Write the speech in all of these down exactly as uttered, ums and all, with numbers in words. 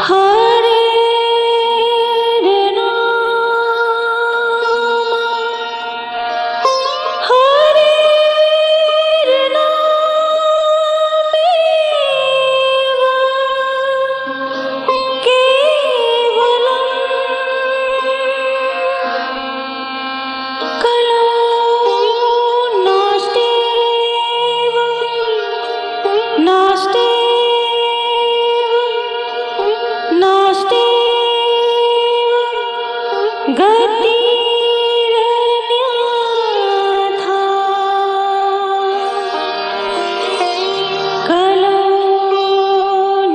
हरेर्नाम, हरेर्नामेव केवलम्। कलौ नास्त्येव, नास्त्येव, नास्त्येव गतिरन्यथा। कलौ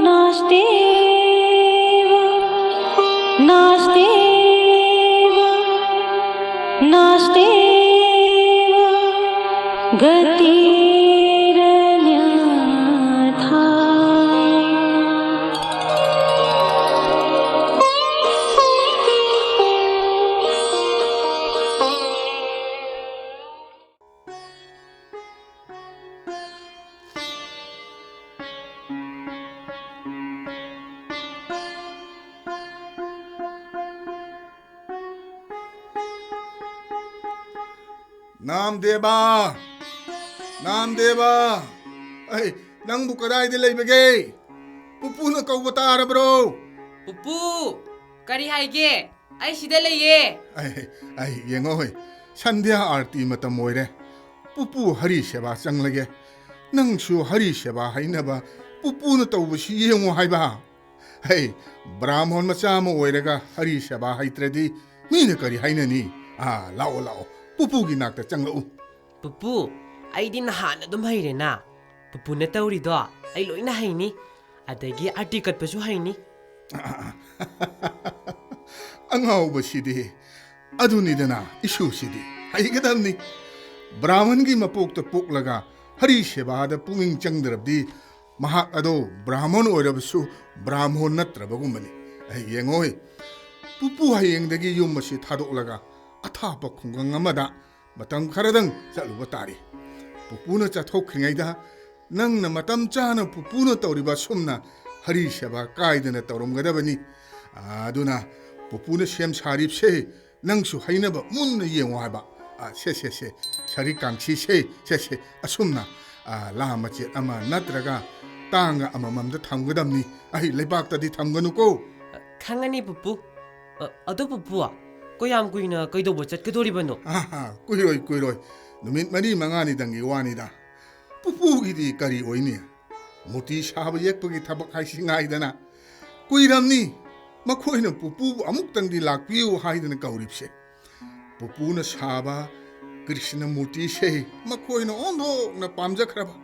नास्त्येव, नास्त्येव, नास्त्येव गतिरन्यथा। ꯅꯥꯝꯗꯦꯕ! ꯅꯥꯝꯗꯦꯕ! ꯑꯩ, ꯅꯪꯕꯨ ꯀꯗꯥꯏꯗ ꯂꯩꯕꯒꯦ? ꯄꯨꯄꯨꯅ ꯀꯧꯕ ꯇꯥꯔꯕ꯭ꯔꯣ? ꯄꯨꯄꯨ! ꯀꯔꯤ ꯍꯥꯏꯒꯦ? ꯑꯩ ꯁꯤꯗ ꯂꯩꯌꯦ꯫ ꯑꯩ, ꯑꯩ, ꯌꯦꯡꯉꯣ ꯍꯣꯏ, ꯁꯟꯙ꯭ꯌꯥ ꯑꯥꯔꯇꯤ ꯃꯇꯝ ꯑꯣꯏꯔꯦ꯫ ꯄꯨꯄꯨ ꯍꯔꯤ ꯁꯦꯕꯥ ꯆꯪꯂꯒꯦ꯫ ꯅꯪꯁꯨ ꯍꯔꯤ ꯁꯦꯕꯥ ꯍꯩꯅꯕ ꯄꯨꯄꯨꯅ ꯇꯧꯕꯁꯤ ꯌꯦꯡꯉꯣ ꯍꯥꯏꯕ꯫ ꯍꯩ, ꯕ꯭ꯔꯥꯍꯃꯣꯟ ꯃꯆꯥ ꯑꯃ ꯑꯣꯏꯔꯒ ꯍꯔꯤ ꯁꯦꯕꯥ ꯍꯩꯇ꯭ꯔꯗꯤ ꯃꯤꯅ ꯀꯔꯤ ꯍꯥꯏꯅꯅꯤ? ꯑꯥ, ꯂꯥꯛꯑꯣ, ꯂꯥꯛꯑꯣ, ꯄꯨꯄꯨꯒꯤ ꯅꯥꯛꯇ ꯆꯪꯂꯛꯎ꯫ ꯄꯨꯄꯨ, ꯑꯩꯗꯤ ꯅꯍꯥꯟ ꯑꯗꯨꯝ ꯍꯩꯔꯦꯅ꯫ ꯄꯨꯄꯨꯅ ꯇꯧꯔꯤꯗꯣ ꯑꯩ ꯂꯣꯏꯅ ꯍꯩꯅꯤ꯫ ꯑꯗꯒꯤ ꯑꯥꯔꯇꯤ ꯀꯠꯄꯁꯨ ꯍꯩꯅꯤ꯫ ꯑꯉꯥꯎꯕꯁꯤꯗꯤ꯫ ꯑꯗꯨꯅꯤꯗꯅ ꯏꯁꯨꯁꯤꯗꯤ꯫ ꯍꯩꯒꯗꯕꯅꯤ꯫ ꯕ꯭ꯔꯥꯍꯃꯟꯒꯤ ꯃꯄꯣꯛꯇ ꯄꯣꯛꯂꯒ ꯍꯔꯤ ꯁꯦꯕꯥꯗ ꯄꯨꯛꯅꯤꯡ ꯆꯪꯗ꯭ꯔꯕꯗꯤ ꯃꯍꯥꯛ ꯑꯗꯣ ꯕ꯭ꯔꯥꯍꯃꯟ ꯑꯣꯏꯔꯕꯁꯨ ꯕ꯭ꯔꯥꯍꯃꯣꯟ ꯅꯠꯇ꯭ꯔꯕꯒꯨꯝꯕꯅꯤ꯫ ꯑꯩ ꯌꯦꯡꯉꯣꯏ꯫ ꯄꯨꯄꯨ ꯍꯌꯦꯡꯗꯒꯤ ꯌꯨꯝ ꯑꯁꯤ ꯊꯥꯗꯣꯛꯂꯒ ꯑꯊꯥꯞꯄ ꯈꯨꯡꯒꯪ ꯑꯃꯗ ꯃꯇꯝ ꯈꯔꯗꯪ ꯆꯠꯂꯨꯕ ꯇꯥꯔꯤ꯫ ꯄꯨꯄꯨꯅ ꯆꯠꯊꯣꯛꯈ꯭ꯔꯤꯉꯩꯗ ꯅꯪꯅ ꯃꯇꯝ ꯆꯥꯅ ꯄꯨꯄꯨꯅ ꯇꯧꯔꯤꯕ ꯑꯁꯨꯝꯅ ꯍꯔꯤ ꯁꯦꯕꯥ ꯀꯥꯏꯗꯅ ꯇꯧꯔꯝꯒꯗꯕꯅꯤ꯫ ꯑꯗꯨꯅ ꯄꯨꯄꯨꯅ ꯁꯦꯝ ꯁꯥꯔꯤꯕꯁꯦ ꯅꯪꯁꯨ ꯍꯩꯅꯕ ꯃꯨꯟꯅ ꯌꯦꯡꯉꯣ ꯍꯥꯏꯕ꯫ ꯑ, ꯁꯦ, ꯁꯦ, ꯁꯦ, ꯁꯔꯤ ꯀꯥꯡꯁꯤ ꯁꯦ, ꯁꯦ, ꯁꯦ, ꯑꯁꯨꯝꯅ, ꯑ, ꯂꯥ ꯃꯆꯦꯠ ꯑꯃ ꯅꯠꯇ꯭ꯔꯒ ꯇꯥꯡꯒ ꯑꯃꯃꯝꯗ ꯊꯝꯒꯗꯕꯅꯤ꯫ ꯑꯩ ꯂꯩꯕꯥꯛꯇꯗꯤ ꯊꯝꯒꯅꯨꯀꯣ꯫ ꯈꯪꯉꯅꯤ ꯄꯨꯄꯨ꯫ ꯑ, ꯑꯗꯣ ꯄꯨꯄꯨ, ꯀꯌꯥꯝ ꯀꯨꯏꯅ ꯀꯩꯗꯧꯕ ꯆꯠꯀꯗꯣꯔꯤꯕꯅꯣ? ꯑꯍꯥ, ꯀꯨꯏꯔꯣꯏ, ꯀꯨꯏꯔꯣꯏ꯫ ꯅꯨꯃꯤꯠ ꯃꯔꯤ ꯃꯉꯥꯅꯤꯗꯪꯒꯤ ꯋꯥꯅꯤꯗ꯫ ꯄꯨꯄꯨꯒꯤꯗꯤ ꯀꯔꯤ ꯑꯣꯏꯅꯤ? ꯃꯨꯔꯇꯤ ꯁꯥꯕ ꯌꯦꯛꯄꯒꯤ ꯊꯕꯛ ꯍꯥꯏꯁꯤ ꯉꯥꯏꯗꯅ꯫ ꯀꯨꯏꯔꯝꯅꯤ ꯃꯈꯣꯏꯅ ꯄꯨꯄꯨꯕꯨ ꯑꯃꯨꯛꯇꯪꯗꯤ ꯂꯥꯛꯄꯤꯌꯨ ꯍꯥꯏꯗꯅ ꯀꯧꯔꯤꯕꯁꯦ꯫ ꯄꯨꯄꯨꯅ ꯁꯥꯕ ꯀ꯭ꯔꯤꯁꯅ ꯃꯨꯔꯇꯤꯁꯦ ꯃꯈꯣꯏꯅ ꯑꯣꯟꯊꯣꯛꯅ ꯄꯥꯝꯖꯈ꯭ꯔꯕ꯫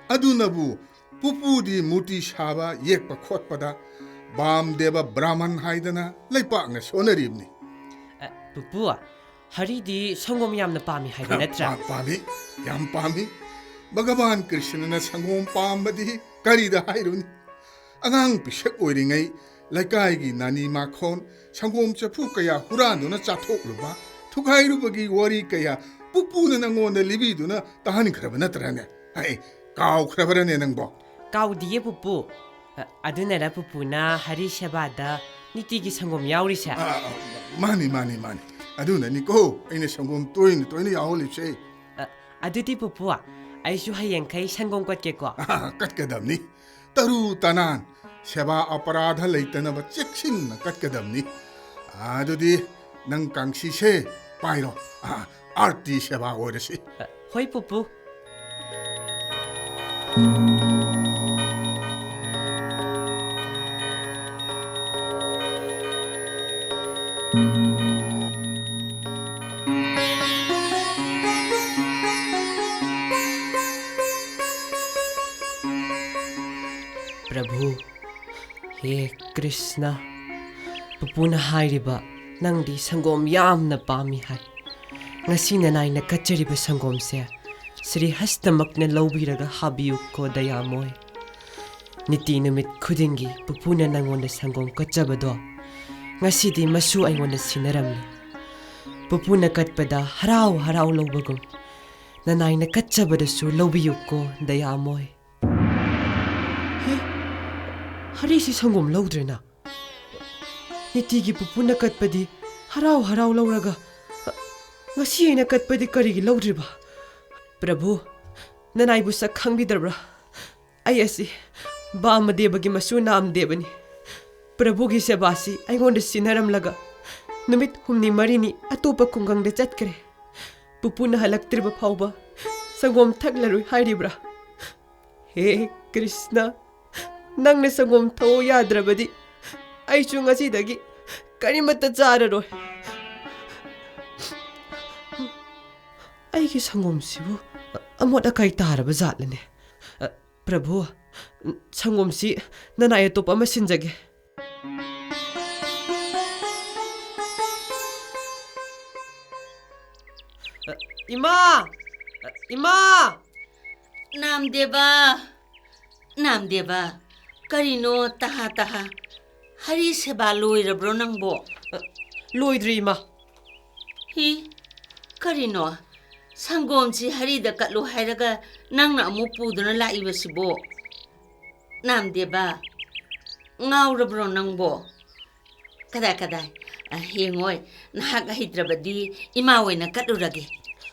ꯑꯗꯨꯅꯕꯨ ꯄꯨꯄꯨꯗꯤ ꯃꯨꯔꯇꯤ ꯁꯥꯕ ꯌꯦꯛꯄ ꯈꯣꯠꯄꯗ ꯕꯥꯝꯗꯦꯕ ꯕ꯭ꯔꯥꯍꯃꯟ ꯍꯥꯏꯗꯅ ꯂꯩꯄꯥꯛꯅ ꯁꯣꯟꯅꯔꯤꯕꯅꯤ꯫ ꯑ, ꯄꯨꯄꯨ, ꯍꯔꯤꯗꯤ ꯁꯪꯒꯣꯝ ꯌꯥꯝꯅ ꯄꯥꯝꯃꯤ ꯍꯥꯏꯕ ꯅꯠꯇ꯭ꯔꯥ? ꯄꯥꯝ-, ꯄꯥꯝꯃꯤ, ꯌꯥꯝ ꯄꯥꯝꯃꯤ꯫ ꯚꯒꯕꯥꯟ ꯀ꯭ꯔꯤꯁꯅꯅ ꯁꯪꯒꯣꯝ ꯄꯥꯝꯕꯗꯤ ꯀꯔꯤꯗ ꯍꯥꯏꯔꯨꯅꯤ? ꯑꯉꯥꯡ ꯄꯤꯁꯛ ꯑꯣꯏꯔꯤꯉꯩ ꯂꯩꯀꯥꯏꯒꯤ ꯅꯥꯅꯤ ꯃꯥꯈꯣꯟ, ꯁꯪꯒꯣꯝ ꯆꯐꯨ ꯀꯌꯥ ꯍꯨꯔꯥꯟꯗꯨꯅ ꯆꯥꯊꯣꯛꯂꯨꯕ, ꯊꯨꯒꯥꯏꯔꯨꯕꯒꯤ ꯋꯥꯔꯤ ꯀꯌꯥ ꯄꯨꯄꯨꯅ ꯅꯪꯉꯣꯟꯗ ꯂꯤꯕꯤꯗꯨꯅ ꯇꯥꯍꯟꯈ꯭ꯔꯕ ꯅꯠꯇ꯭ꯔꯅꯦ? ꯍꯩ, ꯀꯥꯎꯈ꯭ꯔꯕꯔꯅꯦ ꯅꯪꯕꯣ? ꯀꯥꯎꯗꯤꯌꯦ ꯄꯨꯄꯨ꯫ ꯑ, ꯑꯗꯨꯅꯔ ꯄꯨꯄꯨꯅ ꯍꯔꯤ ꯁꯦꯕꯥꯗ ꯅꯤꯇꯤꯒꯤ ꯁꯪꯒꯣꯝ ꯌꯥꯎꯔꯤꯁꯦ? ꯑ, ꯑ, ꯃꯥꯅꯤ, ꯃꯥꯅꯤ, ꯃꯥꯅꯤ꯫ ꯑꯗꯨꯅꯅꯤꯀꯣ ꯑꯩꯅ ꯁꯪꯒꯣꯝ ꯇꯣꯏꯅ ꯇꯣꯏꯅ ꯌꯥꯎꯍꯜꯂꯤꯕꯁꯦ꯫ ꯑ, ꯑꯗꯨꯗꯤ ꯄꯨꯄꯨ, ꯑꯩꯁꯨ ꯍꯌꯦꯡꯈꯩ ꯁꯪꯒꯣꯝ ꯀꯠꯀꯦꯀꯣ꯫ ꯑ, ꯀꯠꯀꯗꯕꯅꯤ꯫ ꯇꯔꯨ ꯇꯅꯥꯟ, ꯁꯦꯕꯥ ꯑꯄꯔꯥꯙ ꯂꯩꯇꯅꯕ ꯆꯦꯛꯁꯤꯟꯅ ꯀꯠꯀꯗꯕꯅꯤ꯫ ꯑꯗꯨꯗꯤ ꯅꯪ ꯀꯥꯡꯁꯤꯁꯦ ꯄꯥꯏꯔꯣ꯫ ꯑ, ꯑꯥꯔꯇꯤ ꯁꯦꯕꯥ ꯑꯣꯏꯔꯁꯤ꯫ ꯑ, ꯍꯣꯏ ꯄꯨꯄꯨ꯫ ꯄ꯭ꯔꯚꯨ, ꯍꯦ ꯀ꯭ꯔꯤꯁꯅ, ꯄꯨꯄꯨꯅ ꯍꯥꯏꯔꯤꯕ ꯅꯪꯗꯤ ꯁꯪꯒꯣꯝ ꯌꯥꯝꯅ ꯄꯥꯝꯃꯤ ꯍꯥꯏ꯫ ꯉꯁꯤ ꯅꯅꯥꯏꯅ ꯀꯠꯆꯔꯤꯕ ꯁꯪꯒꯣꯝꯁꯦ ꯁ꯭ꯔꯤ ꯍꯁꯇꯃꯛꯅ ꯂꯧꯕꯤꯔꯒ ꯍꯥꯕꯤꯌꯨꯀꯣ ꯗꯌꯥꯃꯣꯏ꯫ ꯅꯤꯇꯤ ꯅꯨꯃꯤꯠ ꯈꯨꯗꯤꯡꯒꯤ ꯄꯨꯄꯨꯅ ꯅꯪꯉꯣꯟꯗ ꯁꯪꯒꯣꯝ ꯀꯠꯆꯕꯗꯣ ꯉꯁꯤꯗꯤ ꯃꯁꯨ ꯑꯩꯉꯣꯟꯗ ꯁꯤꯟꯅꯔꯝꯂꯦ꯫ ꯄꯨꯄꯨꯅ ꯀꯠꯄꯗ ꯍꯔꯥꯎ ꯍꯔꯥꯎ ꯂꯧꯕꯒꯨꯝ ꯅꯅꯥꯏꯅ ꯀꯠꯆꯕꯗꯁꯨ ꯂꯧꯕꯤꯌꯨꯀꯣ ꯗꯌꯥꯃꯣꯏ꯫ ꯍꯦ, ꯍꯔꯤꯁꯤ ꯁꯪꯒꯣꯝ ꯂꯧꯗ꯭ꯔꯦꯅ꯫ ꯅꯤꯇꯤꯒꯤ ꯄꯨꯄꯨꯅ ꯀꯠꯄꯗꯤ ꯍꯔꯥꯎ ꯍꯔꯥꯎ ꯂꯧꯔꯒ, ꯉꯁꯤ ꯑꯩꯅ ꯀꯠꯄꯗꯤ ꯀꯔꯤꯒꯤ ꯂꯧꯗ꯭ꯔꯤꯕ? ꯄ꯭ꯔꯚꯨ, ꯅꯅꯥꯏꯕꯨ ꯁꯛ ꯈꯪꯕꯤꯗꯕ꯭ꯔꯥ? ꯑꯩ ꯑꯁꯤ ꯕꯥꯃꯗꯦꯕꯒꯤ ꯃꯁꯨ ꯅꯥꯝꯗꯦꯕꯅꯤ꯫ ꯄ꯭ꯔꯚꯨꯒꯤ ꯁꯦꯕꯥꯁꯤ ꯑꯩꯉꯣꯟꯗ ꯁꯤꯟꯅꯔꯝꯂꯒ, ꯅꯨꯃꯤꯠ ꯍꯨꯝꯅꯤ ꯃꯔꯤꯅꯤ ꯑꯇꯣꯞꯄ ꯈꯨꯡꯒꯪꯗ ꯆꯠꯈ꯭ꯔꯦ꯫ ꯄꯨꯄꯨꯅ ꯍꯜꯂꯛꯇ꯭ꯔꯤꯕ ꯐꯥꯎꯕ ꯁꯪꯒꯣꯝ ꯊꯛꯂꯔꯣꯏ ꯍꯥꯏꯔꯤꯕ꯭ꯔꯥ? ꯍꯦ ꯀ꯭ꯔꯤꯁꯅ, ꯅꯪꯅ ꯁꯪꯒꯣꯝ ꯊꯛꯑꯣ ꯌꯥꯗ꯭ꯔꯕꯗꯤ, ꯑꯩꯁꯨ ꯉꯁꯤꯗꯒꯤ ꯀꯔꯤꯃꯠꯇ ꯆꯥꯔꯔꯣꯏ꯫ ꯑꯩꯒꯤ ꯁꯪꯒꯣꯝꯁꯤꯕꯨ ꯑꯃꯣꯠ ꯑꯀꯥꯏ ꯇꯥꯔꯕ ꯖꯥꯠꯂꯅꯦ? ꯑ, ꯄ꯭ꯔꯚꯨ, ꯁꯪꯒꯣꯝꯁꯤ ꯅꯅꯥꯏ ꯑꯇꯣꯞꯄ ꯑꯃ ꯁꯤꯟꯖꯒꯦ꯫ ꯑ, ꯏꯃꯥ! ꯑ, ꯏꯃꯥ! ꯅꯥꯝꯗꯦꯕ! ꯅꯥꯝꯗꯦꯕ, ꯀꯔꯤꯅꯣ ꯇꯍꯥ ꯇꯍꯥ? ꯍꯔꯤ ꯁꯦꯕꯥ ꯂꯣꯏꯔꯕ꯭ꯔꯣ ꯅꯪꯕꯣ? ꯑ, ꯂꯣꯏꯗ꯭ꯔꯤ, ꯏꯃꯥ꯫ ꯍꯤ, ꯀꯔꯤꯅꯣ? ꯁꯪꯒꯣꯝꯁꯤ ꯍꯔꯤꯗ ꯀꯠꯂꯨ ꯍꯥꯏꯔꯒ ꯅꯪꯅ ꯑꯃꯨꯛ ꯄꯨꯗꯨꯅ ꯂꯥꯛꯏꯕꯁꯤꯕꯣ? ꯅꯥꯝꯗꯦꯕ, ꯉꯥꯎꯔꯕ꯭ꯔꯣ ꯅꯪꯕꯣ? ꯀꯗꯥꯏ, ꯀꯗꯥꯏ? ꯑ, ꯌꯦꯡꯉꯣꯏ, ꯅꯍꯥꯛ ꯍꯩꯇ꯭ꯔꯕꯗꯤ ꯏꯃꯥ ꯑꯣꯏꯅ ꯀꯠꯂꯨꯔꯒꯦ꯫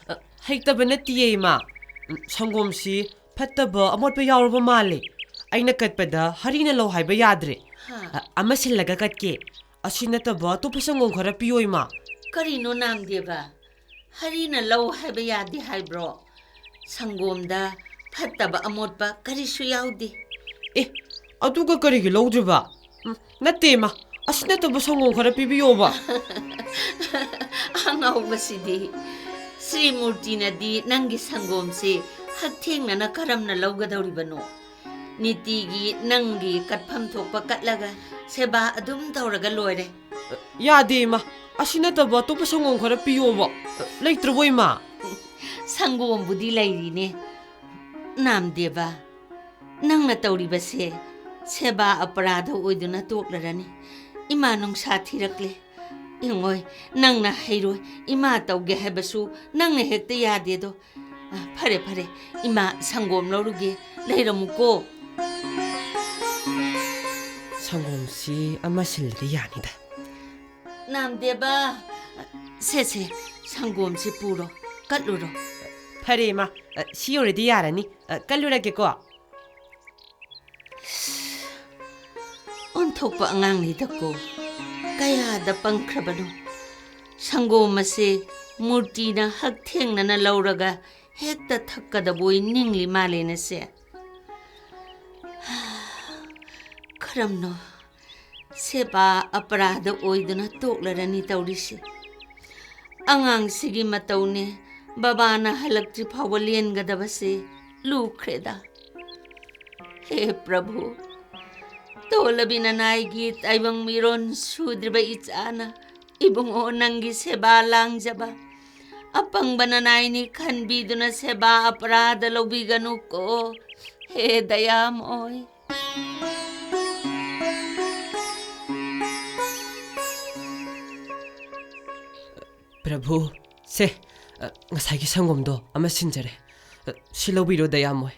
ꯑ, ꯍꯩꯇꯕ ꯅꯠꯇꯤꯌꯦ, ꯏꯃꯥ꯫ ꯎꯝ, ꯁꯪꯒꯣꯝꯁꯤ ꯐꯠꯇꯕ ꯑꯃꯣꯠꯄ ꯌꯥꯎꯔꯕ ꯃꯥꯜꯂꯦ꯫ ꯑꯩꯅ ꯀꯠꯄꯗ ꯍꯔꯤꯅ ꯂꯧ ꯍꯥꯏꯕ ꯌꯥꯗ꯭ꯔꯦ꯫ ꯍꯥ? ꯑ, ꯑꯃ ꯁꯤꯜꯂꯒ ꯀꯠꯀꯦ꯫ ꯑꯁꯤ ꯅꯠꯇꯕ ꯑꯇꯣꯞꯄ ꯁꯪꯒꯣꯝ ꯈꯔ ꯄꯤꯌꯣ, ꯏꯃꯥ꯫ ꯀꯔꯤꯅꯣ, ꯅꯥꯝꯗꯦꯕ? ꯍꯔꯤꯅ ꯂꯧ ꯍꯥꯏꯕ ꯌꯥꯗꯦ ꯍꯥꯏꯕ꯭ꯔꯣ? ꯁꯪꯒꯣꯝꯗ ꯐꯠꯇꯕ ꯑꯃꯣꯠꯄ ꯀꯔꯤꯁꯨ ꯌꯥꯎꯗꯦ꯫ ꯑꯦ, ꯑꯗꯨꯒ ꯀꯔꯤꯒꯤ ꯂꯧꯗ꯭ꯔꯤꯕ? ꯎꯝ, ꯅꯠꯇꯦ, ꯏꯃꯥ, ꯑꯁꯤ ꯅꯠꯇꯕ ꯁꯪꯒꯣꯝ ꯈꯔ ꯄꯤꯕꯤꯌꯣꯕ꯫ ꯑꯉꯥꯎꯕꯁꯤꯗꯤ, ꯁ꯭ꯔꯤ ꯃꯨꯔꯇꯤꯅꯗꯤ ꯅꯪꯒꯤ ꯁꯪꯒꯣꯝꯁꯤ ꯍꯛꯊꯦꯡꯅꯅ ꯀꯔꯝꯅ ꯂꯧꯒꯗꯧꯔꯤꯕꯅꯣ? ꯅꯤꯇꯤꯒꯤ ꯅꯪꯒꯤ ꯀꯠꯐꯝ ꯊꯣꯛꯄ ꯀꯠꯂꯒ ꯁꯦꯕꯥ ꯑꯗꯨꯝ ꯇꯧꯔꯒ ꯂꯣꯏꯔꯦ꯫ ꯌꯥꯗꯦ, ꯏꯃꯥ, ꯑꯁꯤ ꯅꯠꯇꯕ ꯑꯇꯣꯞꯄ ꯁꯪꯒꯣꯝ ꯈꯔ ꯄꯤꯌꯣꯕ꯫ ꯂꯩꯇ꯭ꯔꯕꯣ, ꯏꯃꯥ? ꯁꯪꯒꯣꯝꯕꯨꯗꯤ ꯂꯩꯔꯤꯅꯦ꯫ ꯅꯥꯝꯗꯦꯕ, ꯅꯪꯅ ꯇꯧꯔꯤꯕꯁꯦ ꯁꯦꯕꯥ ꯑꯄꯔꯥꯙ ꯑꯣꯏꯗꯨꯅ ꯇꯣꯛꯂꯔꯅꯤ꯫ ꯏꯃꯥ ꯅꯨꯡꯁꯥ ꯊꯤꯔꯛꯂꯦ꯫ ꯌꯦꯡꯉꯣꯏ, ꯅꯪꯅ ꯍꯩꯔꯣꯏ, ꯏꯃꯥ ꯇꯧꯒꯦ ꯍꯥꯏꯕꯁꯨ ꯅꯪꯅ ꯍꯦꯛꯇ ꯌꯥꯗꯦꯗꯣ꯫ ꯑ, ꯐꯔꯦ, ꯐꯔꯦ, ꯏꯃꯥ ꯁꯪꯒꯣꯝ ꯂꯧꯔꯨꯒꯦ, ꯂꯩꯔꯝꯃꯨꯀꯣ꯫ ꯁꯪꯒꯣꯝꯁꯤ ꯑꯃ ꯁꯤꯜꯂꯗꯤ ꯌꯥꯅꯤꯗ꯫ ꯅꯥꯝꯗꯦꯕ, ꯁꯦ, ꯁꯦ, ꯁꯪꯒꯣꯝꯁꯤ ꯄꯨꯔꯣ, ꯀꯠꯂꯨꯔꯣ꯫ ꯐꯔꯦ, ꯏꯃꯥ, ꯑ, ꯁꯤ ꯌꯧꯔꯗꯤ ꯌꯥꯔꯅꯤ꯫ ꯑ, ꯀꯠꯂꯨꯔꯒꯦꯀꯣ꯫ ꯑꯣꯟꯊꯣꯛꯄ ꯑꯉꯥꯡꯅꯤꯗꯀꯣ, ꯀꯌꯥꯗ ꯄꯪꯈ꯭ꯔꯕꯅꯣ꯫ ꯁꯪꯒꯣꯝ ꯑꯁꯦ ꯃꯨꯔꯇꯤꯅ ꯍꯛꯊꯦꯡꯅꯅ ꯂꯧꯔꯒ ꯍꯦꯛꯇ ꯊꯛꯀꯗꯕꯣꯏ ꯅꯤꯡꯂꯤ ꯃꯥꯜꯂꯦꯅꯦ ꯁꯦ꯫ ꯀꯔꯝꯅꯣ? ꯁꯦꯕꯥ ꯑꯄꯔꯥꯙ ꯑꯣꯏꯗꯨꯅ ꯇꯣꯛꯂꯔꯅꯤ ꯇꯧꯔꯤꯁꯦ꯫ ꯑꯉꯥꯡꯁꯤꯒꯤ ꯃꯇꯧꯅꯦ, ꯕꯕꯥꯅ ꯍꯜꯂꯛꯇ꯭ꯔꯤ ꯐꯥꯎꯕ ꯂꯦꯟꯒꯗꯕꯁꯦ ꯂꯨꯈ꯭ꯔꯦꯗ꯫ ꯍꯦ ꯄ꯭ꯔꯚꯨ, ꯇꯣꯜꯂꯕꯤ ꯅꯅꯥꯏꯒꯤ ꯇꯥꯏꯕꯪ ꯃꯤꯔꯣꯟ ꯁꯨꯗ꯭ꯔꯤꯕ ꯏꯆꯥꯅ ꯏꯕꯨꯡꯉꯣ ꯅꯪꯒꯤ ꯁꯦꯕꯥ ꯂꯥꯡꯖꯕ ꯑꯄꯪꯕ ꯅꯅꯥꯏꯅꯤ ꯈꯟꯕꯤꯗꯨꯅ ꯁꯦꯕꯥ ꯑꯄꯔꯥꯙ ꯂꯧꯕꯤꯒꯅꯨꯀꯣ, ꯍꯦ ꯗꯌꯥꯃꯣꯏ꯫ ꯄ꯭ꯔꯚꯨ, ꯁꯦ, ꯑ, ꯉꯁꯥꯏꯒꯤ ꯁꯪꯒꯣꯝꯗꯣ ꯑꯃ ꯁꯤꯟꯖꯔꯦ꯫ ꯑ, ꯁꯤ ꯂꯧꯕꯤꯔꯣ, ꯗꯌꯥꯃꯣꯏ꯫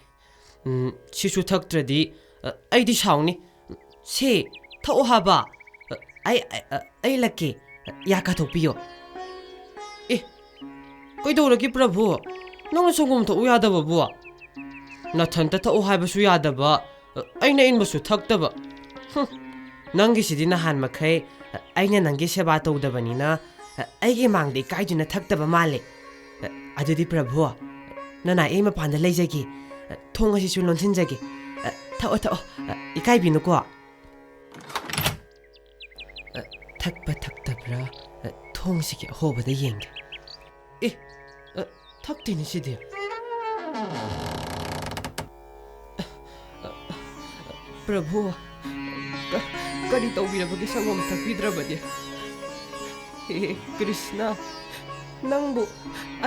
ꯎꯝ, ꯁꯤꯁꯨ ꯊꯛꯇ꯭ꯔꯗꯤ, ꯑ, ꯑꯩꯗꯤ ꯁꯥꯎꯅꯤ꯫ ꯁꯦ, ꯊꯛꯑꯣ ꯍꯥꯏꯕ꯫ ꯑ, ꯑꯩ, ꯑ, ꯑ, ꯑꯩ ꯂꯛꯀꯦ꯫ ꯌꯥ ꯀꯥꯊꯣꯛꯄꯤꯌꯣ꯫ ꯑꯦ, ꯀꯩꯗꯧꯔꯒꯦ ꯄ꯭ꯔꯚꯨ? ꯅꯪꯅ ꯁꯪꯒꯣꯝ ꯊꯛꯎ ꯌꯥꯗꯕꯕꯨ? ꯅꯊꯟꯇ ꯊꯛꯎ ꯍꯥꯏꯕꯁꯨ ꯌꯥꯗꯕ, ꯑꯩꯅ ꯏꯟꯕꯁꯨ ꯊꯛꯇꯕ꯫ ꯍꯨꯝ, ꯅꯪꯒꯤꯁꯤꯗꯤ ꯅꯍꯥꯟ ꯃꯈꯩ ꯑꯩꯅ ꯅꯪꯒꯤ ꯁꯦꯕꯥ ꯇꯧꯗꯕꯅꯤꯅ ꯑꯩꯒꯤ ꯃꯥꯡꯗ ꯏꯀꯥꯏꯗꯨꯅ ꯊꯛꯇꯕ ꯃꯥꯜꯂꯦ꯫ ꯑꯗꯨꯗꯤ ꯄ꯭ꯔꯚꯨ, ꯅꯅꯥꯏ ꯑꯩ ꯃꯄꯥꯟꯗ ꯂꯩꯖꯒꯦ꯫ ꯊꯣꯡ ꯑꯁꯤꯁꯨ ꯂꯣꯟꯁꯤꯟꯖꯒꯦ꯫ ꯊꯛꯑꯣ, ꯊꯛꯑꯣ, ꯏꯀꯥꯏꯕꯤꯅꯨꯀꯣ꯫ ꯑ, ꯊꯛꯄ ꯊꯛꯇꯕ꯭ꯔꯥ? ꯑ, ꯊꯣꯡꯁꯤꯒꯤ ꯑꯍꯣꯕꯗ ꯌꯦꯡꯒꯦ꯫ ꯑꯦ, ꯑ, ꯊꯛꯇꯦꯅꯦ ꯁꯤꯗꯤ꯫ ꯑ, ꯑ, ꯄ꯭ꯔꯚꯨ, ꯀ-, ꯀꯔꯤ ꯇꯧꯕꯤꯔꯕꯒꯦ ꯁꯪꯒꯣꯝ ꯊꯛꯄꯤꯗ꯭ꯔꯕꯗꯤ? ꯍꯦ ꯀ꯭ꯔꯤꯁꯅ, ꯅꯪꯕꯨ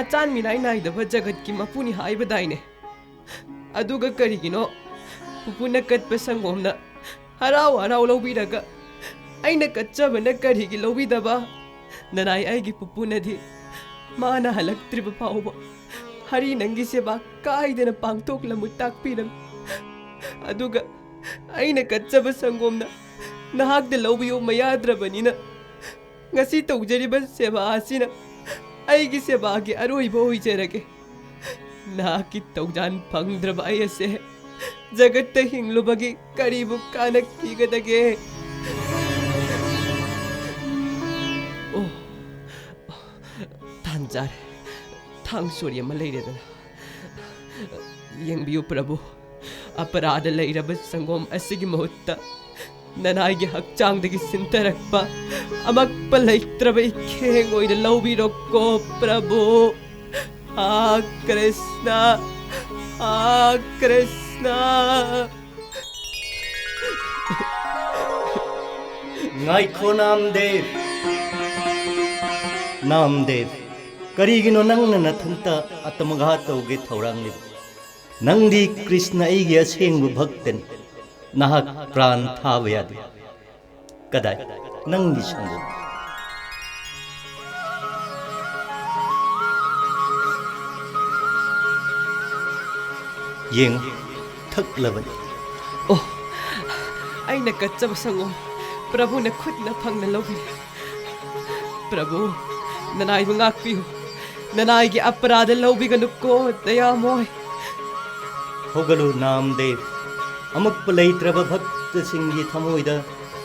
ꯑꯆꯥꯟ ꯃꯤꯔꯥꯏ ꯅꯥꯏꯗꯕ ꯖꯒꯠꯀꯤ ꯃꯄꯨꯅꯤ ꯍꯥꯏꯕꯗꯥꯏꯅꯦ? ꯑꯗꯨꯒ ꯀꯔꯤꯒꯤꯅꯣ ꯄꯨꯄꯨꯅ ꯀꯠꯄ ꯁꯪꯒꯣꯝꯅ ꯍꯔꯥꯎ ꯍꯔꯥꯎ ꯂꯧꯕꯤꯔꯒ ꯑꯩꯅ ꯀꯠꯆꯕꯅ ꯀꯔꯤꯒꯤ ꯂꯧꯕꯤꯗꯕ? ꯅꯅꯥꯏ ꯑꯩꯒꯤ ꯄꯨꯄꯨꯅꯗꯤ ꯃꯥꯅ ꯍꯜꯂꯛꯇ꯭ꯔꯤꯕ ꯐꯥꯎꯕ ꯍꯔꯤ ꯅꯪꯒꯤ ꯁꯦꯕꯥ ꯀꯥꯏꯗꯅ ꯄꯥꯡꯊꯣꯛꯂꯝꯃꯨ ꯇꯥꯛꯄꯤꯔꯝꯃꯤ꯫ ꯑꯗꯨꯒ ꯑꯩꯅ ꯀꯠꯆꯕ ꯁꯪꯒꯣꯝꯅ ꯅꯍꯥꯛꯅ ꯂꯧꯕꯤꯌꯨ ꯃꯌꯥꯗ꯭ꯔꯕꯅꯤꯅ, ꯉꯁꯤ ꯇꯧꯖꯔꯤꯕ ꯁꯦꯕꯥ ꯑꯁꯤꯅ ꯑꯩꯒꯤ ꯁꯦꯕꯥꯒꯤ ꯑꯔꯣꯏꯕ ꯑꯣꯏꯖꯔꯒꯦ꯫ ꯅꯍꯥꯛꯀꯤ ꯊꯧꯖꯥꯟ ꯐꯪꯗ꯭ꯔꯕ ꯑꯩ ꯑꯁꯦ ꯖꯒꯠꯇ ꯍꯤꯡꯂꯨꯕꯒꯤ ꯀꯔꯤꯕꯨ ꯀꯥꯟꯅꯈꯤꯒꯗꯒꯦ? ꯑꯣ, ꯇꯥꯟ ꯆꯥꯔꯦ꯫ ꯊꯥꯡ ꯁꯣꯔꯤ ꯑꯃ ꯂꯩꯔꯦꯗꯅ꯫ ꯌꯦꯡꯕꯤꯌꯨ ꯄ꯭ꯔꯚꯨ, ꯑꯄꯔꯥꯗ ꯂꯩꯔꯕ ꯁꯪꯒꯣꯝ ꯑꯁꯤꯒꯤ ꯃꯍꯨꯠꯇ ꯅꯅꯥꯏꯒꯤ ꯍꯛꯆꯥꯡꯗꯒꯤ ꯁꯤꯟꯊꯔꯛꯄ ꯑꯃꯛꯄ ꯂꯩꯇ꯭ꯔꯕ ꯏꯈꯦꯡ ꯑꯣꯏꯅ ꯂꯧꯕꯤꯔꯣꯀꯣ ꯄ꯭ꯔꯚꯨ꯫ ꯍꯥ ꯀ꯭ꯔꯤꯁꯅ, ꯍꯥ ꯀ꯭ꯔꯤꯁꯅ꯫ ꯉꯥꯏꯈꯣ ꯅꯥꯝꯗꯦꯕ꯫ ꯅꯥꯝꯗꯦꯕ, ꯀꯔꯤꯒꯤꯅꯣ ꯅꯪꯅ ꯅꯊꯟꯇ ꯑꯇꯃꯒꯥ ꯇꯧꯒꯦ ꯊꯧꯔꯥꯡꯂꯤꯕ? ꯅꯪꯗꯤ ꯀ꯭ꯔꯤꯁꯅ ꯑꯩꯒꯤ ꯑꯁꯦꯡꯕ ꯚꯛꯇꯅꯤ꯫ ꯅꯍꯥꯛ ꯄ꯭ꯔꯥꯟ ꯊꯥꯕ ꯌꯥꯗꯦ꯫ ꯀꯗꯥꯏ? ꯅꯪꯒꯤ ꯁꯪꯒꯣꯝ꯫ ꯌꯦꯡꯉꯨ, ꯊꯛꯂꯕꯅꯤ꯫ ꯑꯣ, ꯑꯩꯅ ꯀꯠꯆꯕ ꯁꯪꯒꯣꯝ ꯄ꯭ꯔꯚꯨꯅ ꯈꯨꯠꯅ ꯐꯪꯅ ꯂꯧꯕꯤꯔꯦ꯫ ꯄ꯭ꯔꯚꯨ, ꯅꯅꯥꯏꯕꯨ ꯉꯥꯛꯄꯤꯌꯨ꯫ ꯅꯅꯥꯏꯒꯤ ꯑꯄꯔꯥꯙ ꯂꯧꯕꯤꯒꯅꯨꯀꯣ, ꯗꯌꯥꯃꯣꯏ꯫ ꯍꯧꯒꯠꯂꯨ ꯅꯥꯝꯗꯦꯕ꯫ ꯑꯃꯛꯄ ꯂꯩꯇ꯭ꯔꯕ ꯚꯛꯇꯁꯤꯡꯒꯤ ꯊꯃꯣꯏꯗ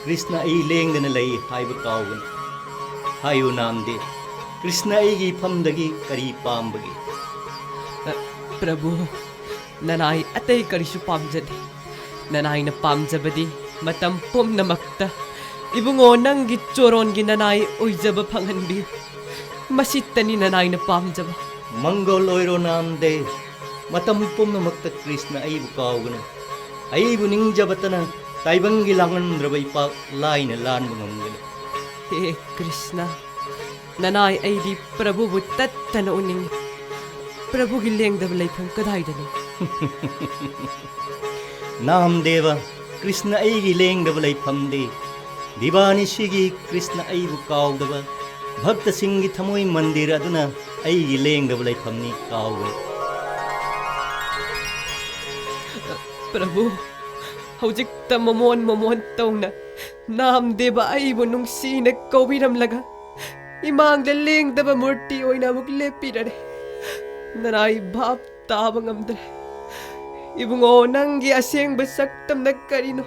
ꯀ꯭ꯔꯤꯁꯅ ꯑꯩ ꯂꯦꯡꯗꯅ ꯂꯩ ꯍꯥꯏꯕ ꯀꯥꯎꯒꯅꯨ꯫ ꯍꯥꯏꯌꯨ ꯅꯥꯝꯗꯦꯕ, ꯀ꯭ꯔꯤꯁꯅ ꯑꯩꯒꯤ ꯏꯐꯝꯗꯒꯤ ꯀꯔꯤ ꯄꯥꯝꯕꯒꯦ? ꯑ, ꯄ꯭ꯔꯚꯨ, ꯅꯅꯥꯏ ꯑꯇꯩ ꯀꯔꯤꯁꯨ ꯄꯥꯝꯖꯗꯦ꯫ ꯅꯅꯥꯏꯅ ꯄꯥꯝꯖꯕꯗꯤ ꯃꯇꯝ ꯄꯨꯝꯅꯃꯛꯇ ꯏꯕꯨꯡꯉꯣ ꯅꯪꯒꯤ ꯆꯣꯔꯣꯟꯒꯤ ꯅꯅꯥꯏ ꯑꯣꯏꯖꯕ ꯐꯪꯍꯟꯕꯤꯌꯨ꯫ ꯃꯁꯤꯇꯅꯤ ꯅꯅꯥꯏꯅ ꯄꯥꯝꯖꯕ꯫ ꯃꯪꯒꯣꯜ ꯑꯣꯏꯔꯣ ꯅꯥꯝꯗꯦꯕ꯫ ꯃꯇꯝ ꯄꯨꯝꯅꯃꯛꯇ ꯀ꯭ꯔꯤꯁꯅ ꯑꯩꯕꯨ ꯀꯥꯎꯒꯅꯨ꯫ ꯑꯩꯕꯨ ꯅꯤꯡꯖꯕꯇꯅ ꯇꯥꯏꯕꯪꯒꯤ ꯂꯥꯡꯉꯝꯗ꯭ꯔꯕ ꯏꯄꯥꯛ ꯂꯥꯏꯅ ꯂꯥꯟꯕ ꯉꯝꯒꯅꯤ꯫ ꯍꯦ ꯀ꯭ꯔꯤꯁꯅ, ꯅꯅꯥꯏ ꯑꯩꯗꯤ ꯄ꯭ꯔꯚꯨꯕꯨ ꯇꯠꯇꯅ ꯎꯅꯤꯡꯏ꯫ ꯄ꯭ꯔꯚꯨꯒꯤ ꯂꯦꯡꯗꯕ ꯂꯩꯐꯝ ꯀꯗꯥꯏꯗꯅꯣ? ꯅꯥꯝꯗꯦꯕ, ꯀ꯭ꯔꯤꯁꯅ ꯑꯩꯒꯤ ꯂꯦꯡꯗꯕ ꯂꯩꯐꯝꯗꯤ ꯗꯤꯕꯥꯅꯤꯁꯤꯒꯤ ꯀ꯭ꯔꯤꯁꯅ ꯑꯩꯕꯨ ꯀꯥꯎꯗꯕ ꯚꯛꯇꯁꯤꯡꯒꯤ ꯊꯃꯣꯏ ꯃꯟꯗꯤꯔ ꯑꯗꯨꯅ ꯑꯩꯒꯤ ꯂꯦꯡꯗꯕ ꯂꯩꯐꯝꯅꯤ ꯀꯥꯎꯒꯅꯨ꯫ ꯄ꯭ꯔꯚꯨ, ꯍꯧꯖꯤꯛꯇ ꯃꯃꯣꯟ ꯃꯃꯣꯟ ꯇꯧꯅ ꯅꯥꯝꯗꯦꯕ ꯑꯩꯕꯨ ꯅꯨꯡꯁꯤꯅ ꯀꯧꯕꯤꯔꯝꯂꯒ ꯏꯃꯥꯡꯗ ꯂꯦꯡꯗꯕ ꯃꯨꯔꯇꯤ ꯑꯣꯏꯅ ꯑꯃꯨꯛ ꯂꯦꯞꯄꯤꯔꯔꯦ꯫ ꯅꯅꯥꯏ ꯚꯥꯞ ꯇꯥꯕ ꯉꯝꯗ꯭ꯔꯦ꯫ ꯏꯕꯨꯡꯉꯣ, ꯅꯪꯒꯤ ꯑꯁꯦꯡꯕ ꯁꯛꯇꯝꯅ ꯀꯔꯤꯅꯣ?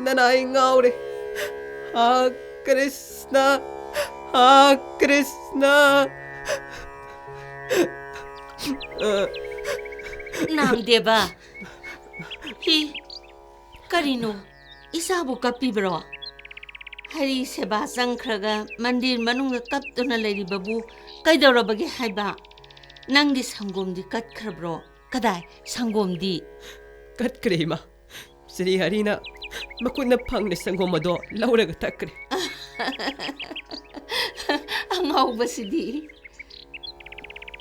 ꯅꯅꯥꯏ ꯉꯥꯎꯔꯦ꯫ ꯍꯥ ꯀ꯭ꯔꯤꯁꯅ, ꯍꯥ ꯀ꯭ꯔꯤꯁꯅ꯫ ꯅꯥꯝꯗꯦꯕ, ꯍꯤ, ꯀꯔꯤꯅꯣ? ꯏꯆꯥꯕꯨ ꯀꯞꯄꯤꯕ꯭ꯔꯣ? ꯍꯔꯤ ꯁꯦꯕꯥ ꯆꯪꯈ꯭ꯔꯒ ꯃꯟꯗꯤꯔ ꯃꯅꯨꯡꯗ ꯀꯞꯇꯨꯅ ꯂꯩꯔꯤꯕꯕꯨ ꯀꯩꯗꯧꯔꯕꯒꯦ ꯍꯥꯏꯕ? ꯅꯪꯒꯤ ꯁꯪꯒꯣꯝꯗꯤ ꯀꯠꯈ꯭ꯔꯕ꯭ꯔꯣ? ꯀꯗꯥꯏ ꯁꯪꯒꯣꯝꯗꯤ? ꯀꯠꯈ꯭ꯔꯦ ꯏꯃꯥ꯫ ꯁ꯭ꯔꯤ ꯍꯔꯤꯅ ꯃꯈꯨꯠꯅ ꯐꯪꯅ ꯁꯪꯒꯣꯝ ꯑꯗꯣ ꯂꯧꯔꯒ ꯊꯛꯈ꯭ꯔꯦ꯫ ꯑꯉꯥꯎꯕꯁꯤꯗꯤ꯫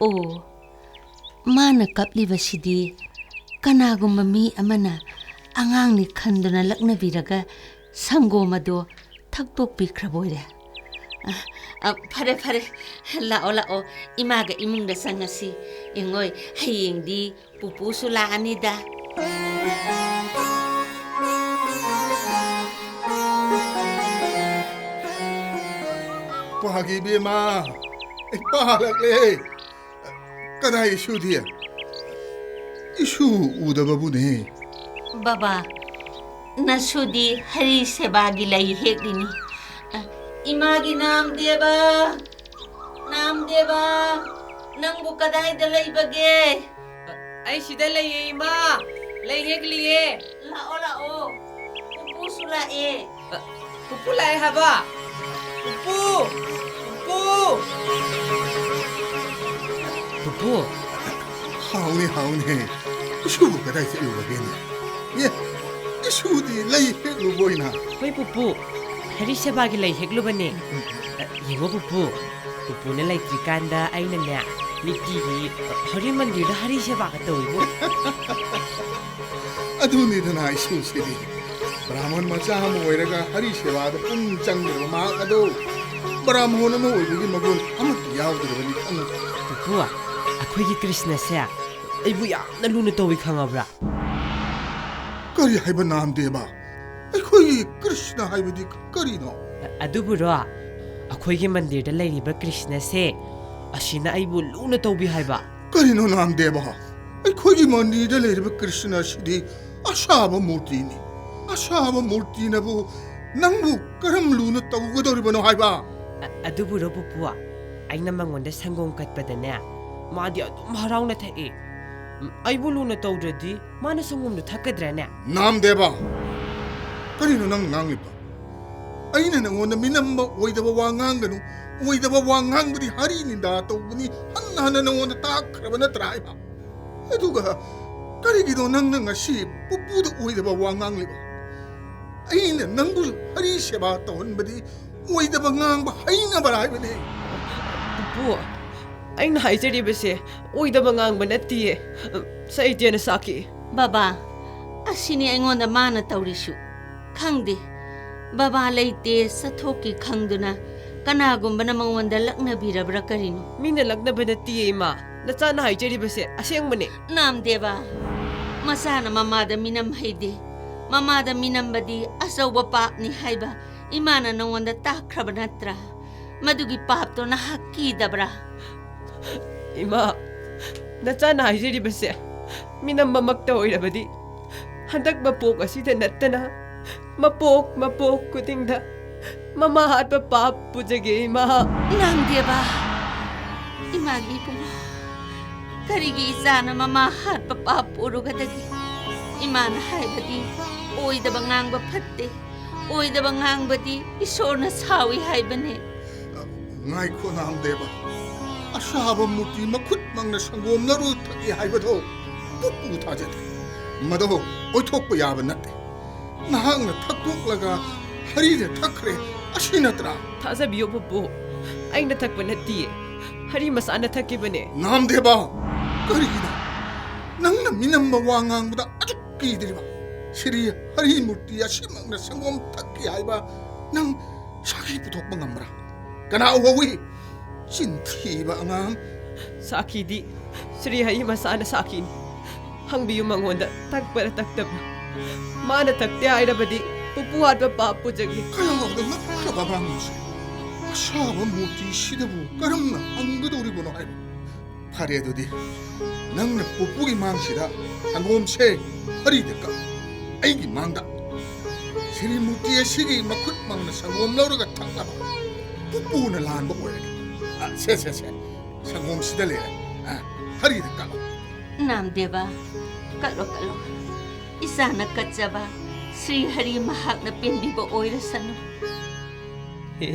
ꯑꯣ, ꯃꯥꯅ ꯀꯞꯂꯤꯕꯁꯤꯗꯤ ꯀꯅꯥꯒꯨꯝꯕ ꯃꯤ ꯑꯃꯅ ꯑꯉꯥꯡꯅꯤ ꯈꯟꯗꯨꯅ ꯂꯛꯅꯕꯤꯔꯒ ꯁꯪꯒꯣꯝ ꯑꯗꯣ ꯊꯛꯇꯣꯛꯄꯤꯈ꯭ꯔꯕ ꯑꯣꯏꯔꯦ꯫ ꯑ, ꯑ, ꯐꯔꯦ, ꯐꯔꯦ, ꯂꯥꯛꯑꯣ, ꯂꯥꯛꯑꯣ, ꯏꯃꯥꯒ ꯏꯃꯨꯡꯗ ꯆꯪꯉꯁꯤ꯫ ꯌꯦꯡꯉꯣꯏ, ꯍꯌꯦꯡꯗꯤ ꯄꯨꯄꯨꯁꯨ ꯂꯥꯛꯑꯅꯤꯗ꯫ ꯄꯥꯒꯤ ꯏꯕꯦꯝꯃ, ꯑꯩ ꯄꯥꯔꯛꯂꯦ꯫ ꯀꯗꯥꯏ ꯏꯁꯨꯗꯤ? ꯏꯁꯨ ꯎꯗꯕꯕꯨꯅꯦ꯫ ꯕꯕꯥ, ꯅꯁꯨꯗꯤ ꯍꯔꯤ ꯁꯦꯕꯥꯒꯤ ꯂꯩ ꯍꯦꯛꯂꯤꯅꯤ꯫ ꯑ, ꯏꯃꯥꯒꯤ ꯅꯥꯝꯗꯦꯕ, ꯅꯥꯝꯗꯦꯕ, ꯅꯪꯕꯨ ꯀꯗꯥꯏꯗ ꯂꯩꯕꯒꯦ? ꯑꯩ ꯁꯤꯗ ꯂꯩꯌꯦ ꯏꯃꯥ, ꯂꯩ ꯍꯦꯛꯂꯤꯌꯦ꯫ ꯂꯥꯛꯑꯣ, ꯂꯥꯛꯑꯣ, ꯄꯨꯄꯨꯁꯨ ꯂꯥꯛꯑꯦ꯫ ꯄꯨꯄꯨ ꯂꯥꯛꯑꯦ ꯍꯥꯏꯕ? ꯄꯨꯄꯨ! ꯄꯨꯄꯨ! ꯄꯨꯄꯨ! ꯍꯥꯎꯅꯦ, ꯍꯥꯎꯅꯦ꯫ ꯏꯁꯨꯕꯨ ꯀꯗꯥꯏ ꯆꯠꯂꯨꯔꯒꯦꯅꯦ? ꯑꯦ, ꯏꯁꯨꯗꯤ ꯂꯩ ꯍꯦꯛꯂꯨꯕ ꯑꯣꯏꯅ꯫ ꯍꯣꯏ ꯄꯨꯄꯨ, ꯍꯔꯤ ꯁꯦꯕꯥꯒꯤ ꯂꯩ ꯍꯦꯛꯂꯨꯕꯅꯦ꯫ ꯑ, ꯌꯦꯡꯉꯣ ꯄꯨꯄꯨ, ꯄꯨꯄꯨꯅ ꯂꯩꯇ꯭ꯔꯤꯀꯥꯟꯗ ꯑꯩꯅꯅꯦ, ꯅꯤꯇꯤꯒꯤ ꯍꯔꯤ ꯃꯟꯗꯤꯔꯗ ꯍꯔꯤ ꯁꯦꯕꯥꯒ ꯇꯧꯏꯕꯨ꯫ ꯑꯗꯨꯅꯤꯗꯅ ꯏꯁꯨꯁꯤꯗꯤ꯫ ꯕ꯭ꯔꯥꯍꯃꯟ ꯃꯆꯥ ꯑꯃ ꯑꯣꯏꯔꯒ ꯍꯔꯤ ꯁꯦꯕꯥꯗ ꯄꯨꯛꯅꯤꯡ ꯆꯪꯗ꯭ꯔꯕ ꯃꯍꯥꯛ ꯑꯗꯣ ꯕ꯭ꯔꯥꯍꯃꯣꯟ ꯑꯃ ꯑꯣꯏꯕꯒꯤ ꯃꯒꯨꯟ ꯑꯃꯠꯇ ꯌꯥꯎꯗ꯭ꯔꯕꯅꯤ ꯈꯪꯉꯨ꯫ ꯄꯨꯄꯨ, ꯑꯩꯈꯣꯏꯒꯤ ꯀ꯭ꯔꯤꯁꯅꯁꯦ ꯑꯩꯕꯨ ꯌꯥꯝꯅ ꯂꯨꯅ ꯇꯧꯏ ꯈꯪꯉꯕ꯭ꯔꯥ? ꯀꯔꯤ ꯍꯥꯏꯕ ꯅꯥꯝꯗꯦꯕ? ꯑꯩꯈꯣꯏꯒꯤ ꯀ꯭ꯔꯤꯁꯅ ꯍꯥꯏꯕꯗꯤ ꯀꯔꯤꯅꯣ? ꯑ-, ꯑꯗꯨꯕꯨꯔꯣ, ꯑꯩꯈꯣꯏꯒꯤ ꯃꯟꯗꯤꯔꯗ ꯂꯩꯔꯤꯕ ꯀ꯭ꯔꯤꯁꯅꯁꯦ, ꯑꯁꯤꯅ ꯑꯩꯕꯨ ꯂꯨꯅ ꯇꯧꯕꯤ ꯍꯥꯏꯕ꯫ ꯀꯔꯤꯅꯣ ꯅꯥꯝꯗꯦꯕ? ꯑꯩꯈꯣꯏꯒꯤ ꯃꯟꯗꯤꯔꯗ ꯂꯩꯔꯤꯕ ꯀ꯭ꯔꯤꯁꯅ ꯑꯁꯤꯗꯤ ꯑꯁꯥꯕ ꯃꯨꯔꯇꯤꯅꯤ꯫ ꯑꯁꯥꯕ ꯃꯨꯔꯇꯤꯅꯕꯨ ꯅꯪꯕꯨ ꯀꯔꯝ ꯂꯨꯅ ꯇꯧꯒꯗꯧꯔꯤꯕꯅꯣ ꯍꯥꯏꯕ? ꯑ-, ꯑꯗꯨꯕꯨꯔꯣ ꯄꯨꯄꯨ, ꯑꯩꯅ ꯃꯉꯣꯟꯗ ꯁꯪꯒꯣꯝ ꯀꯠꯄꯗꯅꯦ, ꯃꯥꯗꯤ ꯑꯗꯨꯝ ꯍꯔꯥꯎꯅ ꯊꯛꯏ꯫ ꯎꯝ, ꯑꯩꯕꯨ ꯂꯨꯅ ꯇꯧꯗ꯭ꯔꯗꯤ ꯃꯥꯅ ꯁꯪꯒꯣꯝꯗꯣ ꯊꯛꯀꯗ꯭ꯔꯅꯦ? ꯅꯥꯝꯗꯦꯕ, ꯀꯔꯤꯅꯣ ꯅꯪ ꯉꯥꯡꯂꯤꯕ? ꯑꯩꯅ ꯅꯉꯣꯟꯗ ꯃꯤꯅꯝꯕ ꯑꯣꯏꯗꯕ ꯋꯥ ꯉꯥꯡꯒꯅꯨ, ꯑꯣꯏꯗꯕ ꯋꯥ ꯉꯥꯡꯕꯗꯤ ꯍꯔꯤ ꯅꯤꯟꯗꯥ ꯇꯧꯕꯅꯤ ꯍꯟꯅ ꯍꯟꯅ ꯅꯉꯣꯟꯗ ꯇꯥꯛꯈ꯭ꯔꯕ ꯅꯠꯇ꯭ꯔꯥ ꯍꯥꯏꯕ? ꯑꯗꯨꯒ ꯀꯔꯤꯒꯤꯅꯣ ꯅꯪꯅ ꯉꯁꯤ ꯄꯨꯄꯨꯗ ꯑꯣꯏꯗꯕ ꯋꯥ ꯉꯥꯡꯂꯤꯕ? ꯑꯩꯅ ꯅꯪꯕꯨ ꯍꯔꯤ ꯁꯦꯕꯥ ꯇꯧꯍꯟꯕꯗꯤ ꯑꯣꯏꯗꯕ ꯉꯥꯡꯕ ꯍꯩꯅꯕ ꯍꯥꯏꯕꯅꯤ꯫ ꯄꯨꯄꯨ, ꯑꯩꯅ ꯍꯥꯏꯖꯔꯤꯕꯁꯦ ꯑꯣꯏꯗꯕ ꯉꯥꯡꯕ ꯅꯠꯇꯤꯌꯦ꯫ ꯁꯥꯍꯤꯇ꯭ꯌꯅ ꯁꯥꯈꯤ꯫ ꯕꯕꯥ, ꯑꯁꯤꯅꯤ ꯑꯩꯉꯣꯟꯗ ꯃꯥꯅ ꯇꯧꯔꯤꯁꯨ꯫ ꯈꯪꯗꯦ, ꯕꯕꯥ ꯂꯩꯇꯦ, ꯆꯠꯊꯣꯛꯈꯤ ꯈꯪꯗꯨꯅ ꯀꯅꯥꯒꯨꯝꯕꯅ ꯃꯉꯣꯟꯗ ꯂꯛꯅꯕꯤꯔꯕ꯭ꯔꯥ ꯀꯔꯤꯅꯣ? ꯃꯤꯅ ꯂꯛꯅꯕ ꯅꯠꯇꯤꯌꯦ, ꯏꯃꯥ꯫ ꯅꯆꯥꯅ ꯍꯥꯏꯖꯔꯤꯕꯁꯦ ꯑꯁꯦꯡꯕꯅꯦ꯫ ꯅꯥꯝꯗꯦꯕ, ꯃꯆꯥꯅ ꯃꯃꯥꯗ ꯃꯤꯅꯝ ꯍꯩꯗꯦ꯫ ꯃꯃꯥꯗ ꯃꯤꯅꯝꯕꯗꯤ ꯑꯆꯧꯕ ꯄꯥꯞꯅꯤ ꯍꯥꯏꯕ ꯏꯃꯥꯅ ꯅꯉꯣꯟꯗ ꯇꯥꯛꯈ꯭ꯔꯕ ꯅꯠꯇ꯭ꯔꯥ? ꯃꯗꯨꯒꯤ ꯄꯥꯞꯇꯣ ꯅꯍꯥꯛ ꯀꯤꯗꯕ꯭ꯔꯥ? ꯏꯃꯥ, ꯅꯆꯥꯅ ꯍꯥꯏꯖꯔꯤꯕꯁꯦ ꯃꯤꯅꯝꯕꯃꯛꯇ ꯑꯣꯏꯔꯕꯗꯤ, ꯍꯟꯗꯛ ꯃꯄꯣꯛ ꯑꯁꯤꯗ ꯅꯠꯇꯅ ꯃꯄꯣꯛ ꯃꯄꯣꯛ ꯈꯨꯗꯤꯡꯗ ꯃꯃꯥ ꯍꯥꯠꯄ ꯄꯥꯞ ꯄꯨꯖꯒꯦ, ꯏꯃꯥ꯫ ꯅꯥꯝꯗꯦꯕ, ꯏꯃꯥꯒꯤ ꯏꯕꯨꯡꯉꯣ, ꯀꯔꯤꯒꯤ ꯏꯆꯥꯅ ꯃꯃꯥ ꯍꯥꯠꯄ ꯄꯥꯞ ꯄꯨꯔꯨꯒꯗꯒꯦ? ꯏꯃꯥꯅ ꯍꯥꯏꯕꯗꯤ ꯑꯣꯏꯗꯕ ꯉꯥꯡꯕ ꯐꯠꯇꯦ, ꯑꯣꯏꯗꯕ ꯉꯥꯡꯕꯗꯤ ꯏꯁꯣꯔꯅ ꯁꯥꯎꯏ ꯍꯥꯏꯕꯅꯦ꯫ ꯉꯥꯏꯈꯣ ꯅꯥꯝꯗꯦꯕ, ꯑꯁꯥꯕ ꯃꯨꯔꯇꯤ ꯃꯈꯨꯠꯃꯛꯅ ꯁꯪꯒꯣꯝ ꯅꯔꯨ ꯊꯛꯏ ꯍꯥꯏꯕꯗꯣ ꯄꯨꯄꯨ ꯊꯥꯖꯗꯦ꯫ ꯃꯗꯣ ꯑꯣꯏꯊꯣꯛꯄ ꯌꯥꯕ ꯅꯠꯇꯦ꯫ ꯅꯍꯥꯛꯅ ꯊꯛꯇꯣꯛꯂꯒ ꯍꯔꯤꯗ ꯊꯛꯈ꯭ꯔꯦ, ꯑꯁꯤ ꯅꯠꯇ꯭ꯔꯥ? ꯊꯥꯖꯕꯤꯌꯨ ꯄꯨꯄꯨ, ꯑꯩꯅ ꯊꯛꯄ ꯅꯠꯇꯤꯌꯦ, ꯍꯔꯤ ꯃꯆꯥꯅ ꯊꯛꯈꯤꯕꯅꯦ꯫ ꯅꯥꯝꯗꯦꯕ, ꯀꯔꯤꯒꯤꯅꯣ ꯅꯪꯅ ꯃꯤꯅꯝꯕ ꯋꯥ ꯉꯥꯡꯕꯗ ꯑꯗꯨꯛ ꯀꯤꯗ꯭ꯔꯤꯕ? ꯁꯤꯔꯤ ꯍꯔꯤ ꯃꯨꯔꯇꯤ ꯑꯁꯤꯃꯛꯅ ꯁꯪꯒꯣꯝ ꯊꯛꯈꯤ ꯍꯥꯏꯕ ꯅꯪ ꯁꯥꯈꯤ ꯄꯨꯊꯣꯛꯄ ꯉꯝꯕ꯭ꯔꯥ? ꯀꯅꯥ ꯎꯍꯧꯏ? ꯆꯤꯟꯊꯤꯕ ꯑꯉꯥꯡ! ꯁꯥꯈꯤꯗꯤ ꯁ꯭ꯔꯤ ꯍꯔꯤ ꯃꯁꯥꯅ ꯁꯥꯈꯤꯅꯤ꯫ ꯍꯪꯕꯤꯌꯨ ꯃꯉꯣꯟꯗ ꯊꯛꯄ꯭ꯔꯥ ꯊꯛꯇꯕ꯭ꯔꯥ꯫ ꯃꯥꯅ ꯊꯛꯇꯦ ꯍꯥꯏꯔꯕꯗꯤ ꯄꯨꯄꯨ ꯍꯥꯠꯄ ꯄꯥꯞ ꯄꯨꯖꯒꯦ꯫ ꯀꯌꯥꯗ ꯉꯛꯈ꯭ꯔꯕ ꯑꯉꯥꯡꯅꯣꯁꯦ! ꯑꯁꯥꯕ ꯃꯨꯔꯇꯤꯁꯤꯗꯕꯨ ꯀꯔꯝꯅ ꯍꯪꯒꯗꯧꯔꯤꯕꯅꯣ ꯍꯥꯏꯕ? ꯐꯔꯦ, ꯑꯗꯨꯗꯤ ꯅꯪꯅ ꯄꯨꯄꯨꯒꯤ ꯃꯥꯡꯁꯤꯗ ꯁꯪꯒꯣꯝꯁꯦ ꯍꯔꯤꯗ ꯀꯛ꯫ ꯑꯩꯒꯤ ꯃꯥꯡꯗ ꯁꯤꯔꯤ ꯃꯨꯔꯇꯤ ꯑꯁꯤꯒꯤ ꯃꯈꯨꯠ ꯃꯥꯡꯗ ꯁꯪꯒꯣꯝ ꯂꯧꯔꯒ ꯊꯛꯅꯕ ꯄꯨꯄꯨꯅ ꯂꯥꯟꯕ ꯑꯣꯏꯔꯒꯦ꯫ ꯑ, ꯁꯦ, ꯁꯦ, ꯁꯦ, ꯁꯪꯒꯣꯝꯁꯤꯗ ꯂꯩꯔꯦ꯫ ꯑ, ꯍꯔꯤꯗ ꯀꯛꯂꯣ꯫ ꯅꯥꯝꯗꯦꯕ, ꯀꯠꯂꯣ, ꯀꯠꯂꯣ꯫ ꯏꯆꯥꯅ ꯀꯠꯆꯕ ꯁ꯭ꯔꯤ ꯍꯔꯤ ꯃꯍꯥꯛꯅ ꯄꯦꯟꯕꯤꯕ ꯑꯣꯏꯔꯁꯅꯨ꯫ ꯍꯦ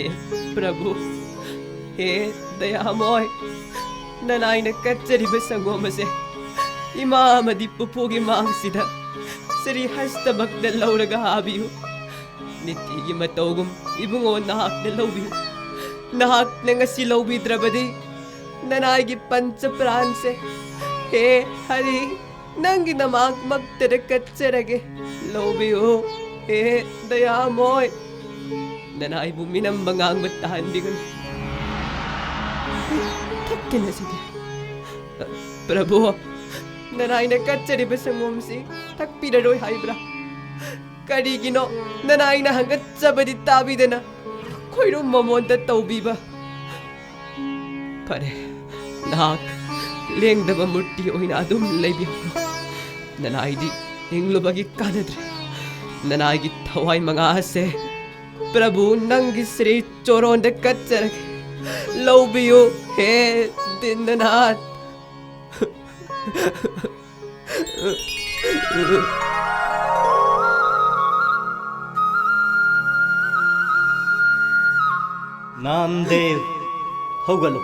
ꯄ꯭ꯔꯚꯨ, ꯍꯦ ꯗꯌꯥꯃꯣꯏ, ꯅꯅꯥꯏꯅ ꯀꯠꯆꯔꯤꯕ ꯁꯪꯒꯣꯝ ꯑꯁꯦ ꯏꯃꯥ ꯑꯃꯗꯤ ꯄꯨꯄꯨꯒꯤ ꯃꯥꯡꯁꯤꯗ ꯁ꯭ꯔꯤ ꯍꯁꯇꯃꯛꯇ ꯂꯧꯔꯒ ꯍꯥꯕꯤꯌꯨ꯫ ꯅꯤꯇꯤꯒꯤ ꯃꯇꯧꯒꯨꯝ ꯏꯕꯨꯡꯉꯣ ꯅꯍꯥꯛꯅ ꯂꯧꯕꯤꯌꯨ꯫ ꯅꯍꯥꯛꯅ ꯉꯁꯤ ꯂꯧꯕꯤꯗ꯭ꯔꯕꯗꯤ ꯅꯅꯥꯏꯒꯤ ꯄꯟꯆ ꯄ꯭ꯔꯥꯟꯁꯦ, ꯍꯦ ꯍꯔꯤ, ꯅꯪꯒꯤ ꯅꯃꯥꯡꯃꯛꯇꯗ ꯀꯠꯆꯔꯒꯦ꯫ ꯂꯧꯕꯤꯌꯨ, ꯍꯦ ꯗꯌꯥꯃꯣꯏ꯫ ꯅꯅꯥꯏꯕꯨ ꯃꯤꯅꯝꯕ ꯉꯥꯡꯕ ꯇꯥꯍꯟꯕꯤꯒꯅꯨ꯫ ꯊꯛꯇꯅꯁꯤꯗꯤ꯫ ꯄ꯭ꯔꯚꯨ, ꯅꯅꯥꯏꯅ ꯀꯠꯆꯔꯤꯕ ꯁꯪꯒꯣꯝꯁꯤ ꯊꯛꯄꯤꯔꯔꯣꯏ ꯍꯥꯏꯕ꯭ꯔꯥ? ꯀꯔꯤꯒꯤꯅꯣ ꯅꯅꯥꯏꯅ ꯍꯪꯒꯠꯆꯕꯗꯤ ꯇꯥꯕꯤꯗꯅ ꯈꯣꯏꯔꯨꯝ ꯃꯃꯣꯟꯗ ꯇꯧꯕꯤꯕ? ꯐꯔꯦ, ꯅꯍꯥꯛ ꯂꯦꯡꯗꯕ ꯃꯨꯔꯇꯤ ꯑꯣꯏꯅ ꯑꯗꯨꯝ ꯂꯩꯕꯤꯍꯧꯔꯣ꯫ ꯅꯅꯥꯏꯗꯤ ꯍꯤꯡꯂꯨꯕꯒꯤ ꯀꯥꯟꯅꯗ꯭ꯔꯦ꯫ ꯅꯅꯥꯏꯒꯤ ꯊꯋꯥꯏ ꯃꯉꯥ ꯑꯁꯦ ꯄ꯭ꯔꯚꯨ ꯅꯪꯒꯤ ꯁ꯭ꯔꯤ ꯆꯣꯔꯣꯟꯗ ꯀꯠꯆꯔꯒꯦ꯫ ꯂꯧꯕꯤꯌꯨ, ꯍꯦ ꯗꯤꯟꯅꯅꯥꯊ꯫ ꯅꯥꯝꯗꯦꯕ, ꯍꯧꯒꯠꯂꯨ꯫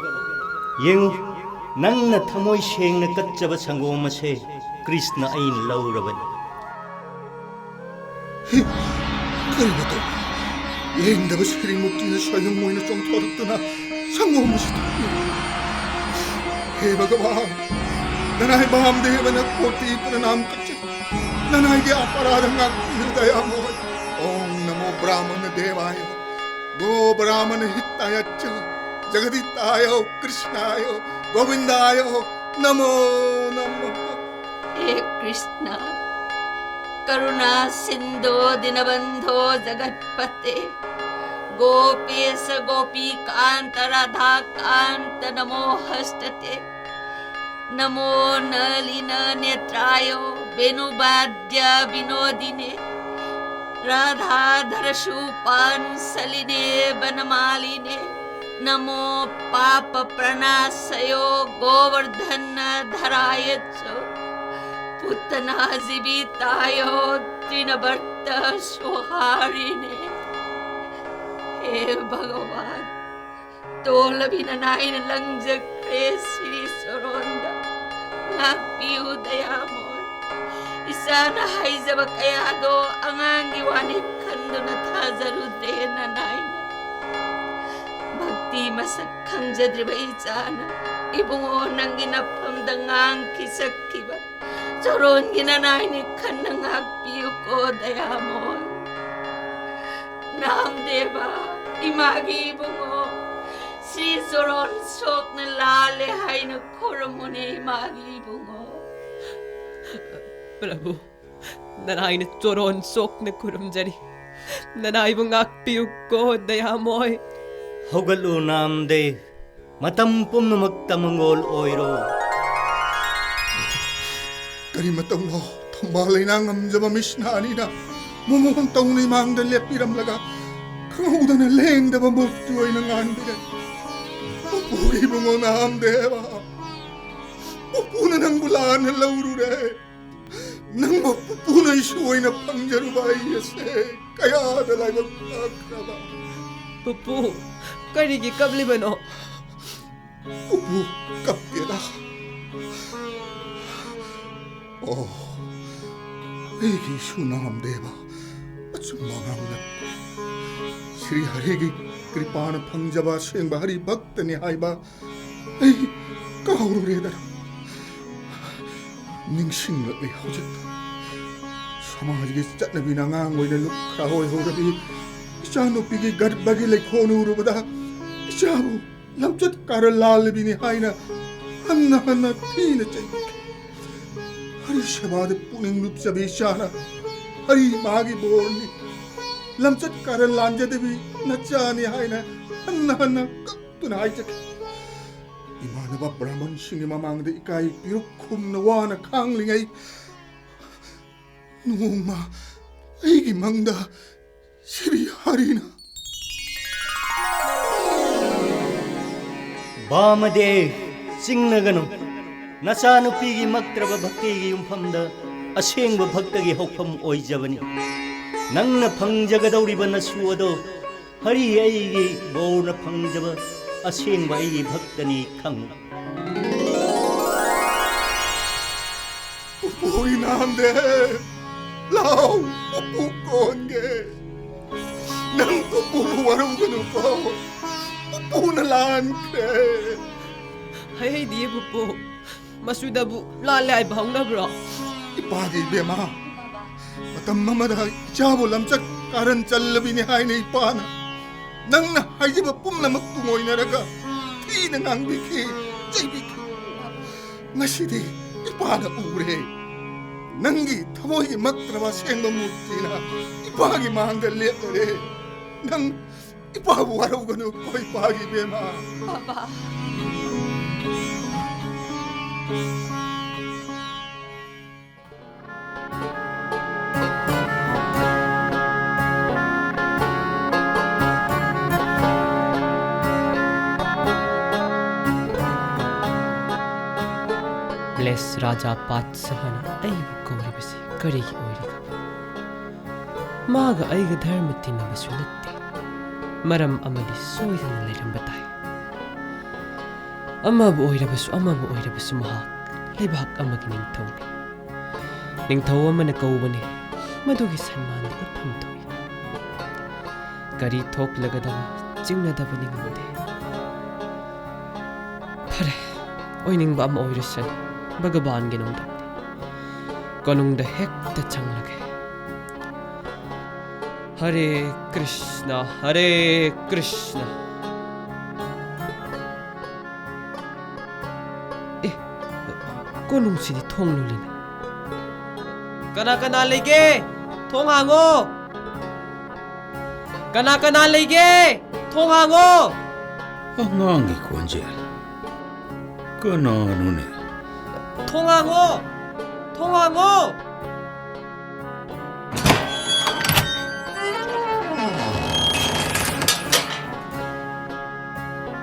ꯌꯦꯡꯉꯨ, ꯅꯪꯅ ꯊꯃꯣꯏ ꯁꯦꯡꯅ ꯀꯠꯆꯕ ꯁꯪꯒꯣꯝ ꯑꯁꯦ ꯀ꯭ꯔꯤꯁꯅ ꯑꯩꯅ ꯂꯧꯔꯕꯅꯤ꯫ ꯀꯔꯤꯅꯣ ꯇꯧꯔꯤ? ꯂꯦꯡꯗꯕ ꯁ꯭ꯔꯤꯃꯨꯔꯇꯤꯅ ꯁꯣꯏꯌꯨꯝ ꯑꯣꯏꯅ ꯆꯣꯡꯊꯣꯔꯛꯇꯨꯅ ꯁꯪꯒꯣꯝ ꯑꯁꯤ ꯊꯛꯂꯤ꯫ ꯍꯦ ꯚꯒꯋꯥꯟ, ꯅꯅꯥꯏ ꯃꯍꯥꯗꯦꯕꯅ ꯀꯣꯇꯤ ꯄ꯭ꯔꯅꯥꯝ ꯀꯠꯆꯩ꯫ ꯅꯅꯥꯏꯒꯤ ꯑꯄꯔꯥꯙ ꯉꯥꯛꯄꯤꯌꯨ, ꯗꯌꯥꯃꯣꯏ꯫ ॐ नमो ब्राह्मण देवाय, गो ब्राह्मण हिताय च, जगदीताय कृष्णाय गोविंदाय नमो नमः। हे कृष्ण, करुणासिन्धो दीनबन्धो जगत्पते। गोपेश गोपीकान्त राधाकान्त नमोऽस्तुते। नमो नलिननेत्राय वेणुवाद्यविनोदिने। राधाधरसूपाञ्जलिने वनमालिने। नमो पापप्रणाशयो गोवर्धनधराय च। पूतनाजीवितायो तृणबर्तसुहारिणे। हे भगवान, ꯇꯣꯜꯂꯕꯤ ꯅꯅꯥꯏꯅ ꯂꯪꯖꯈ꯭ꯔꯦ ꯁꯤꯔꯤ ꯆꯣꯔꯣꯟꯗ꯫ ꯉꯥꯛꯄꯤꯌꯨ ꯗꯌꯥꯃꯣꯏ꯫ ꯏꯆꯥꯅ ꯍꯥꯏꯖꯕ ꯀꯌꯥꯗꯣ ꯑꯉꯥꯡꯒꯤ ꯋꯥꯅꯤ ꯈꯟꯗꯨꯅ ꯊꯥꯖꯔꯨꯗ꯭ꯔꯦ ꯅꯅꯥꯏꯅ꯫ ꯚꯛꯇꯤ ꯃꯁꯛ ꯈꯪꯖꯗ꯭ꯔꯤꯕ ꯏꯆꯥꯅ ꯏꯕꯨꯡꯉꯣ ꯅꯪꯒꯤ ꯅꯐꯝꯗ ꯉꯥꯡꯈꯤ ꯁꯛꯈꯤꯕ ꯆꯣꯔꯣꯟꯒꯤ ꯅꯅꯥꯏꯅꯤ ꯈꯟꯅ ꯉꯥꯛꯄꯤꯌꯨꯀꯣ ꯗꯌꯥꯃꯣꯏ꯫ ꯅꯥꯝꯗꯦꯕ, ꯏꯃꯥꯒꯤ ꯏꯕꯨꯡꯉꯣ, ꯁ꯭ꯔꯤ ꯆꯣꯔꯣꯟ ꯁꯣꯛꯅ ꯂꯥꯜꯂꯦ ꯍꯥꯏꯅ ꯈꯨꯔꯨꯝꯃꯨꯅꯦ ꯏꯃꯥꯒꯤ ꯏꯕꯨꯡꯉꯣ꯫ ꯄ꯭ꯔꯚꯨ, ꯅꯅꯥꯏꯅ ꯆꯣꯔꯣꯟ ꯁꯣꯛꯅ ꯈꯨꯔꯨꯝꯖꯔꯤ꯫ ꯅꯅꯥꯏꯕꯨ ꯉꯥꯛꯄꯤꯌꯨꯀꯣ ꯗꯌꯥꯃꯣꯏ꯫ ꯍꯧꯒꯠꯂꯨ ꯅꯥꯝꯗꯦ, ꯃꯇꯝ ꯄꯨꯝꯅꯃꯛꯇ ꯃꯪꯒꯣꯜ ꯑꯣꯏꯔꯣ꯫ ꯀꯔꯤ ꯃꯇꯧꯅꯣ? ꯊꯝꯕꯥꯜ ꯂꯩꯅꯥ ꯉꯝꯖꯕ ꯃꯤꯁꯅꯥ ꯑꯅꯤꯅ ꯃꯃꯣꯟ ꯇꯧꯅ ꯏꯃꯥꯡꯗ ꯂꯦꯞꯄꯤꯔꯝꯂꯒ ꯈꯪꯍꯧꯗꯅ ꯂꯦꯡꯗꯕ ꯃꯨꯔꯇꯤ ꯑꯣꯏꯅ ꯉꯥꯟꯕꯤꯔꯦ꯫ ꯄꯨꯄꯨꯒꯤ ꯏꯕꯨꯡꯉꯣ ꯅꯥꯝꯗꯦꯕ, ꯄꯨꯄꯨꯅ ꯅꯪꯕꯨ ꯂꯥꯟꯅ ꯂꯧꯔꯨꯔꯦ꯫ ꯅꯪꯕꯨ ꯄꯨꯄꯨꯅ ꯏꯁꯨ ꯑꯣꯏꯅ ꯐꯪꯖꯔꯨꯕ ꯑꯩ ꯑꯁꯦ ꯀꯌꯥꯗ ꯂꯥꯏꯕꯛ ꯐꯈ꯭ꯔꯕ꯫ ꯄꯨꯄꯨ, ꯀꯔꯤꯒꯤ ꯀꯞꯂꯤꯕꯅꯣ? ꯄꯨꯄꯨ, ꯀꯞꯇꯦꯗ꯫ ꯑꯣ, ꯑꯩꯒꯤ ꯏꯁꯨ ꯅꯥꯝꯗꯦꯕ ꯑꯆꯨꯝꯕ ꯑꯉꯥꯡ ꯅꯠꯇꯦ꯫ ꯁ꯭ꯔꯤ ꯍꯔꯤꯒꯤ ꯀ꯭ꯔꯤꯄꯥꯅ ꯐꯪꯖꯕ ꯑꯁꯦꯡꯕ ꯍꯔꯤ ꯚꯛꯇꯅꯤ ꯍꯥꯏꯕ ꯑꯩ ꯀꯥꯎꯔꯨꯔꯦꯗꯅ꯫ ꯅꯤꯡꯁꯤꯡꯂꯛꯂꯦ ꯍꯧꯖꯤꯛꯇ꯫ ꯁꯃꯥꯖꯒꯤ ꯆꯠꯅꯕꯤꯅ ꯑꯉꯥꯡ ꯑꯣꯏꯅ ꯂꯨꯞꯈ꯭ꯔ ꯑꯣꯏꯍꯧꯔꯕꯤ ꯏꯆꯥꯅꯨꯄꯤꯒꯤ ꯒꯔꯚꯒꯤ ꯂꯩꯈꯣꯜ ꯎꯔꯨꯕꯗ ꯏꯆꯥꯕꯨ ꯂꯝꯆꯠ ꯀꯥꯔ ꯂꯥꯜꯂꯕꯤꯅꯤ ꯍꯥꯏꯅ ꯍꯟꯅ ꯍꯟꯅ ꯊꯤꯅ ꯆꯩꯕꯤꯈꯤ꯫ ꯍꯔꯤ ꯁꯦꯕꯥꯗ ꯄꯨꯛꯅꯤꯡ ꯂꯨꯞꯆꯕꯤ ꯏꯆꯥꯅ ꯍꯔꯤ ꯃꯥꯒꯤ ꯕꯣꯔꯅꯤ꯫ ꯂꯝꯆꯠ ꯀꯥꯔꯟ ꯂꯥꯟꯖꯗꯕꯤ ꯅꯆꯥꯅꯤ ꯍꯥꯏꯅ ꯍꯟꯅ ꯍꯟꯅ ꯀꯞꯇꯨꯅ ꯍꯥꯏꯖꯈꯤ꯫ ꯏꯃꯥꯟꯅꯕ ꯕ꯭ꯔꯥꯍꯃꯟꯁꯤꯡꯒꯤ ꯃꯃꯥꯡꯗ ꯏꯀꯥꯏ ꯄꯤꯔꯨꯛ ꯈꯨꯝꯅ ꯋꯥꯅ ꯈꯥꯡꯂꯤꯉꯩ, ꯅꯣꯡꯃ ꯑꯩꯒꯤ ꯃꯪꯗ ꯁ꯭ꯔꯤ ꯍꯔꯤꯅ, ꯕꯥꯃꯗꯦꯕ, ꯆꯤꯡꯅꯒꯅꯨ꯫ ꯅꯆꯥꯅꯨꯄꯤꯒꯤ ꯃꯛꯇ꯭ꯔꯕ ꯚꯛꯇꯤꯒꯤ ꯌꯨꯝꯐꯝꯗ ꯑꯁꯦꯡꯕ ꯚꯛꯇꯒꯤ ꯍꯧꯐꯝ ꯑꯣꯏꯖꯕꯅꯤ꯫ ꯅꯪꯅ ꯐꯪꯖꯒꯗꯧꯔꯤꯕ ꯅꯁꯨ ꯑꯗꯣ ꯍꯔꯤ ꯑꯩꯒꯤ ꯕꯣꯔꯅ ꯐꯪꯖꯕ ꯑꯁꯦꯡꯕ ꯑꯩꯒꯤ ꯚꯛꯇꯅꯤ ꯈꯪꯉꯨ꯫ ꯄꯨꯄꯨ ꯏꯅꯥꯝꯗꯦꯕ, ꯂꯥꯎ, ꯄꯨꯄꯨ ꯀꯣꯟꯒꯦ꯫ ꯅꯪ ꯄꯨꯄꯨꯕꯨ ꯋꯥꯔꯧꯒꯅꯨꯀꯣ꯫ ꯄꯨꯄꯨꯅ ꯂꯥꯟꯈ꯭ꯔꯦ꯫ ꯍꯩꯍꯩꯗꯤꯌꯦ ꯄꯨꯄꯨ꯫ ꯃꯁꯨꯗꯕꯨ ꯂꯥꯜꯂꯦ ꯍꯥꯏꯕ ꯍꯧꯅꯕ꯭ꯔꯣ? ꯏꯄꯥꯒꯤ ꯏꯕꯦꯝꯃ, ꯃꯇꯝ ꯑꯃꯗ ꯏꯆꯥꯕꯨ ꯂꯝꯆꯠ ꯀꯥꯔꯟ ꯆꯜꯂꯕꯤꯅꯤ ꯍꯥꯏꯅ ꯏꯄꯥꯅ ꯅꯪꯅ ꯍꯥꯏꯖꯕ ꯄꯨꯝꯅꯃꯛ ꯇꯨꯡꯑꯣꯏꯅꯔꯒ ꯊꯤꯅ ꯉꯥꯡꯕꯤꯈꯤ, ꯆꯩꯕꯤꯈꯤ꯫ ꯉꯁꯤꯗꯤ ꯏꯄꯥꯅ ꯎꯔꯦ꯫ ꯅꯪꯒꯤ ꯊꯃꯣꯏꯒꯤ ꯃꯛꯇ꯭ꯔꯕ ꯑꯁꯦꯡꯕ ꯃꯨꯔꯇꯤꯅ ꯏꯄꯥꯒꯤ ꯃꯥꯡꯗ ꯂꯦꯞꯂꯔꯦ꯫ ꯅꯪ ꯏꯄꯥꯕꯨ ꯋꯥꯔꯧꯒꯅꯨ, ꯀꯣ ꯏꯄꯥꯒꯤ ꯏꯕꯦꯝꯃ꯫ ꯕꯥꯕꯥ꯫ ꯕ꯭ꯂꯦꯁ ꯔꯥꯖꯥ ꯄꯥꯠꯁꯥꯍꯅ ꯑꯩꯕꯨ ꯀꯧꯔꯤꯕꯁꯤ ꯀꯔꯤꯒꯤ ꯑꯣꯏꯔꯤꯕ? ꯃꯥꯒ ꯑꯩꯒ ꯙꯔꯃ ꯇꯤꯟꯅꯕꯁꯨ ꯅꯠꯇꯦ꯫ ꯃꯔꯝ ꯑꯃꯗꯤ ꯁꯣꯏꯗꯅ ꯂꯩꯔꯝꯕ ꯇꯥꯏ꯫ ꯑꯃꯕꯨ ꯑꯣꯏꯔꯕꯁꯨ, ꯑꯃꯕꯨ ꯑꯣꯏꯔꯕꯁꯨ, ꯃꯍꯥꯛ ꯂꯩꯕꯥꯛ ꯑꯃꯒꯤ ꯅꯤꯡꯊꯧꯅꯤ꯫ ꯅꯤꯡꯊꯧ ꯑꯃꯅ ꯀꯧꯕꯅꯤ, ꯃꯗꯨꯒꯤ ꯁꯟꯃꯥꯟꯗꯤ ꯎꯠꯐꯝ ꯊꯣꯛꯏ꯫ ꯀꯔꯤ ꯊꯣꯛꯂꯒꯗꯕ ꯆꯤꯡꯅꯗꯕꯅꯤ ꯉꯝꯗꯦ꯫ ꯐꯔꯦ, ꯑꯣꯏꯅꯤꯡꯕ ꯑꯃ ꯑꯣꯏꯔꯁꯅꯨ, ꯚꯒꯕꯥꯟꯒꯤ ꯅꯣꯡꯗꯝꯅꯤ꯫ ꯀꯣꯅꯨꯡꯗ ꯍꯦꯛꯇ ꯆꯪꯂꯒꯦ꯫ ꯍꯔꯦ ꯀ꯭ꯔꯤꯁꯅ, ꯍꯔꯦ ꯀ꯭ꯔꯤꯁꯅ꯫ ꯑꯦ, ꯀꯣꯅꯨꯡꯁꯤꯗꯤ ꯊꯣꯡ ꯂꯣꯜꯂꯤꯅꯦ꯫ ꯀꯅꯥ ꯀꯅꯥ ꯂꯩꯒꯦ? ꯊꯣꯡ ꯍꯥꯡꯉꯣ! ꯀꯅꯥ ꯀꯅꯥ ꯂꯩꯒꯦ? ꯊꯣꯡ ꯍꯥꯡꯉꯣ! ꯑꯉꯥꯡꯒꯤ ꯈꯣꯟꯖꯦꯜ꯫ ꯀꯅꯥꯅꯣꯅꯦ? ꯊꯣꯡ ꯍꯥꯡꯉꯣ! ꯊꯣꯡ ꯍꯥꯡꯉꯣ!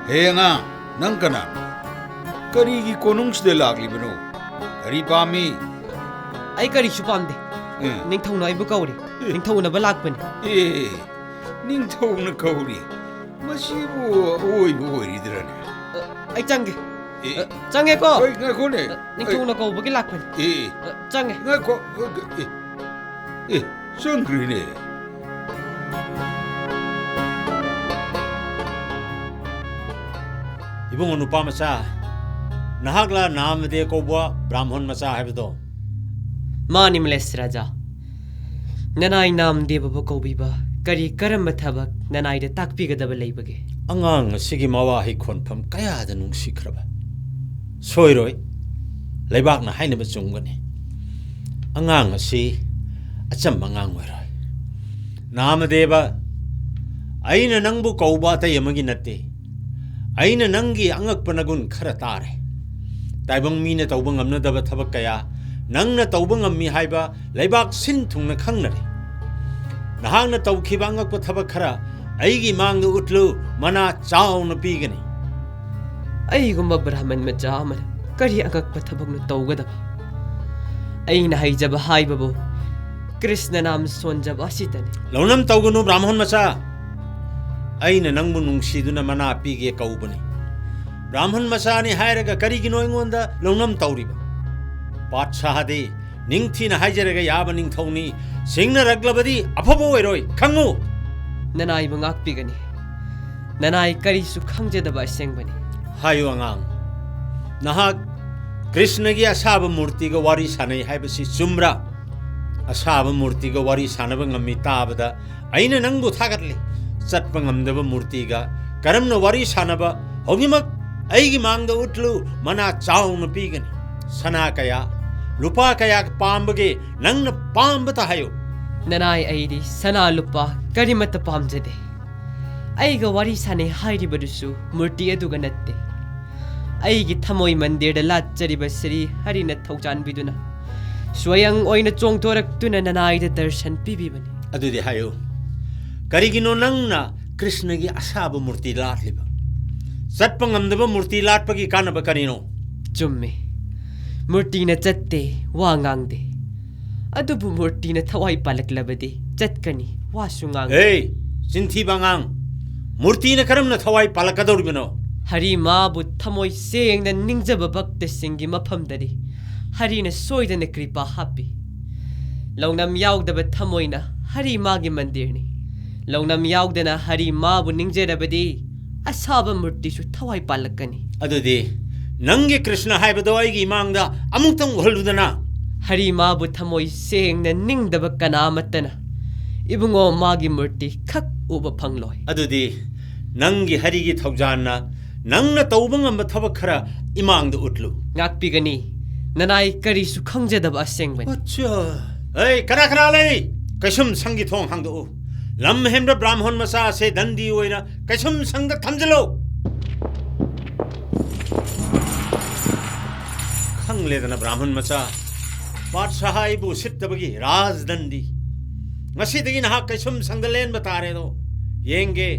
ꯍꯦ ꯑꯉꯥꯡ, ꯅꯪ ꯀꯅꯥꯅꯣ? ꯀꯔꯤꯒꯤ ꯀꯣꯅꯨꯡꯁꯤꯗ ꯂꯥꯛꯂꯤꯕꯅꯣ? ꯀꯔꯤ ꯄꯥꯝꯃꯤ? ꯑꯩ ꯀꯔꯤꯁꯨ ꯄꯥꯝꯗꯦ꯫ ꯑꯦ꯫ ꯅꯤꯡꯊꯧꯅ ꯑꯩꯕꯨ ꯀꯧꯔꯤ꯫ ꯑꯦ꯫ ꯅꯤꯡꯊꯧ ꯎꯅꯕ ꯂꯥꯛꯄꯅꯤ꯫ ꯑꯦ, ꯅꯤꯡꯊꯧꯅ ꯀꯧꯔꯤ? ꯃꯁꯤꯕꯨ ꯑꯋꯣꯏꯕ ꯑꯣꯏꯔꯤꯗ꯭ꯔꯅꯦ? ꯑ, ꯑꯩ ꯆꯪꯒꯦ꯫ ꯑꯦ꯫ ꯑ, ꯆꯪꯉꯦꯀꯣ꯫ ꯍꯣꯏ, ꯉꯥꯏꯈꯣꯅꯦ꯫ ꯑ, ꯅꯤꯡꯊꯧꯅ ꯀꯧꯕꯒꯤ ꯂꯥꯛꯄꯅꯤ꯫ ꯑꯦ꯫ ꯑ, ꯆꯪꯉꯦ꯫ ꯉꯥꯏꯈꯣ꯫ ꯑꯦ, ꯑꯦ, ꯆꯪꯈ꯭ꯔꯤꯅꯦ꯫ ꯏꯕꯨꯡꯉꯣ ꯅꯨꯄꯥ ꯃꯆꯥ, ꯅꯍꯥꯛꯂ ꯅꯥꯃꯗꯦ ꯀꯧꯕ ꯕ꯭ꯔꯥꯍꯃꯟ ꯃꯆꯥ ꯍꯥꯏꯕꯗꯣ? ꯃꯥꯅꯤ, ꯃꯂꯦꯁ ꯔꯥꯖꯥ꯫ ꯅꯅꯥꯏ ꯅꯥꯃꯗꯦꯕꯕꯨ ꯀꯧꯕꯤꯕ ꯀꯔꯤ ꯀꯔꯝꯕ ꯊꯕꯛ ꯅꯅꯥꯏꯗ ꯇꯥꯛꯄꯤꯒꯗꯕ ꯂꯩꯕꯒꯦ? ꯑꯉꯥꯡ ꯑꯁꯤꯒꯤ ꯃꯋꯥꯍꯩ ꯈꯣꯟꯐꯝ ꯀꯌꯥꯗ ꯅꯨꯡꯁꯤꯈ꯭ꯔꯕ꯫ ꯁꯣꯏꯔꯣꯏ, ꯂꯩꯕꯥꯛꯅ ꯍꯥꯏꯅꯕ ꯆꯨꯝꯒꯅꯤ꯫ ꯑꯉꯥꯡ ꯑꯁꯤ ꯑꯆꯝꯕ ꯑꯉꯥꯡ ꯑꯣꯏꯔꯣꯏ꯫ ꯅꯥꯃꯗꯦꯕ, ꯑꯩꯅ ꯅꯪꯕꯨ ꯀꯧꯕ ꯑꯇꯩ ꯑꯃꯒꯤ ꯅꯠꯇꯦ꯫ ꯑꯩꯅ ꯅꯪꯒꯤ ꯑꯉꯛꯄ ꯅꯒꯨꯟ ꯈꯔ ꯇꯥꯔꯦ꯫ ꯇꯥꯏꯕꯪ ꯃꯤꯅ ꯇꯧꯕ ꯉꯝꯅꯗꯕ ꯊꯕꯛ ꯀꯌꯥ ꯅꯪꯅ ꯇꯧꯕ ꯉꯝꯃꯤ ꯍꯥꯏꯕ ꯂꯩꯕꯥꯛ ꯁꯤꯟ ꯊꯨꯡꯅ ꯈꯪꯅꯔꯦ꯫ ꯅꯍꯥꯛꯅ ꯇꯧꯈꯤꯕ ꯑꯉꯛꯄ ꯊꯕꯛ ꯈꯔ ꯑꯩꯒꯤ ꯃꯥꯡꯗ ꯎꯠꯂꯨ, ꯃꯅꯥ ꯆꯥꯎꯅ ꯄꯤꯒꯅꯤ꯫ ꯑꯩꯒꯨꯝꯕ ꯕ꯭ꯔꯥꯍꯃꯟ ꯃꯆꯥ ꯑꯃꯅ ꯀꯔꯤ ꯑꯉꯛꯄ ꯊꯕꯛꯅꯣ ꯇꯧꯒꯗꯕ? ꯑꯩꯅ ꯍꯩꯖꯕ ꯍꯥꯏꯕꯕꯨ ꯀ꯭ꯔꯤꯁꯅ ꯅꯥꯝ ꯁꯣꯟꯖꯕ ꯑꯁꯤꯇꯅꯤ꯫ ꯂꯧꯅꯝ ꯇꯧꯒꯅꯨ, ꯕ꯭ꯔꯥꯍꯃꯟ ꯃꯆꯥ꯫ ꯑꯩꯅ ꯅꯪꯕꯨ ꯅꯨꯡꯁꯤꯗꯨꯅ ꯃꯅꯥ ꯄꯤꯒꯦ ꯀꯧꯕꯅꯤ꯫ ꯕ꯭ꯔꯥꯍꯃꯟ ꯃꯆꯥꯅꯤ ꯍꯥꯏꯔꯒ ꯀꯔꯤꯒꯤꯅꯣ ꯑꯩꯉꯣꯟꯗ ꯂꯧꯅꯝ ꯇꯧꯔꯤꯕ? ꯄꯥꯠꯁꯥꯍꯗꯤ ꯅꯤꯡꯊꯤꯅ ꯍꯥꯏꯖꯔꯒ ꯌꯥꯕ ꯅꯤꯡꯊꯧꯅꯤ꯫ ꯁꯤꯡꯅꯔꯛꯂꯕꯗꯤ ꯑꯐꯕ ꯑꯣꯏꯔꯣꯏ, ꯈꯪꯉꯨ꯫ ꯅꯅꯥꯏꯕꯨ ꯉꯥꯛꯄꯤꯒꯅꯤ꯫ ꯅꯅꯥꯏ ꯀꯔꯤꯁꯨ ꯈꯪꯖꯗꯕ ꯑꯁꯦꯡꯕꯅꯤ꯫ ꯍꯥꯏꯌꯨ ꯑꯉꯥꯡ, ꯅꯍꯥꯛ ꯀ꯭ꯔꯤꯁꯅꯒꯤ ꯑꯁꯥꯕ ꯃꯨꯔꯇꯤꯒ ꯋꯥꯔꯤ ꯁꯥꯟꯅꯩ ꯍꯥꯏꯕꯁꯤ ꯆꯨꯝꯕ꯭ꯔꯥ? ꯑꯁꯥꯕ ꯃꯨꯔꯇꯤꯒ ꯋꯥꯔꯤ ꯁꯥꯟꯅꯕ ꯉꯝꯃꯤ ꯇꯥꯕꯗ ꯑꯩꯅ ꯅꯪꯕꯨ ꯊꯥꯒꯠꯂꯤ꯫ ꯆꯠꯄ ꯉꯝꯗꯕ ꯃꯨꯔꯇꯤꯒ ꯀꯔꯝꯅ ꯋꯥꯔꯤ ꯁꯥꯟꯅꯕ? ꯍꯧꯖꯤꯛꯃꯛ ꯑꯩꯒꯤ ꯃꯥꯡꯗ ꯎꯠꯂꯨ, ꯃꯅꯥ ꯆꯥꯎꯅ ꯄꯤꯒꯅꯤ꯫ ꯁꯅꯥ ꯀꯌꯥ, ꯂꯨꯄꯥ ꯀꯌꯥ ꯄꯥꯝꯕꯒꯦ? ꯅꯪꯅ ꯄꯥꯝꯕꯇ ꯍꯥꯏꯌꯨ꯫ ꯅꯅꯥꯏ, ꯑꯩꯗꯤ ꯁꯅꯥ ꯂꯨꯄꯥ ꯀꯔꯤꯃꯠꯇ ꯄꯥꯝꯖꯗꯦ꯫ ꯑꯩꯒ ꯋꯥꯔꯤ ꯁꯥꯟꯅꯩ ꯍꯥꯏꯔꯤꯕꯗꯨꯁꯨ ꯃꯨꯔꯇꯤ ꯑꯗꯨꯒ ꯅꯠꯇꯦ꯫ ꯑꯩꯒꯤ ꯊꯃꯣꯏ ꯃꯟꯗꯤꯔꯗ ꯂꯥꯠꯆꯔꯤꯕ ꯁ꯭ꯔꯤ ꯍꯔꯤꯅ ꯊꯧꯖꯥꯟꯕꯤꯗꯨꯅ ꯁ꯭ꯋꯌꯪ ꯑꯣꯏꯅ ꯆꯣꯡꯊꯣꯔꯛꯇꯨꯅ ꯅꯅꯥꯏꯗ ꯗꯔꯁꯟ ꯄꯤꯕꯤꯕꯅꯤ꯫ ꯑꯗꯨꯗꯤ ꯍꯥꯏꯌꯨ, ꯀꯔꯤꯒꯤꯅꯣ ꯅꯪꯅ ꯀ꯭ꯔꯤꯁꯅꯒꯤ ꯑꯁꯥꯕ ꯃꯨꯔꯇꯤ ꯂꯥꯠꯂꯤꯕ? ꯆꯠꯄ ꯉꯝꯗꯕ ꯃꯨꯔꯇꯤ ꯂꯥꯠꯄꯒꯤ ꯀꯥꯟꯅꯕ ꯀꯔꯤꯅꯣ? ꯆꯨꯝꯃꯤ, ꯃꯨꯔꯇꯤꯅ ꯆꯠꯇꯦ, ꯋꯥ ꯉꯥꯡꯗꯦ꯫ ꯑꯗꯨꯕꯨ ꯃꯨꯔꯇꯤꯅ ꯊꯋꯥꯏ ꯄꯥꯜꯂꯛꯂꯕꯗꯤ ꯆꯠꯀꯅꯤ, ꯋꯥꯁꯨ ꯉꯥꯡꯒꯅꯤ꯫ ꯑꯦ, ꯆꯤꯟꯊꯤꯕ ꯑꯉꯥꯡ! ꯃꯨꯔꯇꯤꯅ ꯀꯔꯝꯅ ꯊꯋꯥꯏ ꯄꯥꯜꯂꯛꯀꯗꯧꯔꯤꯕꯅꯣ? ꯍꯔꯤ ꯃꯥꯕꯨ ꯊꯃꯣꯏ ꯁꯦꯡꯅ ꯅꯤꯡꯖꯕ ꯚꯛꯇꯁꯤꯡꯒꯤ ꯃꯐꯝꯗꯗꯤ ꯍꯔꯤꯅ ꯁꯣꯏꯗꯅ ꯀ꯭ꯔꯤꯄꯥ ꯍꯥꯞꯄꯤ꯫ ꯂꯧꯅꯝ ꯌꯥꯎꯗꯕ ꯊꯃꯣꯏꯅ ꯍꯔꯤ ꯃꯥꯒꯤ ꯃꯟꯗꯤꯔꯅꯤ꯫ ꯂꯧꯅꯝ ꯌꯥꯎꯗꯅ ꯍꯔꯤ ꯃꯥꯕꯨ ꯅꯤꯡꯖꯔꯕꯗꯤ ꯑꯁꯥꯕ ꯃꯨꯔꯇꯤꯁꯨ ꯊꯋꯥꯏ ꯄꯥꯜꯂꯛꯀꯅꯤ꯫ ꯑꯗꯨꯗꯤ ꯅꯪꯒꯤ ꯀ꯭ꯔꯤꯁꯅ ꯍꯥꯏꯕꯗꯣ ꯑꯩꯒꯤ ꯏꯃꯥꯡꯗ ꯑꯃꯨꯛꯇꯪ ꯎꯍꯜꯂꯨꯗꯅ꯫ ꯍꯔꯤ ꯃꯥꯕꯨ ꯊꯃꯣꯏ ꯁꯦꯡꯅ ꯅꯤꯡꯗꯕ ꯀꯅꯥ ꯑꯃꯠꯇꯅ ꯏꯕꯨꯡꯉꯣ ꯃꯥꯒꯤ ꯃꯨꯔꯇꯤ ꯈꯛ ꯎꯕ ꯐꯪꯂꯣꯏ꯫ ꯑꯗꯨꯗꯤ ꯅꯪꯒꯤ ꯍꯔꯤꯒꯤ ꯊꯧꯖꯥꯟꯅ ꯅꯪꯅ ꯇꯧꯕ ꯉꯝꯕ ꯊꯕꯛ ꯈꯔ ꯏꯃꯥꯡꯗ ꯎꯠꯂꯨ꯫ ꯉꯥꯛꯄꯤꯒꯅꯤ, ꯅꯅꯥꯏ ꯀꯔꯤꯁꯨ ꯈꯪꯖꯗꯕ ꯑꯁꯦꯡꯕꯅꯤ꯫ ꯑꯠꯆꯥ! ꯑꯩ, ꯀꯅꯥ ꯀꯅꯥ ꯂꯩ? ꯀꯩꯁꯨꯝ ꯁꯪꯒꯤ ꯊꯣꯡ ꯍꯥꯡꯗꯣꯛꯎ꯫ ꯂꯝ ꯍꯦꯟꯕ ꯕ꯭ꯔꯥꯍꯃꯟ ꯃꯆꯥ ꯑꯁꯦ ꯗꯟꯗꯤ ꯑꯣꯏꯅ ꯀꯩꯁꯨꯝ ꯁꯪꯗ ꯊꯝꯖꯤꯜꯂꯨ꯫ ꯈꯪꯂꯦꯗꯅ ꯕ꯭ꯔꯥꯍꯃꯟ ꯃꯆꯥ, ꯄꯥꯠꯁꯥꯍꯥ ꯑꯩꯕꯨ ꯎꯁꯤꯠꯇꯕꯒꯤ ꯔꯥꯖ ꯗꯟꯗꯤ꯫ ꯉꯁꯤꯗꯒꯤ ꯅꯍꯥꯛ ꯀꯩꯁꯨꯝ ꯁꯪꯗ ꯂꯦꯟꯕ ꯇꯥꯔꯦꯗꯣ꯫ ꯌꯦꯡꯒꯦ,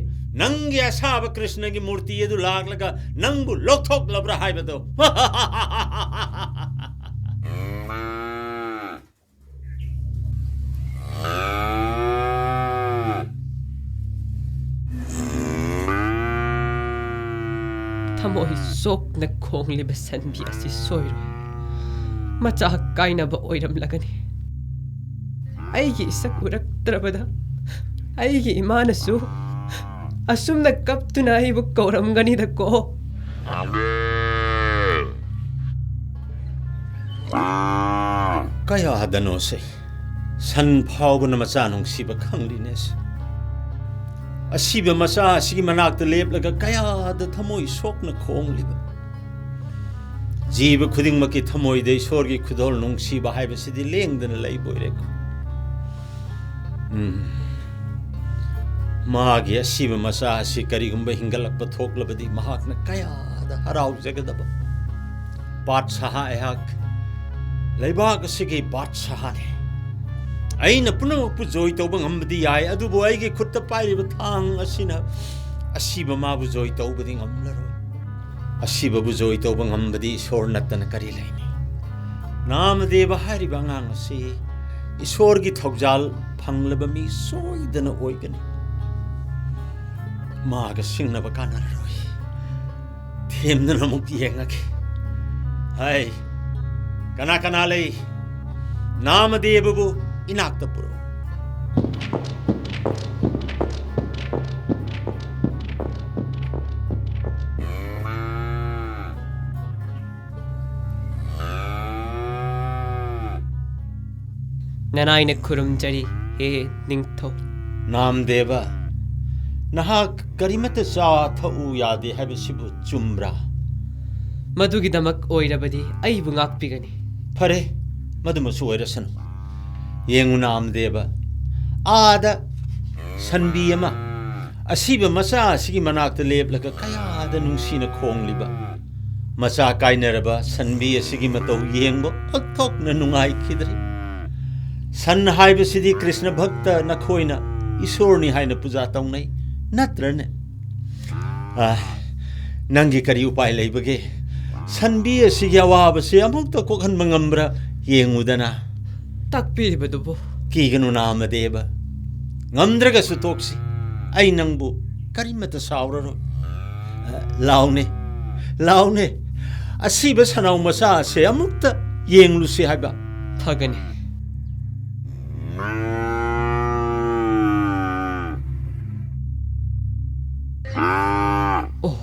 ꯅꯪꯒꯤ ꯑꯁꯥꯕ ꯀ꯭ꯔꯤꯁꯅꯒꯤ ꯃꯨꯔꯇꯤ ꯑꯗꯨ ꯂꯥꯛꯂꯒ ꯅꯪꯕꯨ ꯂꯧꯊꯣꯛꯂꯕ꯭ꯔꯥ ꯍꯥꯏꯕꯗꯣ꯫ ꯊꯃꯣꯏ ꯁꯣꯛꯅ ꯈꯣꯡꯂꯤꯕ ꯁꯟꯕꯤ ꯑꯁꯤ ꯁꯣꯏꯔꯣꯏ꯫ ꯃꯆꯥ ꯀꯥꯏꯅꯕ ꯑꯣꯏꯔꯝꯂꯒꯅꯤ꯫ ꯑꯩꯒꯤ ꯏꯁꯛ ꯎꯔꯛꯇ꯭ꯔꯕꯗ ꯑꯩꯒꯤ ꯏꯃꯥꯅꯁꯨ ꯑꯁꯨꯝꯅ ꯀꯞꯇꯨꯅ ꯑꯩꯕꯨ ꯀꯧꯔꯝꯒꯅꯤꯗꯀꯣ꯫ ꯀꯌꯥꯗꯅꯣꯁꯦ ꯁꯟ ꯐꯥꯎꯕꯅ ꯃꯆꯥ ꯅꯨꯡꯁꯤꯕ ꯈꯪꯂꯤꯅꯦꯁꯦ꯫ ꯑꯁꯤꯕ ꯃꯆꯥ ꯑꯁꯤꯒꯤ ꯃꯅꯥꯛꯇ ꯂꯦꯞꯂꯒ ꯀꯌꯥꯗ ꯊꯃꯣꯏ ꯁꯣꯛꯅ ꯈꯣꯡꯂꯤꯕ꯫ ꯖꯤꯕ ꯈꯨꯗꯤꯡꯃꯛꯀꯤ ꯊꯃꯣꯏꯗ ꯏꯁꯣꯔꯒꯤ ꯈꯨꯗꯣꯜ ꯅꯨꯡꯁꯤꯕ ꯍꯥꯏꯕꯁꯤꯗꯤ ꯂꯦꯡꯗꯅ ꯂꯩꯕ ꯑꯣꯏꯔꯦꯀꯣ꯫ ꯎꯝ꯫ ꯃꯥꯒꯤ ꯑꯁꯤꯕ ꯃꯆꯥ ꯑꯁꯤ ꯀꯔꯤꯒꯨꯝꯕ ꯍꯤꯡꯒꯠꯂꯛꯄ ꯊꯣꯛꯂꯕꯗꯤ ꯃꯍꯥꯛꯅ ꯀꯌꯥꯗ ꯍꯔꯥꯎꯖꯒꯗꯕ꯫ ꯕꯥꯗꯁꯥꯍ ꯑꯩꯍꯥꯛ ꯂꯩꯕꯥꯛ ꯑꯁꯤꯒꯤ ꯕꯥꯗꯁꯥꯍꯅꯤ꯫ ꯑꯩꯅ ꯄꯨꯝꯅꯃꯛꯄꯨ ꯖꯣꯏ ꯇꯧꯕ ꯉꯝꯕꯗꯤ ꯌꯥꯏ, ꯑꯗꯨꯕꯨ ꯑꯩꯒꯤ ꯈꯨꯠꯇ ꯄꯥꯏꯔꯤꯕ ꯊꯥꯡ ꯑꯁꯤꯅ ꯑꯁꯤꯕ ꯃꯥꯕꯨ ꯖꯣꯏ ꯇꯧꯕꯗꯤ ꯉꯝꯂꯔꯣꯏ꯫ ꯑꯁꯤꯕꯕꯨ ꯖꯣꯏ ꯇꯧꯕ ꯉꯝꯕꯗꯤ ꯏꯁꯣꯔ ꯅꯠꯇꯅ ꯀꯔꯤ ꯂꯩꯅꯤ? ꯅꯥꯃꯗꯦꯕ ꯍꯥꯏꯔꯤꯕ ꯑꯉꯥꯡ ꯑꯁꯤ ꯏꯁꯣꯔꯒꯤ ꯊꯧꯖꯥꯜ ꯐꯪꯂꯕ ꯃꯤ ꯁꯣꯏꯗꯅ ꯑꯣꯏꯒꯅꯤ꯫ ꯃꯥꯒ ꯁꯤꯡꯅꯕ ꯀꯥꯟꯅꯔꯔꯣꯏ꯫ ꯊꯦꯝꯗꯨꯅ ꯑꯃꯨꯛ ꯌꯦꯡꯉꯒꯦ꯫ ꯍꯥꯏ, ꯀꯅꯥ ꯀꯅꯥ ꯂꯩ? ꯅꯥꯃꯗꯦꯕꯕꯨ ꯏꯅꯥꯛꯇ ꯄꯨꯔꯛꯎ꯫ ꯅꯅꯥꯏꯅ ꯈꯨꯔꯨꯝꯖꯔꯤ, ꯍꯦ ꯅꯤꯡꯊꯧ꯫ ꯅꯥꯝꯗꯦꯕ, ꯅꯍꯥꯛ ꯀꯔꯤꯃꯠꯇ ꯆꯥ ꯊꯛꯎ ꯌꯥꯗꯦ ꯍꯥꯏꯕꯁꯤꯕꯨ ꯆꯨꯝꯕ꯭ꯔꯥ? ꯃꯗꯨꯒꯤꯗꯃꯛ ꯑꯣꯏꯔꯕꯗꯤ ꯑꯩꯕꯨ ꯉꯥꯛꯄꯤꯒꯅꯤ꯫ ꯐꯔꯦ, ꯃꯗꯨꯃꯁꯨ ꯑꯣꯏꯔꯁꯅꯨ꯫ ꯌꯦꯡꯉꯨ ꯅꯥꯝꯗꯦꯕ, ꯑꯥꯗ ꯁꯟꯕꯤ ꯑꯃ ꯑꯁꯤꯕ ꯃꯆꯥ ꯑꯁꯤꯒꯤ ꯃꯅꯥꯛꯇ ꯂꯦꯞꯂꯒ ꯀꯌꯥꯗ ꯅꯨꯡꯁꯤꯅ ꯈꯣꯡꯂꯤꯕ꯫ ꯃꯆꯥ ꯀꯥꯏꯅꯔꯕ ꯁꯟꯕꯤ ꯑꯁꯤꯒꯤ ꯃꯇꯧ ꯌꯦꯡꯕ ꯑꯣꯟꯊꯣꯛꯅ ꯅꯨꯡꯉꯥꯏꯈꯤꯗ꯭ꯔꯦ꯫ ꯁꯟ ꯍꯥꯏꯕꯁꯤꯗꯤ ꯀ꯭ꯔꯤꯁꯅ ꯚꯛꯇ ꯅꯈꯣꯏꯅ ꯏꯁꯣꯔꯅꯤ ꯍꯥꯏꯅ ꯄꯨꯖꯥ ꯇꯧꯅꯩ, ꯅꯠꯇ꯭ꯔꯅꯦ? ꯑꯥ, ꯅꯪꯒꯤ ꯀꯔꯤ ꯎꯄꯥꯏ ꯂꯩꯕꯒꯦ? ꯁꯟꯕꯤ ꯑꯁꯤꯒꯤ ꯑꯋꯥꯕꯁꯤ ꯑꯃꯨꯛꯇ ꯀꯣꯛꯍꯟꯕ ꯉꯝꯕ꯭ꯔꯥ ꯌꯦꯡꯉꯨꯗꯅ꯫ ꯇꯥꯛꯄꯤꯔꯤꯕꯗꯨꯕꯨ? ꯀꯤꯒꯅꯨ ꯅꯥꯃꯗꯦꯕ, ꯉꯝꯗ꯭ꯔꯒꯁꯨ ꯇꯣꯛꯁꯤ꯫ ꯑꯩ ꯅꯪꯕꯨ ꯀꯔꯤꯃꯠꯇ ꯁꯥꯎꯔꯔꯣꯏ꯫ ꯑ, ꯂꯥꯎꯅꯦ, ꯂꯥꯎꯅꯦ, ꯑꯁꯤꯕ ꯁꯅꯥꯎ ꯃꯆꯥ ꯑꯁꯦ ꯑꯃꯨꯛꯇ ꯌꯦꯡꯂꯨꯁꯤ ꯍꯥꯏꯕ꯫ ꯐꯒꯅꯤ꯫ ꯑꯣ,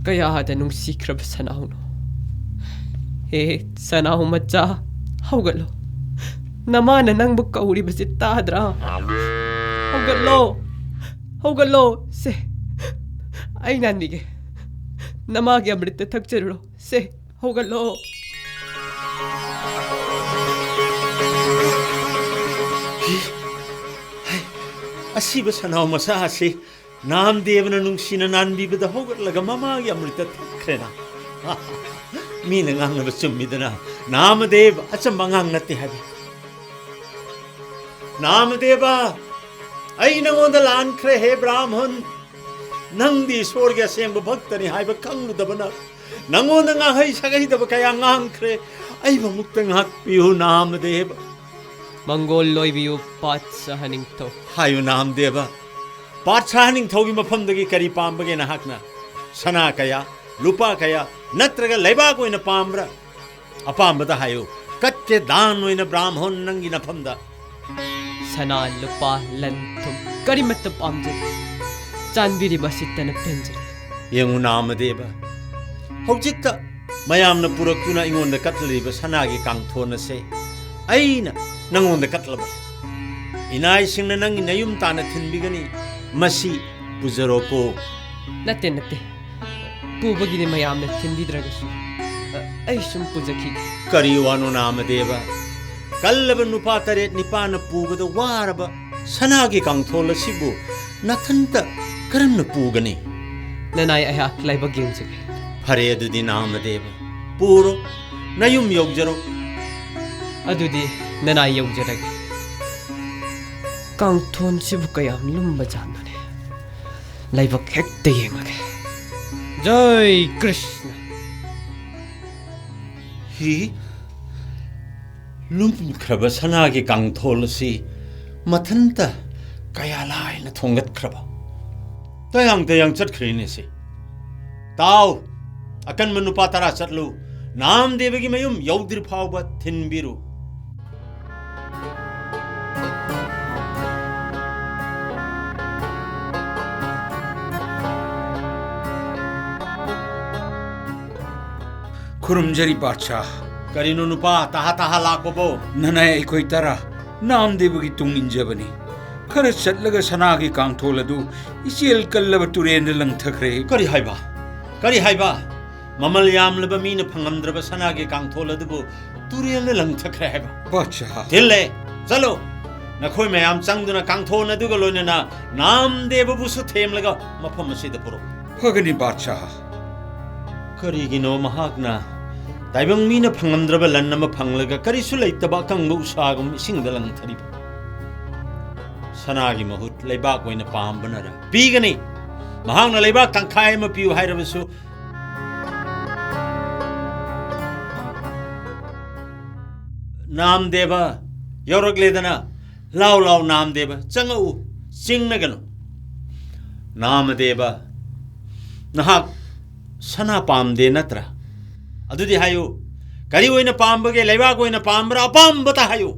ꯀꯌꯥꯗ ꯅꯨꯡꯁꯤꯈ꯭ꯔꯕ ꯁꯅꯥꯎꯅꯣ꯫ ꯍꯦ ꯁꯅꯥꯎ ꯃꯆꯥ, ꯍꯧꯒꯠꯂꯣ꯫ ꯅꯃꯥꯅ ꯅꯪꯕꯨ ꯀꯧꯔꯤꯕꯁꯤ ꯇꯥꯗ꯭ꯔꯥ? ꯍꯧꯒꯠꯂꯣ, ꯍꯧꯒꯠꯂꯣ꯫ ꯁꯦ, ꯑꯩ ꯅꯥꯟꯕꯤꯒꯦ꯫ ꯅꯃꯥꯒꯤ ꯑꯃ꯭ꯔꯤꯠꯇ ꯊꯛꯆꯔꯨꯔꯣ꯫ ꯁꯦ, ꯍꯧꯒꯠꯂꯣ꯫ ꯍꯤ, ꯍꯩ, ꯑꯁꯤꯕ ꯁꯟꯅꯥꯎ ꯃꯆꯥ ꯑꯁꯤ ꯅꯥꯝꯗꯦꯕꯅ ꯅꯨꯡꯁꯤꯅ ꯅꯥꯟꯕꯤꯕꯗ ꯍꯧꯒꯠꯂꯒ ꯃꯃꯥꯒꯤ ꯑꯃ꯭ꯔꯤꯠꯇ ꯊꯛꯈ꯭ꯔꯦꯅ꯫ ꯃꯤꯅ ꯉꯥꯡꯅꯕ ꯆꯨꯝꯃꯤꯗꯅ, ꯅꯥꯃꯗꯦꯕ ꯑꯆꯝꯕ ꯑꯉꯥꯡ ꯅꯠꯇꯦ ꯍꯥꯏꯕ꯫ ꯅꯥꯃꯗꯦꯕ, ꯑꯩ ꯅꯉꯣꯟꯗ ꯂꯥꯟꯈ꯭ꯔꯦ ꯍꯦ ꯕ꯭ꯔꯥꯍꯃꯟ꯫ ꯅꯪꯗꯤ ꯏꯁꯣꯔꯒꯤ ꯑꯁꯦꯡꯕ ꯚꯛꯇꯅꯤ ꯍꯥꯏꯕ ꯈꯪꯂꯨꯗꯕꯅ ꯅꯉꯣꯟꯗ ꯉꯥꯡꯍꯩ ꯁꯥꯒꯩꯗꯕ ꯀꯌꯥ ꯉꯥꯡꯈ꯭ꯔꯦ꯫ ꯑꯩꯕꯨ ꯑꯃꯨꯛꯇ ꯉꯥꯛꯄꯤꯌꯨ ꯅꯥꯃꯗꯦꯕ꯫ ꯃꯪꯒꯣꯜ ꯂꯣꯏꯕꯤꯌꯨ ꯄꯥꯠꯁꯥꯍ ꯅꯤꯡꯊꯧ꯫ ꯍꯥꯏꯌꯨ ꯅꯥꯃꯗꯦꯕ, ꯄꯥꯠꯁꯥꯍ ꯅꯤꯡꯊꯧꯒꯤ ꯃꯐꯝꯗꯒꯤ ꯀꯔꯤ ꯄꯥꯝꯕꯒꯦ ꯅꯍꯥꯛꯅ? ꯁꯅꯥ ꯀꯌꯥ, ꯂꯨꯄꯥ ꯀꯌꯥ, ꯅꯠꯇ꯭ꯔꯒ ꯂꯩꯕꯥꯛ ꯑꯣꯏꯅ ꯄꯥꯝꯕ꯭ꯔꯥ? ꯑꯄꯥꯝꯕꯗ ꯍꯥꯏꯌꯨ, ꯀꯠꯀꯦ ꯗꯥꯟ ꯑꯣꯏꯅ ꯕ꯭ꯔꯥꯍꯃꯟ ꯅꯪꯒꯤ ꯅꯐꯝꯗ꯫ ꯁꯅꯥ, ꯂꯨꯄꯥ, ꯂꯟ ꯊꯨꯝ ꯀꯔꯤꯃꯠꯇ ꯄꯥꯝꯖꯗꯦ꯫ ꯆꯥꯟꯕꯤꯔꯤꯕ ꯑꯁꯤꯇꯅ ꯄꯦꯟꯖꯔꯦ꯫ ꯌꯦꯡꯉꯨ ꯅꯥꯃꯗꯦꯕ, ꯍꯧꯖꯤꯛꯇ ꯃꯌꯥꯝꯅ ꯄꯨꯔꯛꯇꯨꯅ ꯑꯩꯉꯣꯟꯗ ꯀꯠꯂꯤꯕ ꯁꯅꯥꯒꯤ ꯀꯥꯡꯊꯣꯟ ꯑꯁꯦ ꯑꯩꯅ ꯅꯪꯉꯣꯟꯗ ꯀꯠꯂꯕꯅꯤ꯫ ꯏꯅꯥꯏꯁꯤꯡꯅ ꯅꯪꯒꯤ ꯅꯌꯨꯝ ꯇꯥꯟꯅ ꯊꯤꯟꯕꯤꯒꯅꯤ꯫ ꯃꯁꯤ ꯄꯨꯖꯔꯣꯀꯣ꯫ ꯅꯠꯇꯦ, ꯅꯠꯇꯦ꯫ ꯄꯨꯕꯒꯤꯗꯤ ꯃꯌꯥꯝꯅ ꯊꯤꯟꯕꯤꯗ꯭ꯔꯒꯁꯨ, ꯑ, ꯑꯩ ꯁꯨꯝ ꯄꯨꯖꯈꯤꯒꯦ꯫ ꯀꯔꯤ ꯋꯥꯅꯣ ꯅꯥꯃꯗꯦꯕ? ꯀꯜꯂꯕ ꯅꯨꯄꯥ ꯇꯔꯦꯠ ꯅꯤꯄꯥꯅ ꯄꯨꯕꯗ ꯋꯥꯔꯕ ꯁꯅꯥꯒꯤ ꯀꯥꯡꯊꯣꯜ ꯑꯁꯤꯕꯨ ꯅꯊꯟꯇ ꯀꯔꯝꯅ ꯄꯨꯒꯅꯤ? ꯅꯅꯥꯏ ꯑꯩꯍꯥꯛ ꯂꯥꯏꯕꯛ ꯌꯦꯡꯖꯒꯦ꯫ ꯐꯔꯦ, ꯑꯗꯨꯗꯤ ꯅꯥꯃꯗꯦꯕ, ꯄꯨꯔꯣ, ꯅꯌꯨꯝ ꯌꯧꯖꯔꯣ꯫ ꯑꯗꯨꯗꯤ ꯅꯅꯥꯏ ꯌꯧꯖꯔꯒꯦ꯫ ꯀꯥꯡꯊꯣꯟꯁꯤꯕꯨ ꯀꯌꯥꯝ ꯂꯨꯝꯕ ꯖꯥꯠꯅꯣꯅꯦ? ꯂꯥꯏꯕꯛ ꯍꯦꯛꯇ ꯌꯦꯡꯉꯒꯦ꯫ ꯖꯩ ꯀ꯭ꯔꯤꯁꯅ꯫ ꯍꯤ, ꯂꯨꯝꯈ꯭ꯔꯕ ꯁꯅꯥꯒꯤ ꯀꯥꯡꯊꯣꯜ ꯑꯁꯤ ꯃꯊꯟꯇ ꯀꯌꯥ ꯂꯥꯏꯅ ꯊꯣꯡꯒꯠꯈ꯭ꯔꯕ? ꯇꯌꯥꯡ ꯇꯌꯥꯡ ꯆꯠꯈ꯭ꯔꯦꯅꯦ ꯁꯤ꯫ ꯇꯥꯎ, ꯑꯀꯟꯕ ꯅꯨꯄꯥ ꯇꯔꯥ ꯆꯠꯂꯨ, ꯅꯥꯃꯗꯦꯕꯒꯤ ꯃꯌꯨꯝ ꯌꯧꯗ꯭ꯔꯤ ꯐꯥꯎꯕ ꯊꯤꯟꯕꯤꯔꯨ꯫ ꯈꯨꯔꯨꯝꯖꯔꯤ ꯄꯥꯠꯁꯥ꯫ ꯀꯔꯤꯅꯣ ꯅꯨꯄꯥ, ꯇꯍꯥ ꯇꯍꯥ ꯂꯥꯛꯄꯕꯣ? ꯅꯅꯥꯏ ꯑꯩꯈꯣꯏ ꯇꯔꯥ ꯅꯥꯃꯗꯦꯕꯒꯤ ꯇꯨꯡ ꯏꯟꯖꯕꯅꯤ꯫ ꯈꯔ ꯆꯠꯂꯒ ꯁꯅꯥꯒꯤ ꯀꯥꯡꯊꯣꯜ ꯑꯗꯨ ꯏꯆꯦꯜ ꯀꯜꯂꯕ ꯇꯨꯔꯦꯟꯗ ꯂꯪꯊꯈ꯭ꯔꯦ꯫ ꯀꯔꯤ ꯍꯥꯏꯕ? ꯀꯔꯤ ꯍꯥꯏꯕ? ꯃꯃꯜ ꯌꯥꯝꯂꯕ ꯃꯤꯅ ꯐꯪꯂꯝꯗ꯭ꯔꯕ ꯁꯅꯥꯒꯤ ꯀꯥꯡꯊꯣꯜ ꯑꯗꯨꯕꯨ ꯇꯨꯔꯦꯜꯗ ꯂꯪꯊꯈ꯭ꯔꯦ ꯍꯥꯏꯕ? ꯕꯥꯗꯁꯥꯍ꯫ ꯊꯤꯜꯂꯦ꯫ ꯆꯠꯂꯣ꯫ ꯅꯈꯣꯏ ꯃꯌꯥꯝ ꯆꯪꯗꯨꯅ ꯀꯥꯡꯊꯣꯜ ꯑꯗꯨꯒ ꯂꯣꯏꯅꯅ ꯅꯥꯝꯗꯦꯕꯕꯨꯁꯨ ꯊꯦꯝꯂꯒ ꯃꯐꯝ ꯑꯁꯤꯗ ꯄꯨꯔꯛꯎ꯫ ꯐꯒꯅꯤ ꯕꯥꯗꯁꯥꯍ꯫ ꯀꯔꯤꯒꯤꯅꯣ ꯃꯍꯥꯛꯅ ꯇꯥꯏꯕꯪ ꯃꯤꯅ ꯐꯪꯂꯝꯗ꯭ꯔꯕ ꯂꯟ ꯑꯃ ꯐꯪꯂꯒ ꯀꯔꯤꯁꯨ ꯂꯩꯇꯕ ꯑꯀꯪꯕ ꯎꯁꯥꯒꯨꯝ ꯏꯁꯤꯡꯗ ꯂꯪꯊꯔꯤꯕ? ꯁꯅꯥꯒꯤ ꯃꯍꯨꯠ ꯂꯩꯕꯥꯛ ꯑꯣꯏꯅ ꯄꯥꯝꯕꯅꯔ? ꯄꯤꯒꯅꯤ꯫ ꯃꯍꯥꯛꯅ ꯂꯩꯕꯥꯛ ꯇꯪꯈꯥꯏ ꯑꯃ ꯄꯤꯌꯨ ꯍꯥꯏꯔꯕꯁꯨ, ꯅꯥꯝꯗꯦꯕ ꯌꯧꯔꯛꯂꯦꯗꯅ꯫ ꯂꯥꯎ ꯂꯥꯎ ꯅꯥꯝꯗꯦꯕ, ꯆꯪꯉꯛꯎ, ꯆꯤꯡꯅꯒꯅꯨ꯫ ꯅꯥꯃꯗꯦꯕ, ꯅꯍꯥꯛ ꯁꯅꯥ ꯄꯥꯝꯗꯦ ꯅꯠꯇ꯭ꯔꯥ? ꯑꯗꯨꯗꯤ ꯍꯥꯏꯌꯨ, ꯀꯔꯤ ꯑꯣꯏꯅ ꯄꯥꯝꯕꯒꯦ? ꯂꯩꯕꯥꯛ ꯑꯣꯏꯅ ꯄꯥꯝꯕ꯭ꯔꯥ? ꯑꯄꯥꯝꯕꯇ ꯍꯥꯏꯌꯨ꯫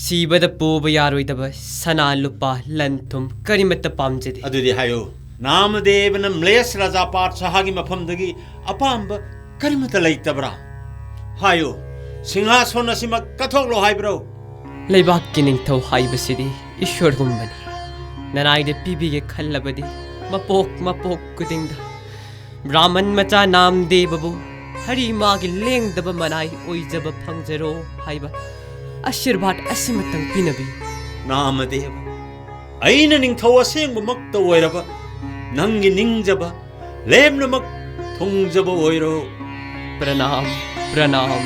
ꯁꯤꯕꯗ ꯄꯨꯕ ꯌꯥꯔꯣꯏꯗꯕ ꯁꯅꯥ ꯂꯨꯄꯥ ꯂꯟ ꯊꯨꯝ ꯀꯔꯤꯃꯠꯇ ꯄꯥꯝꯖꯗꯦ꯫ ꯑꯗꯨꯗꯤ ꯍꯥꯏꯌꯨ, ꯅꯥꯃꯗꯦꯕꯅ ꯃ꯭ꯂꯦꯁ ꯔꯥꯖꯥ ꯄꯥꯠꯁꯥꯍꯒꯤ ꯃꯐꯝꯗꯒꯤ ꯑꯄꯥꯝꯕ ꯀꯔꯤꯃꯠꯇ ꯂꯩꯇꯕ꯭ꯔꯥ? ꯍꯥꯏꯌꯨ, ꯁꯤꯡꯍꯥꯁꯣꯟ ꯑꯁꯤꯃꯛ ꯀꯠꯊꯣꯛꯂꯣ ꯍꯥꯏꯕ꯭ꯔꯣ? ꯂꯩꯕꯥꯛꯀꯤ ꯅꯤꯡꯊꯧ ꯍꯥꯏꯕꯁꯤꯗꯤ ꯏꯁꯣꯔꯒꯨꯝꯕꯅꯤ꯫ ꯅꯅꯥꯏꯗ ꯄꯤꯕꯤꯒꯦ ꯈꯜꯂꯕꯗꯤ ꯃꯄꯣꯛ ꯃꯄꯣꯛ ꯈꯨꯗꯤꯡꯗ ꯕ꯭ꯔꯥꯍꯃꯟ ꯃꯆꯥ ꯅꯥꯝꯗꯦꯕꯕꯨ ꯍꯔꯤ ꯃꯥꯒꯤ ꯂꯦꯡꯗꯕ ꯃꯅꯥꯏ ꯑꯣꯏꯖꯕ ꯐꯪꯖꯔꯣ ꯍꯥꯏꯕ ꯑꯥꯁꯤꯔꯕꯥꯗ ꯑꯁꯤꯃꯇꯪ ꯄꯤꯅꯕꯤꯌꯨ꯫ ꯅꯥꯃꯗꯦꯕ, ꯑꯩꯅ ꯅꯤꯡꯊꯧ ꯑꯁꯦꯡꯕꯃꯛꯇ ꯑꯣꯏꯔꯕ ꯅꯪꯒꯤ ꯅꯤꯡꯖꯕ ꯂꯦꯝꯅꯃꯛ ꯊꯨꯡꯖꯕ ꯑꯣꯏꯔꯣ꯫ ꯄ꯭ꯔꯅꯥꯝ, ꯄ꯭ꯔꯅꯥꯝ꯫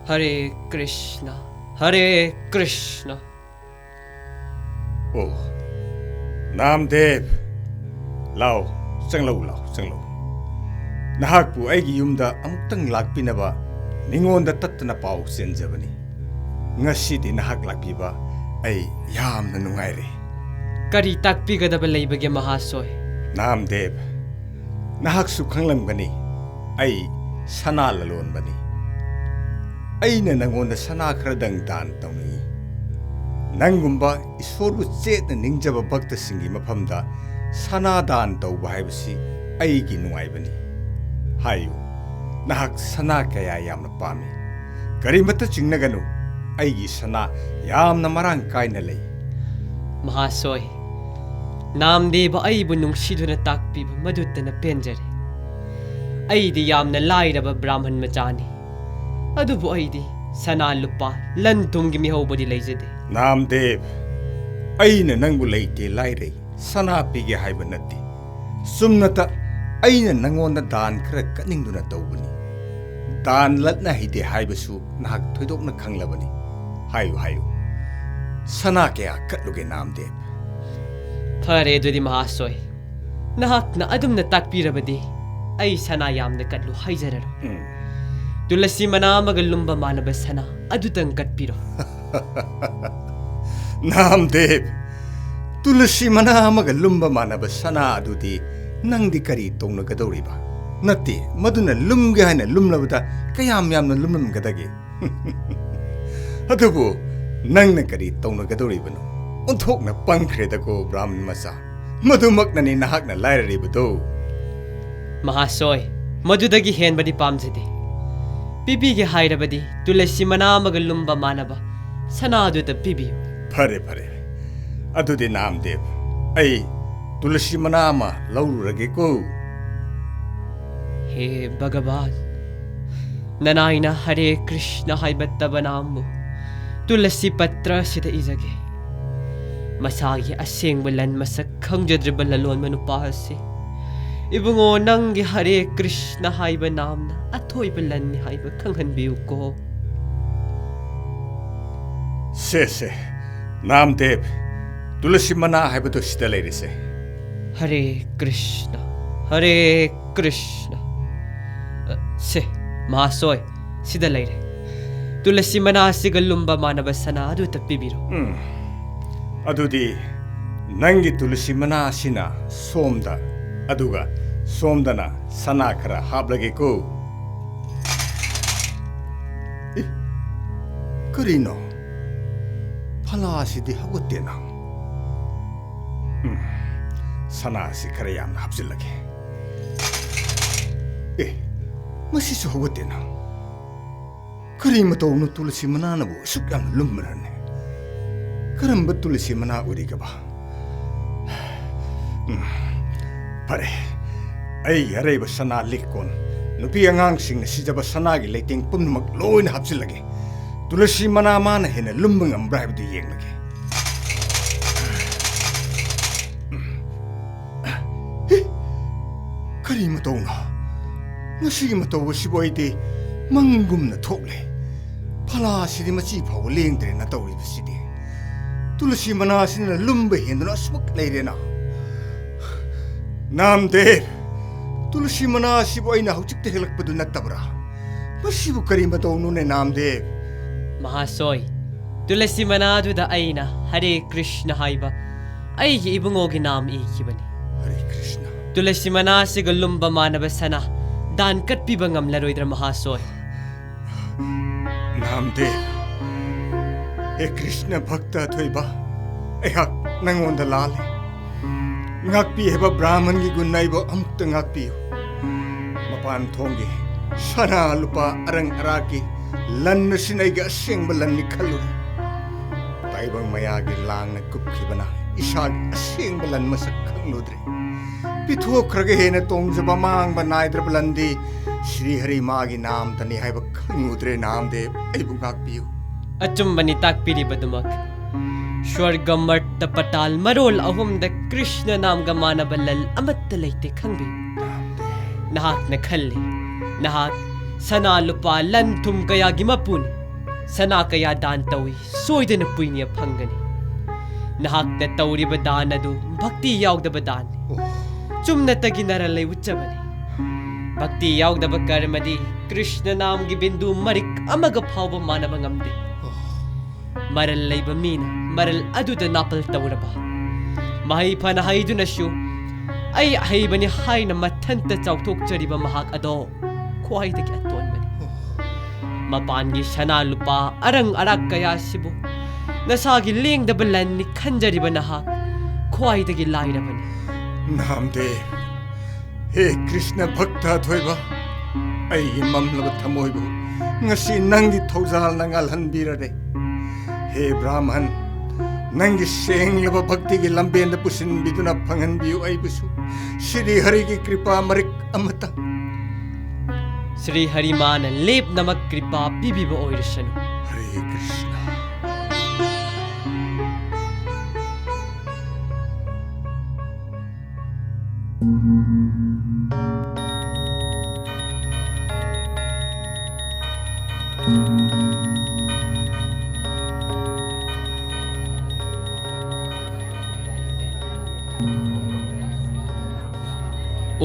ꯍꯔꯦ ꯀ꯭ꯔꯤꯁꯅ, ꯍꯔꯦ ꯀ꯭ꯔꯤꯁꯅ꯫ ꯑꯣ, ꯅꯥꯝꯗꯦꯕ, ꯂꯥꯎ, ꯆꯪꯂꯛꯎ, ꯂꯥꯎ, ꯆꯪꯂꯛꯎ꯫ ꯅꯍꯥꯛꯄꯨ ꯑꯩꯒꯤ ꯌꯨꯝꯗ ꯑꯃꯨꯛꯇꯪ ꯂꯥꯛꯄꯤꯅꯕ ꯅꯤꯉꯣꯟꯗ ꯇꯠꯇꯅ ꯄꯥꯎ ꯆꯦꯟꯖꯕꯅꯤ꯫ ꯉꯁꯤꯗꯤ ꯅꯍꯥꯛ ꯂꯥꯛꯄꯤꯕ ꯑꯩ ꯌꯥꯝꯅ ꯅꯨꯡꯉꯥꯏꯔꯦ꯫ ꯀꯔꯤ ꯇꯥꯛꯄꯤꯒꯗꯕ ꯂꯩꯕꯒꯦ ꯃꯍꯥꯁꯣꯏ? ꯅꯥꯝꯗꯦꯕ, ꯅꯍꯥꯛꯁꯨ ꯈꯪꯂꯝꯒꯅꯤ, ꯑꯩ ꯁꯅꯥ ꯂꯂꯣꯟꯕꯅꯤ꯫ ꯑꯩꯅ ꯅꯪꯉꯣꯟꯗ ꯁꯅꯥ ꯈꯔꯗꯪ ꯗꯥꯟ ꯇꯧꯅꯤꯡꯏ꯫ ꯅꯪꯒꯨꯝꯕ ꯏꯁꯣꯔꯕꯨ ꯆꯦꯠꯅ ꯅꯤꯡꯖꯕ ꯚꯛꯇꯁꯤꯡꯒꯤ ꯃꯐꯝꯗ ꯁꯅꯥ ꯗꯥꯟ ꯇꯧꯕ ꯍꯥꯏꯕꯁꯤ ꯑꯩꯒꯤ ꯅꯨꯡꯉꯥꯏꯕꯅꯤ꯫ ꯍꯥꯏꯌꯨ, ꯅꯍꯥꯛ ꯁꯅꯥ ꯀꯌꯥ ꯌꯥꯝꯅ ꯄꯥꯝꯃꯤ? ꯀꯔꯤꯃꯠꯇ ꯆꯤꯡꯅꯒꯅꯨ, ꯑꯩꯒꯤ ꯁꯅꯥ ꯌꯥꯝꯅ ꯃꯔꯥꯡ ꯀꯥꯏꯅ ꯂꯩ꯫ ꯃꯍꯥꯁꯣꯏ, ꯅꯥꯝꯗꯦꯕ ꯑꯩꯕꯨ ꯅꯨꯡꯁꯤꯗꯨꯅ ꯇꯥꯛꯄꯤꯕ ꯃꯗꯨꯇꯅ ꯄꯦꯟꯖꯔꯦ꯫ ꯑꯩꯗꯤ ꯌꯥꯝꯅ ꯂꯥꯏꯔꯕ ꯕ꯭ꯔꯥꯍꯃꯟ ꯃꯆꯥꯅꯤ꯫ ꯑꯗꯨꯕꯨ ꯑꯩꯗꯤ ꯁꯅꯥ ꯂꯨꯄꯥ, ꯂꯟ ꯊꯨꯝꯒꯤ ꯃꯤꯍꯧꯕꯗꯤ ꯂꯩꯖꯗꯦ꯫ ꯅꯥꯝꯗꯦꯕ, ꯑꯩꯅ ꯅꯪꯕꯨ ꯂꯩꯇꯦ ꯂꯥꯏꯔꯩ, ꯁꯅꯥ ꯄꯤꯒꯦ ꯍꯥꯏꯕ ꯅꯠꯇꯦ꯫ ꯆꯨꯝꯅꯇ ꯑꯩꯅ ꯅꯪꯉꯣꯟꯗ ꯗꯥꯟ ꯈꯔ ꯀꯠꯅꯤꯡꯗꯨꯅ ꯇꯧꯕꯅꯤ꯫ ꯗꯥꯟ ꯂꯠꯅ ꯍꯩꯗꯦ ꯍꯥꯏꯕꯁꯨ ꯅꯍꯥꯛ ꯊꯣꯏꯗꯣꯛꯅ ꯈꯪꯂꯕꯅꯤ꯫ ꯍꯥꯏꯌꯨ, ꯍꯥꯏꯌꯨ꯫ ꯁꯅꯥ ꯀꯌꯥ ꯀꯠꯂꯨꯒꯦ, ꯅꯥꯝꯗꯦꯕ? ꯐꯔꯦ, ꯑꯗꯨꯗꯤ ꯃꯍꯥꯁꯣꯏ, ꯅꯍꯥꯛꯅ ꯑꯗꯨꯝꯅ ꯇꯥꯛꯄꯤꯔꯕꯗꯤ ꯑꯩ ꯁꯅꯥ ꯌꯥꯝꯅ ꯀꯠꯂꯨ ꯍꯥꯏꯖꯔꯔꯣꯏ꯫ ꯎꯝ꯫ ꯇꯨꯂꯁꯤ ꯃꯅꯥ ꯑꯃꯒ ꯂꯨꯝꯕ ꯃꯥꯟꯅꯕ ꯁꯅꯥ ꯑꯗꯨꯇꯪ ꯀꯠꯄꯤꯔꯣ꯫ ꯅꯥꯝꯗꯦꯕ, ꯇꯨꯂꯁꯤ ꯃꯅꯥ ꯑꯃꯒ ꯂꯨꯝꯕ ꯃꯥꯟꯅꯕ ꯁꯅꯥ ꯑꯗꯨꯗꯤ ꯅꯪꯗꯤ ꯀꯔꯤ ꯇꯧꯅꯒꯗꯧꯔꯤꯕ? ꯅꯠꯇꯦ, ꯃꯗꯨꯅ ꯂꯨꯝꯒꯦ ꯍꯥꯏꯅ ꯂꯨꯝꯂꯕꯗ ꯀꯌꯥꯝ ꯌꯥꯝꯅ ꯂꯨꯝꯂꯝꯒꯗꯒꯦ? ꯑꯗꯨꯕꯨ ꯅꯪꯅ ꯀꯔꯤ ꯇꯧꯅꯒꯗꯧꯔꯤꯕꯅꯣ? ꯑꯣꯟꯊꯣꯛꯅ ꯄꯪꯈ꯭ꯔꯦꯗꯀꯣ, ꯕ꯭ꯔꯥꯍꯃꯟ ꯃꯆꯥ꯫ ꯃꯗꯨꯃꯛꯅꯅꯤ ꯅꯍꯥꯛꯅ ꯂꯥꯏꯔꯔꯤꯕꯗꯨ꯫ ꯃꯍꯥꯁꯣꯏ, ꯃꯗꯨꯗꯒꯤ ꯍꯦꯟꯕꯗꯤ ꯄꯥꯝꯖꯗꯦ꯫ ꯄꯤꯕꯤꯒꯦ ꯍꯥꯏꯔꯕꯗꯤ ꯇꯨꯂꯁꯤ ꯃꯅꯥ ꯑꯃꯒ ꯂꯨꯝꯕ ꯃꯥꯟꯅꯕ ꯁꯅꯥꯗꯨꯗ ꯄꯤꯕꯤꯌꯨ꯫ ꯐꯔꯦ, ꯐꯔꯦ꯫ ꯑꯗꯨꯗꯤ ꯅꯥꯝꯗꯦꯕ, ꯑꯩ ꯇꯨꯂꯁꯤ ꯃꯅꯥ ꯑꯃ ꯂꯧꯔꯨꯔꯒꯦꯀꯣ꯫ ꯍꯦ ꯚꯒꯕꯥꯟ, ꯅꯅꯥꯏꯅ ꯍꯔꯦ ꯀ꯭ꯔꯤꯁꯅ ꯍꯥꯏꯕ ꯇꯕꯅꯥꯝꯕꯨ ꯇꯨꯂꯁꯤ ꯄꯇ꯭ꯔ ꯑꯁꯤꯗ ꯏꯖꯒꯦ꯫ ꯃꯁꯥꯒꯤ ꯑꯁꯦꯡꯕ ꯂꯟ ꯃꯁꯛ ꯈꯪꯖꯗ꯭ꯔꯤꯕ ꯂꯂꯣꯟꯕ ꯅꯨꯄꯥ ꯑꯁꯤ, ꯏꯕꯨꯡꯉꯣ, ꯅꯪꯒꯤ ꯍꯔꯦ ꯀ꯭ꯔꯤꯁꯅ ꯍꯥꯏꯕ ꯅꯥꯝꯅ ꯑꯊꯣꯏꯕ ꯂꯟꯅꯤ ꯍꯥꯏꯕ ꯈꯪꯍꯟꯕꯤꯌꯨꯀꯣ꯫ ꯁꯦ, ꯁꯦ, ꯅꯥꯝꯗꯦꯕ, ꯇꯨꯂꯁꯤ ꯃꯅꯥ ꯍꯥꯏꯕꯗꯨ ꯁꯤꯗ ꯂꯩꯔꯤꯁꯦ꯫ ꯍꯔꯦ ꯀ꯭ꯔꯤꯁꯅ, ꯍꯔꯦ ꯀ꯭ꯔꯤꯁꯅ꯫ ꯑ, ꯁꯦ, ꯃꯍꯥꯁꯣꯏ, ꯁꯤꯗ ꯂꯩꯔꯦ꯫ ꯇꯨꯂꯁꯤ ꯃꯅꯥ ꯑꯁꯤꯒ ꯂꯨꯝꯕ ꯃꯥꯟꯅꯕ ꯁꯅꯥ ꯑꯗꯨꯇ ꯄꯤꯕꯤꯔꯣ꯫ ꯎꯝ꯫ ꯑꯗꯨꯗꯤ ꯅꯪꯒꯤ ꯇꯨꯂꯁꯤ ꯃꯅꯥ ꯑꯁꯤꯅ ꯁꯣꯝꯗ, ꯑꯗꯨꯒ ꯁꯣꯝꯗꯅ ꯁꯅꯥ ꯈꯔ ꯍꯥꯞꯂꯒꯦꯀꯣ꯫ ꯑꯦ, ꯀꯔꯤꯅꯣ? ꯐꯂꯥ ꯑꯁꯤꯗꯤ ꯍꯧꯒꯠꯇꯦꯅ꯫ ꯎꯝ, ꯁꯅꯥ ꯑꯁꯤ ꯈꯔ ꯌꯥꯝꯅ ꯍꯥꯞꯆꯤꯜꯂꯒꯦ꯫ ꯑꯦ, ꯃꯁꯤꯁꯨ ꯍꯧꯒꯠꯇꯦꯅ꯫ ꯀꯔꯤ ꯃꯇꯧꯅꯣ ꯇꯨꯂꯁꯤ ꯃꯅꯥꯅꯕꯨ ꯑꯁꯨꯛ ꯌꯥꯝꯅ ꯂꯨꯝꯕ꯭ꯔꯅꯦ? ꯀꯔꯝꯕ ꯇꯨꯂꯁꯤ ꯃꯅꯥ ꯑꯣꯏꯔꯤꯒꯕ? ꯎꯝ, ꯐꯔꯦ꯫ ꯑꯩꯒꯤ ꯑꯔꯩꯕ ꯁꯅꯥ ꯂꯤꯛ ꯀꯣꯟ, ꯅꯨꯄꯤ ꯑꯉꯥꯡꯁꯤꯡꯅ ꯁꯤꯖꯕ ꯁꯅꯥꯒꯤ ꯂꯩꯇꯦꯡ ꯄꯨꯝꯅꯃꯛ ꯂꯣꯏꯅ ꯍꯥꯞꯆꯤꯜꯂꯒꯦ꯫ ꯇꯨꯂꯁꯤ ꯃꯅꯥ ꯃꯥꯅ ꯍꯦꯟꯅ ꯂꯨꯝꯕ ꯉꯝꯕ꯭ꯔꯥ ꯍꯥꯏꯕꯗꯨ ꯌꯦꯡꯂꯒꯦ꯫ ꯍꯦ! ꯀꯔꯤ ꯃꯇꯧꯅꯣ? ꯉꯁꯤꯒꯤ ꯃꯇꯧ ꯑꯁꯤꯕꯨ ꯑꯩꯗꯤ ꯃꯪꯒꯨꯝꯅ ꯊꯣꯛꯂꯦ꯫ ꯐꯂꯥꯁꯤꯗꯤ ꯃꯆꯤ ꯐꯥꯎꯕ ꯂꯦꯡꯗ꯭ꯔꯦꯅ ꯇꯧꯔꯤꯕꯁꯤꯗꯤ꯫ ꯇꯨꯂꯁꯤ ꯃꯅꯥꯁꯤꯅ ꯂꯨꯝꯕ ꯍꯦꯟꯗꯨꯅ ꯑꯁꯨꯃꯛ ꯂꯩꯔꯦꯅ꯫ ꯅꯥꯝꯗꯦ! ꯇꯨꯂꯁꯤ ꯃꯅꯥ ꯑꯁꯤꯕꯨ ꯑꯩꯅ ꯍꯧꯖꯤꯛꯇ ꯍꯦꯛꯂꯛꯄꯗꯨ ꯅꯠꯇꯕ꯭ꯔꯥ? ꯃꯁꯤꯕꯨ ꯀꯔꯤ ꯃꯇꯧꯅꯣꯅꯦ, ꯅꯥꯝꯗꯦ? ꯃꯍꯥꯁꯣꯏ, ꯇꯨꯂꯁꯤ ꯃꯅꯥꯗꯨꯗ ꯑꯩꯅ ꯍꯔꯦ ꯀ꯭ꯔꯤꯁꯅ ꯍꯥꯏꯕ ꯑꯩꯒꯤ ꯏꯕꯨꯡꯉꯣꯒꯤ ꯅꯥꯝ ꯏꯈꯤꯕꯅꯤ꯫ ꯍꯔꯦ ꯀ꯭ꯔꯤꯁꯅ꯫ ꯇꯨꯂꯁꯤ ꯃꯅꯥꯁꯤꯒ ꯂꯨꯝꯕ ꯃꯥꯟꯅꯕ ꯁꯅꯥ ꯗꯥꯟ ꯀꯠꯄꯤꯕ ꯉꯝꯂꯔꯣꯏꯗ꯭ꯔꯥ, ꯃꯍꯥꯁꯣꯏ? ꯅꯥꯝꯗꯦ, ꯍꯦ ꯀ꯭ꯔꯤꯁꯅ ꯚꯛꯇ ꯑꯊꯣꯏꯕ, ꯑꯩꯍꯥꯛ ꯅꯪꯉꯣꯟꯗ ꯂꯥꯜꯂꯦ꯫ ꯉꯥꯛꯄꯤ ꯍꯥꯏꯕ ꯕ꯭ꯔꯥꯍꯃꯟꯒꯤ ꯒꯨꯟ ꯑꯩꯕꯨ ꯑꯃꯨꯛꯇ ꯉꯥꯛꯄꯤꯌꯨ꯫ ꯃꯄꯥꯟ ꯊꯣꯡꯒꯤ ꯁꯅꯥ ꯂꯨꯄꯥ ꯑꯔꯪ ꯑꯔꯥꯛꯀꯤ ꯂꯟ ꯑꯁꯤꯅ ꯑꯩꯒꯤ ꯑꯁꯦꯡꯕ ꯂꯟꯅꯤ ꯈꯜꯂꯨꯔꯦ꯫ ꯇꯥꯏꯕꯪ ꯃꯌꯥꯒꯤ ꯂꯥꯡꯅ ꯀꯨꯞꯈꯤꯕꯅ ꯏꯁꯥꯒꯤ ꯑꯁꯦꯡꯕ ꯂꯟ ꯃꯁꯛ ꯈꯪꯂꯨꯗ꯭ꯔꯦ꯫ ꯄꯤꯊꯣꯛꯈ꯭ꯔꯒ ꯍꯦꯟꯅ ꯇꯣꯡꯖꯕ ꯃꯥꯡꯕ ꯅꯥꯏꯗ꯭ꯔꯕ ꯂꯟꯗꯤ ꯁ꯭ꯔꯤ ꯍꯔꯤ ꯃꯥꯒꯤ ꯅꯥꯝꯇꯅꯤ ꯍꯥꯏꯕ ꯈꯪꯂꯨꯗ꯭ꯔꯦ꯫ ꯅꯥꯝꯗꯦ, ꯑꯩꯕꯨ ꯉꯥꯛꯄꯤꯌꯨ꯫ ꯑꯆꯨꯝꯕꯅꯤ ꯇꯥꯛꯄꯤꯔꯤꯕꯗꯨꯃꯛ꯫ ꯁ꯭ꯋꯔꯒ, ꯃꯔꯇ, ꯄꯇꯥꯜ ꯃꯔꯣꯜ ꯑꯍꯨꯝꯗ ꯀ꯭ꯔꯤꯁꯅ ꯅꯥꯝꯒ ꯃꯥꯟꯅꯕ ꯂꯟ ꯑꯃꯠꯇ ꯂꯩꯇꯦ ꯈꯪꯕꯤꯌꯨ꯫ ꯅꯍꯥꯛꯅ ꯈꯜꯂꯤ, ꯅꯍꯥꯛ ꯁꯅꯥ ꯂꯨꯄꯥ ꯂꯟ ꯊꯨꯝ ꯀꯌꯥꯒꯤ ꯃꯄꯨꯅꯤ꯫ ꯁꯅꯥ ꯀꯌꯥ ꯗꯥꯟ ꯇꯧꯏ, ꯁꯣꯏꯗꯅ ꯄꯨꯏꯅꯤꯌꯥ ꯐꯪꯒꯅꯤ꯫ ꯅꯍꯥꯛꯅ ꯇꯧꯔꯤꯕ ꯗꯥꯟ ꯑꯗꯨ ꯚꯛꯇꯤ ꯌꯥꯎꯗꯕ ꯗꯥꯟꯅꯤ꯫ ꯑꯣ꯫ ꯆꯨꯝꯅꯇꯒꯤ ꯅꯔꯂꯩ ꯎꯠꯆꯕꯅꯤ꯫ ꯚꯛꯇꯤ ꯌꯥꯎꯗꯕ ꯀꯔꯃꯗꯤ ꯀ꯭ꯔꯤꯁꯅ ꯅꯥꯝꯒꯤ ꯕꯤꯟꯗꯨ ꯃꯔꯤꯛ ꯑꯃꯒ ꯐꯥꯎꯕ ꯃꯥꯟꯅꯕ ꯉꯝꯗꯦ꯫ ꯑꯣ꯫ ꯃꯔꯜ ꯂꯩꯕ ꯃꯤꯅ ꯃꯔꯜ ꯑꯗꯨꯗ ꯅꯥꯄꯜ ꯇꯧꯔꯕ, ꯃꯍꯩ ꯐꯅ ꯍꯩꯗꯨꯅꯁꯨ ꯑꯩ ꯑꯍꯩꯕꯅꯤ ꯍꯥꯏꯅ ꯃꯊꯟꯇ ꯆꯥꯎꯊꯣꯛꯆꯔꯤꯕ ꯃꯍꯥꯛ ꯑꯗꯣ ꯈ꯭ꯋꯥꯏꯗꯒꯤ ꯑꯇꯣꯟꯕꯅꯤ꯫ ꯃꯄꯥꯟꯒꯤ ꯁꯅꯥ ꯂꯨꯄꯥ ꯑꯔꯪ ꯑꯔꯥꯛ ꯀꯌꯥꯁꯤꯕꯨ ꯅꯁꯥꯒꯤ ꯂꯦꯡꯗꯕ ꯂꯟꯅꯤ ꯈꯟꯖꯔꯤꯕ ꯅꯍꯥꯛ ꯈ꯭ꯋꯥꯏꯗꯒꯤ ꯂꯥꯏꯔꯕꯅꯤ꯫ ꯅꯥꯝꯗꯦ, ꯍꯦ ꯀ꯭ꯔꯤꯁꯅ ꯚꯛꯇ ꯑꯊꯣꯏꯕ, ꯑꯩꯒꯤ ꯃꯝꯂꯕ ꯊꯃꯣꯏꯕꯨ ꯉꯁꯤ ꯅꯪꯒꯤ ꯊꯧꯖꯥꯜꯅ ꯉꯥꯜꯍꯟꯕꯤꯔꯔꯦ꯫ ꯍꯦ ꯕ꯭ꯔꯥꯍꯃꯟ, ꯅꯪꯒꯤ ꯁꯦꯡꯂꯕ ꯚꯛꯇꯤꯒꯤ ꯂꯝꯕꯦꯟꯗ ꯄꯨꯁꯤꯟꯕꯤꯗꯨꯅ ꯐꯪꯍꯟꯕꯤꯌꯨ ꯑꯩꯕꯨꯁꯨ꯫ ꯁ꯭ꯔꯤ ꯍꯔꯤꯒꯤ ꯀ꯭ꯔꯤꯄꯥ ꯃꯔꯤꯛ ꯑꯃꯇꯪ꯫ ꯁ꯭ꯔꯤ ꯍꯔꯤꯃꯥꯅ ꯂꯦꯞꯅꯃꯛ ꯀ꯭ꯔꯤꯄꯥ ꯄꯤꯕꯤꯕ ꯑꯣꯏꯔꯁꯅꯨ꯫ ꯍꯔꯦ ꯀ꯭ꯔꯤꯁꯅ꯫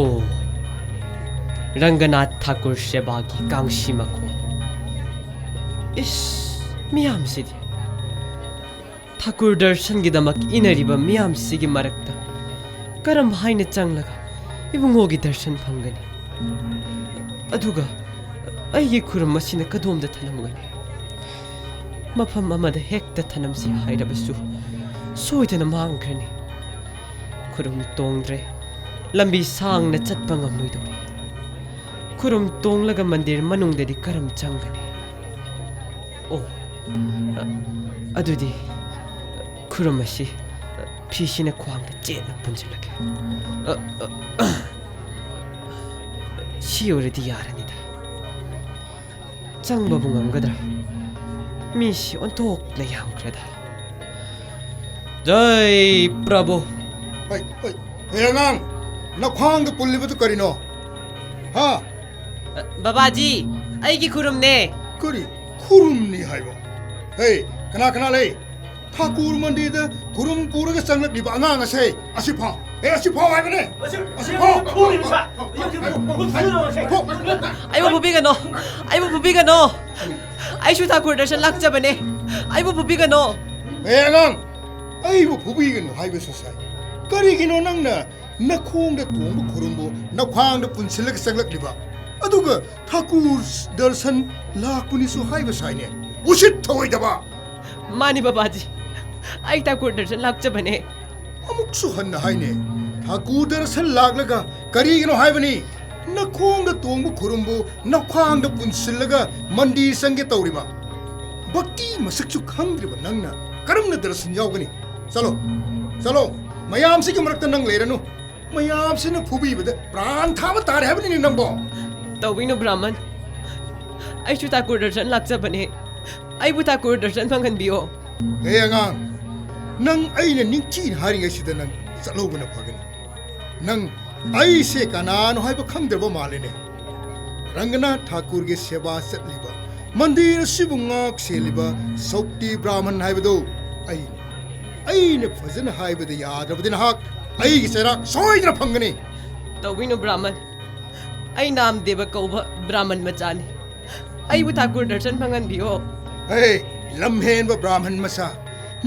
ꯑꯣ, ꯔꯪꯒꯅꯥꯊ ꯊꯥꯀꯨꯔ ꯁꯦꯕꯥꯒꯤ ꯀꯥꯡꯁꯤ ꯃꯈꯣꯜ꯫ ꯏꯁ, ꯃꯤꯌꯥꯝꯁꯤꯗꯤ꯫ ꯊꯥꯀꯨꯔ ꯗꯔꯁꯟꯒꯤꯗꯃꯛ ꯏꯟꯅꯔꯤꯕ ꯃꯤꯌꯥꯝꯁꯤꯒꯤ ꯃꯔꯛꯇ ꯀꯔꯝ ꯍꯥꯏꯅ ꯆꯪꯂꯒ ꯏꯕꯨꯡꯉꯣꯒꯤ ꯗꯔꯁꯟ ꯐꯪꯒꯅꯤ? ꯑꯗꯨꯒ ꯑꯩꯒꯤ ꯈꯨꯔꯨꯝ ꯑꯁꯤꯅ ꯀꯗꯣꯝꯗ ꯊꯅꯝꯒꯅꯤ? ꯃꯐꯝ ꯑꯃꯗ ꯍꯦꯛꯇ ꯊꯅꯝꯁꯤ ꯍꯥꯏꯔꯕꯁꯨ ꯁꯣꯏꯗꯅ ꯃꯥꯡꯈ꯭ꯔꯅꯤ꯫ ꯈꯨꯔꯨꯝ ꯇꯣꯡꯗ꯭ꯔꯦ, ꯂꯝꯕꯤ ꯁꯥꯡꯅ ꯆꯠꯄ ꯉꯝꯂꯣꯏꯗꯧꯔꯤ꯫ ꯈꯨꯔꯨꯝ ꯇꯣꯡꯂꯒ ꯃꯟꯗꯤꯔ ꯃꯅꯨꯡꯗꯗꯤ ꯀꯔꯝ ꯆꯪꯒꯅꯤ? ꯑꯣ, ꯑ-, ꯑꯗꯨꯗꯤ ꯈꯨꯔꯨꯝ ꯑꯁꯤ ꯐꯤꯁꯤꯅ ꯈ꯭ꯋꯥꯡꯗ ꯆꯦꯠꯅ ꯄꯨꯟꯁꯤꯜꯂꯒꯦ꯫ ꯑ, ꯑ, ꯑ, ꯁꯤ ꯑꯣꯏꯔꯗꯤ ꯌꯥꯔꯅꯤꯗ꯫ ꯆꯪꯕꯕꯨ ꯉꯝꯒꯗ꯭ꯔꯥ? ꯃꯤꯁꯤ ꯑꯣꯟꯊꯣꯛꯅ ꯌꯥꯝꯈ꯭ꯔꯦꯗ꯫ ꯖꯩ ꯄ꯭ꯔꯚꯨ꯫ ꯍꯩ, ꯍꯩ, ꯍꯦ ꯑꯉꯥꯡ, ꯅꯈ꯭ꯋꯥꯡꯗ ꯄꯨꯜꯂꯤꯕꯗꯨ ꯀꯔꯤꯅꯣ? ꯍꯥ? ꯕꯕꯥꯖꯤ, ꯑꯩꯒꯤ ꯈꯨꯔꯨꯝꯅꯦ꯫ ꯀꯔꯤ ꯈꯨꯔꯨꯝꯅꯤ ꯍꯥꯏꯕ? ꯍꯦ, ꯀꯅꯥ ꯀꯅꯥ ꯂꯩ? ꯊꯥꯀꯨꯔ ꯃꯟꯗꯤꯔꯗ ꯈꯨꯔꯨꯝ ꯄꯨꯔꯒ ꯆꯪꯂꯛꯂꯤꯕ ꯑꯉꯥꯡ ꯑꯁꯦ ꯑꯁꯤ ꯐꯥꯎ꯫ ꯍꯦ, ꯑꯁꯤ ꯐꯥꯎ ꯍꯥꯏꯕꯅꯦ꯫ ꯑꯁꯤ ꯐꯥꯎ꯫ ꯐꯨꯔꯤꯕ ꯁꯥ-, ꯐꯨ-, ꯐꯨ-, ꯐꯨ-, ꯐꯨ-, ꯐꯨ-, ꯑꯩꯕꯨ ꯐꯨꯕꯤꯒꯅꯣ꯫ ꯑꯩꯕꯨ ꯐꯨꯕꯤꯒꯅꯣ꯫ ꯑꯩꯁꯨ ꯊꯥꯀꯨꯔ ꯗꯔꯁꯟ ꯂꯥꯛꯆꯕꯅꯦ꯫ ꯑꯩꯕꯨ ꯐꯨꯕꯤꯒꯅꯣ꯫ ꯍꯦ ꯑꯉꯥꯡ, ꯑꯩꯕꯨ ꯐꯨꯕꯤꯒꯅꯨ ꯍꯥꯏꯕꯁꯨ ꯁꯥꯏ꯫ ꯀꯔꯤꯒꯤꯅꯣ ꯅꯪꯅ ꯅꯈꯣꯡꯗ ꯇꯣꯡꯕ ꯈꯨꯔꯨꯝꯕꯨ ꯅꯈ꯭ꯋꯥꯡꯗ ꯄꯨꯟꯁꯤꯜꯂꯒ ꯆꯪꯂꯛꯂꯤꯕ? ꯑꯗꯨꯒ ꯊꯥꯀꯨꯔ ꯗꯔꯁꯟ ꯂꯥꯛꯄꯅꯤꯁꯨ ꯍꯥꯏꯕ ꯁꯥꯏꯅꯦ꯫ ꯎꯁꯤꯠ ꯊꯑꯣꯏꯗꯕ! ꯃꯥꯅꯤ ꯕꯕꯥꯖꯤ, ꯑꯩ ꯊꯥꯀꯨꯔ ꯗꯔꯁꯟ ꯂꯥꯛꯆꯕꯅꯦ꯫ ꯑꯃꯨꯛꯁꯨ ꯍꯟꯅ ꯍꯥꯏꯅꯦ, ꯊꯥꯀꯨꯔ ꯗꯔꯁꯟ ꯂꯥꯛꯂꯒ ꯀꯔꯤꯒꯤꯅꯣ ꯍꯥꯏꯕꯅꯤ? ꯅꯈꯣꯡꯗ ꯇꯣꯡꯕ ꯈꯨꯔꯨꯝꯕꯨ ꯅꯈ꯭ꯋꯥꯡꯗ ꯄꯨꯟꯁꯤꯜꯂꯒ ꯃꯟꯗꯤꯔ ꯆꯪꯒꯦ ꯇꯧꯔꯤꯕ? ꯚꯛꯇꯤ ꯃꯁꯛꯁꯨ ꯈꯪꯗ꯭ꯔꯤꯕ ꯅꯪꯅ ꯀꯔꯝꯅ ꯗꯔꯁꯟ ꯌꯥꯎꯒꯅꯤ? ꯆꯠꯂꯣ, ꯆꯠꯂꯣ, ꯃꯌꯥꯝꯁꯤꯒꯤ ꯃꯔꯛꯇ ꯅꯪ ꯂꯩꯔꯅꯨ꯫ ꯃꯌꯥꯝꯁꯤꯅ ꯐꯨꯕꯤꯕꯗ ꯄ꯭ꯔꯥꯟ ꯊꯥꯕ ꯇꯥꯔꯦ ꯍꯥꯏꯕꯅꯤꯅꯦ ꯅꯪꯕꯣ꯫ ꯇꯧꯕꯤꯅꯨ ꯕ꯭ꯔꯥꯍꯃꯟ, ꯑꯩꯁꯨ ꯊꯥꯀꯨꯔ ꯗꯔꯁꯟ ꯂꯥꯛꯆꯕꯅꯦ꯫ ꯑꯩꯕꯨ ꯊꯥꯀꯨꯔ ꯗꯔꯁꯟ ꯐꯪꯍꯟꯕꯤꯌꯣ꯫ ꯍꯦ ꯑꯉꯥꯡ, ꯅꯪ ꯑꯩꯅ ꯅꯤꯡꯊꯤꯅ ꯍꯥꯏꯔꯤꯉꯩꯁꯤꯗ ꯅꯪ ꯆꯠꯍꯧꯕꯅ ꯐꯒꯅꯤ꯫ ꯅꯪ ꯑꯩꯁꯦ ꯀꯅꯥꯅꯣ ꯍꯥꯏꯕ ꯈꯪꯗ꯭ꯔꯕ ꯃꯥꯜꯂꯦꯅꯦ꯫ ꯔꯪꯒꯅꯥꯊ ꯊꯥꯀꯨꯔꯒꯤ ꯁꯦꯕꯥ ꯆꯠꯂꯤꯕ, ꯃꯟꯗꯤꯔ ꯑꯁꯤꯕꯨ ꯉꯥꯛ ꯁꯦꯜꯂꯤꯕ ꯁꯛꯇꯤ ꯕ꯭ꯔꯥꯍꯃꯟ ꯍꯥꯏꯕꯗꯨ ꯑꯩꯅꯤ꯫ ꯑꯩꯅ ꯐꯖꯅ ꯍꯥꯏꯕꯗ ꯌꯥꯗ꯭ꯔꯕꯗꯤ ꯅꯍꯥꯛ ꯑꯩꯒꯤ ꯆꯩꯔꯥꯛ ꯁꯣꯏꯗꯅ ꯐꯪꯒꯅꯤ꯫ ꯇꯧꯕꯤꯅꯨ ꯕ꯭ꯔꯥꯍꯃꯟ, ꯑꯩ ꯅꯥꯝꯗꯦꯕ ꯀꯧꯕ ꯕ꯭ꯔꯥꯍꯃꯟ ꯃꯆꯥꯅꯤ꯫ ꯑꯩꯕꯨ ꯊꯥꯀꯨꯔ ꯗꯔꯁꯟ ꯐꯪꯍꯟꯕꯤꯌꯣ꯫ ꯍꯦ, ꯂꯝꯍꯦꯟꯕ ꯕ꯭ꯔꯥꯍꯃꯟ ꯃꯆꯥ,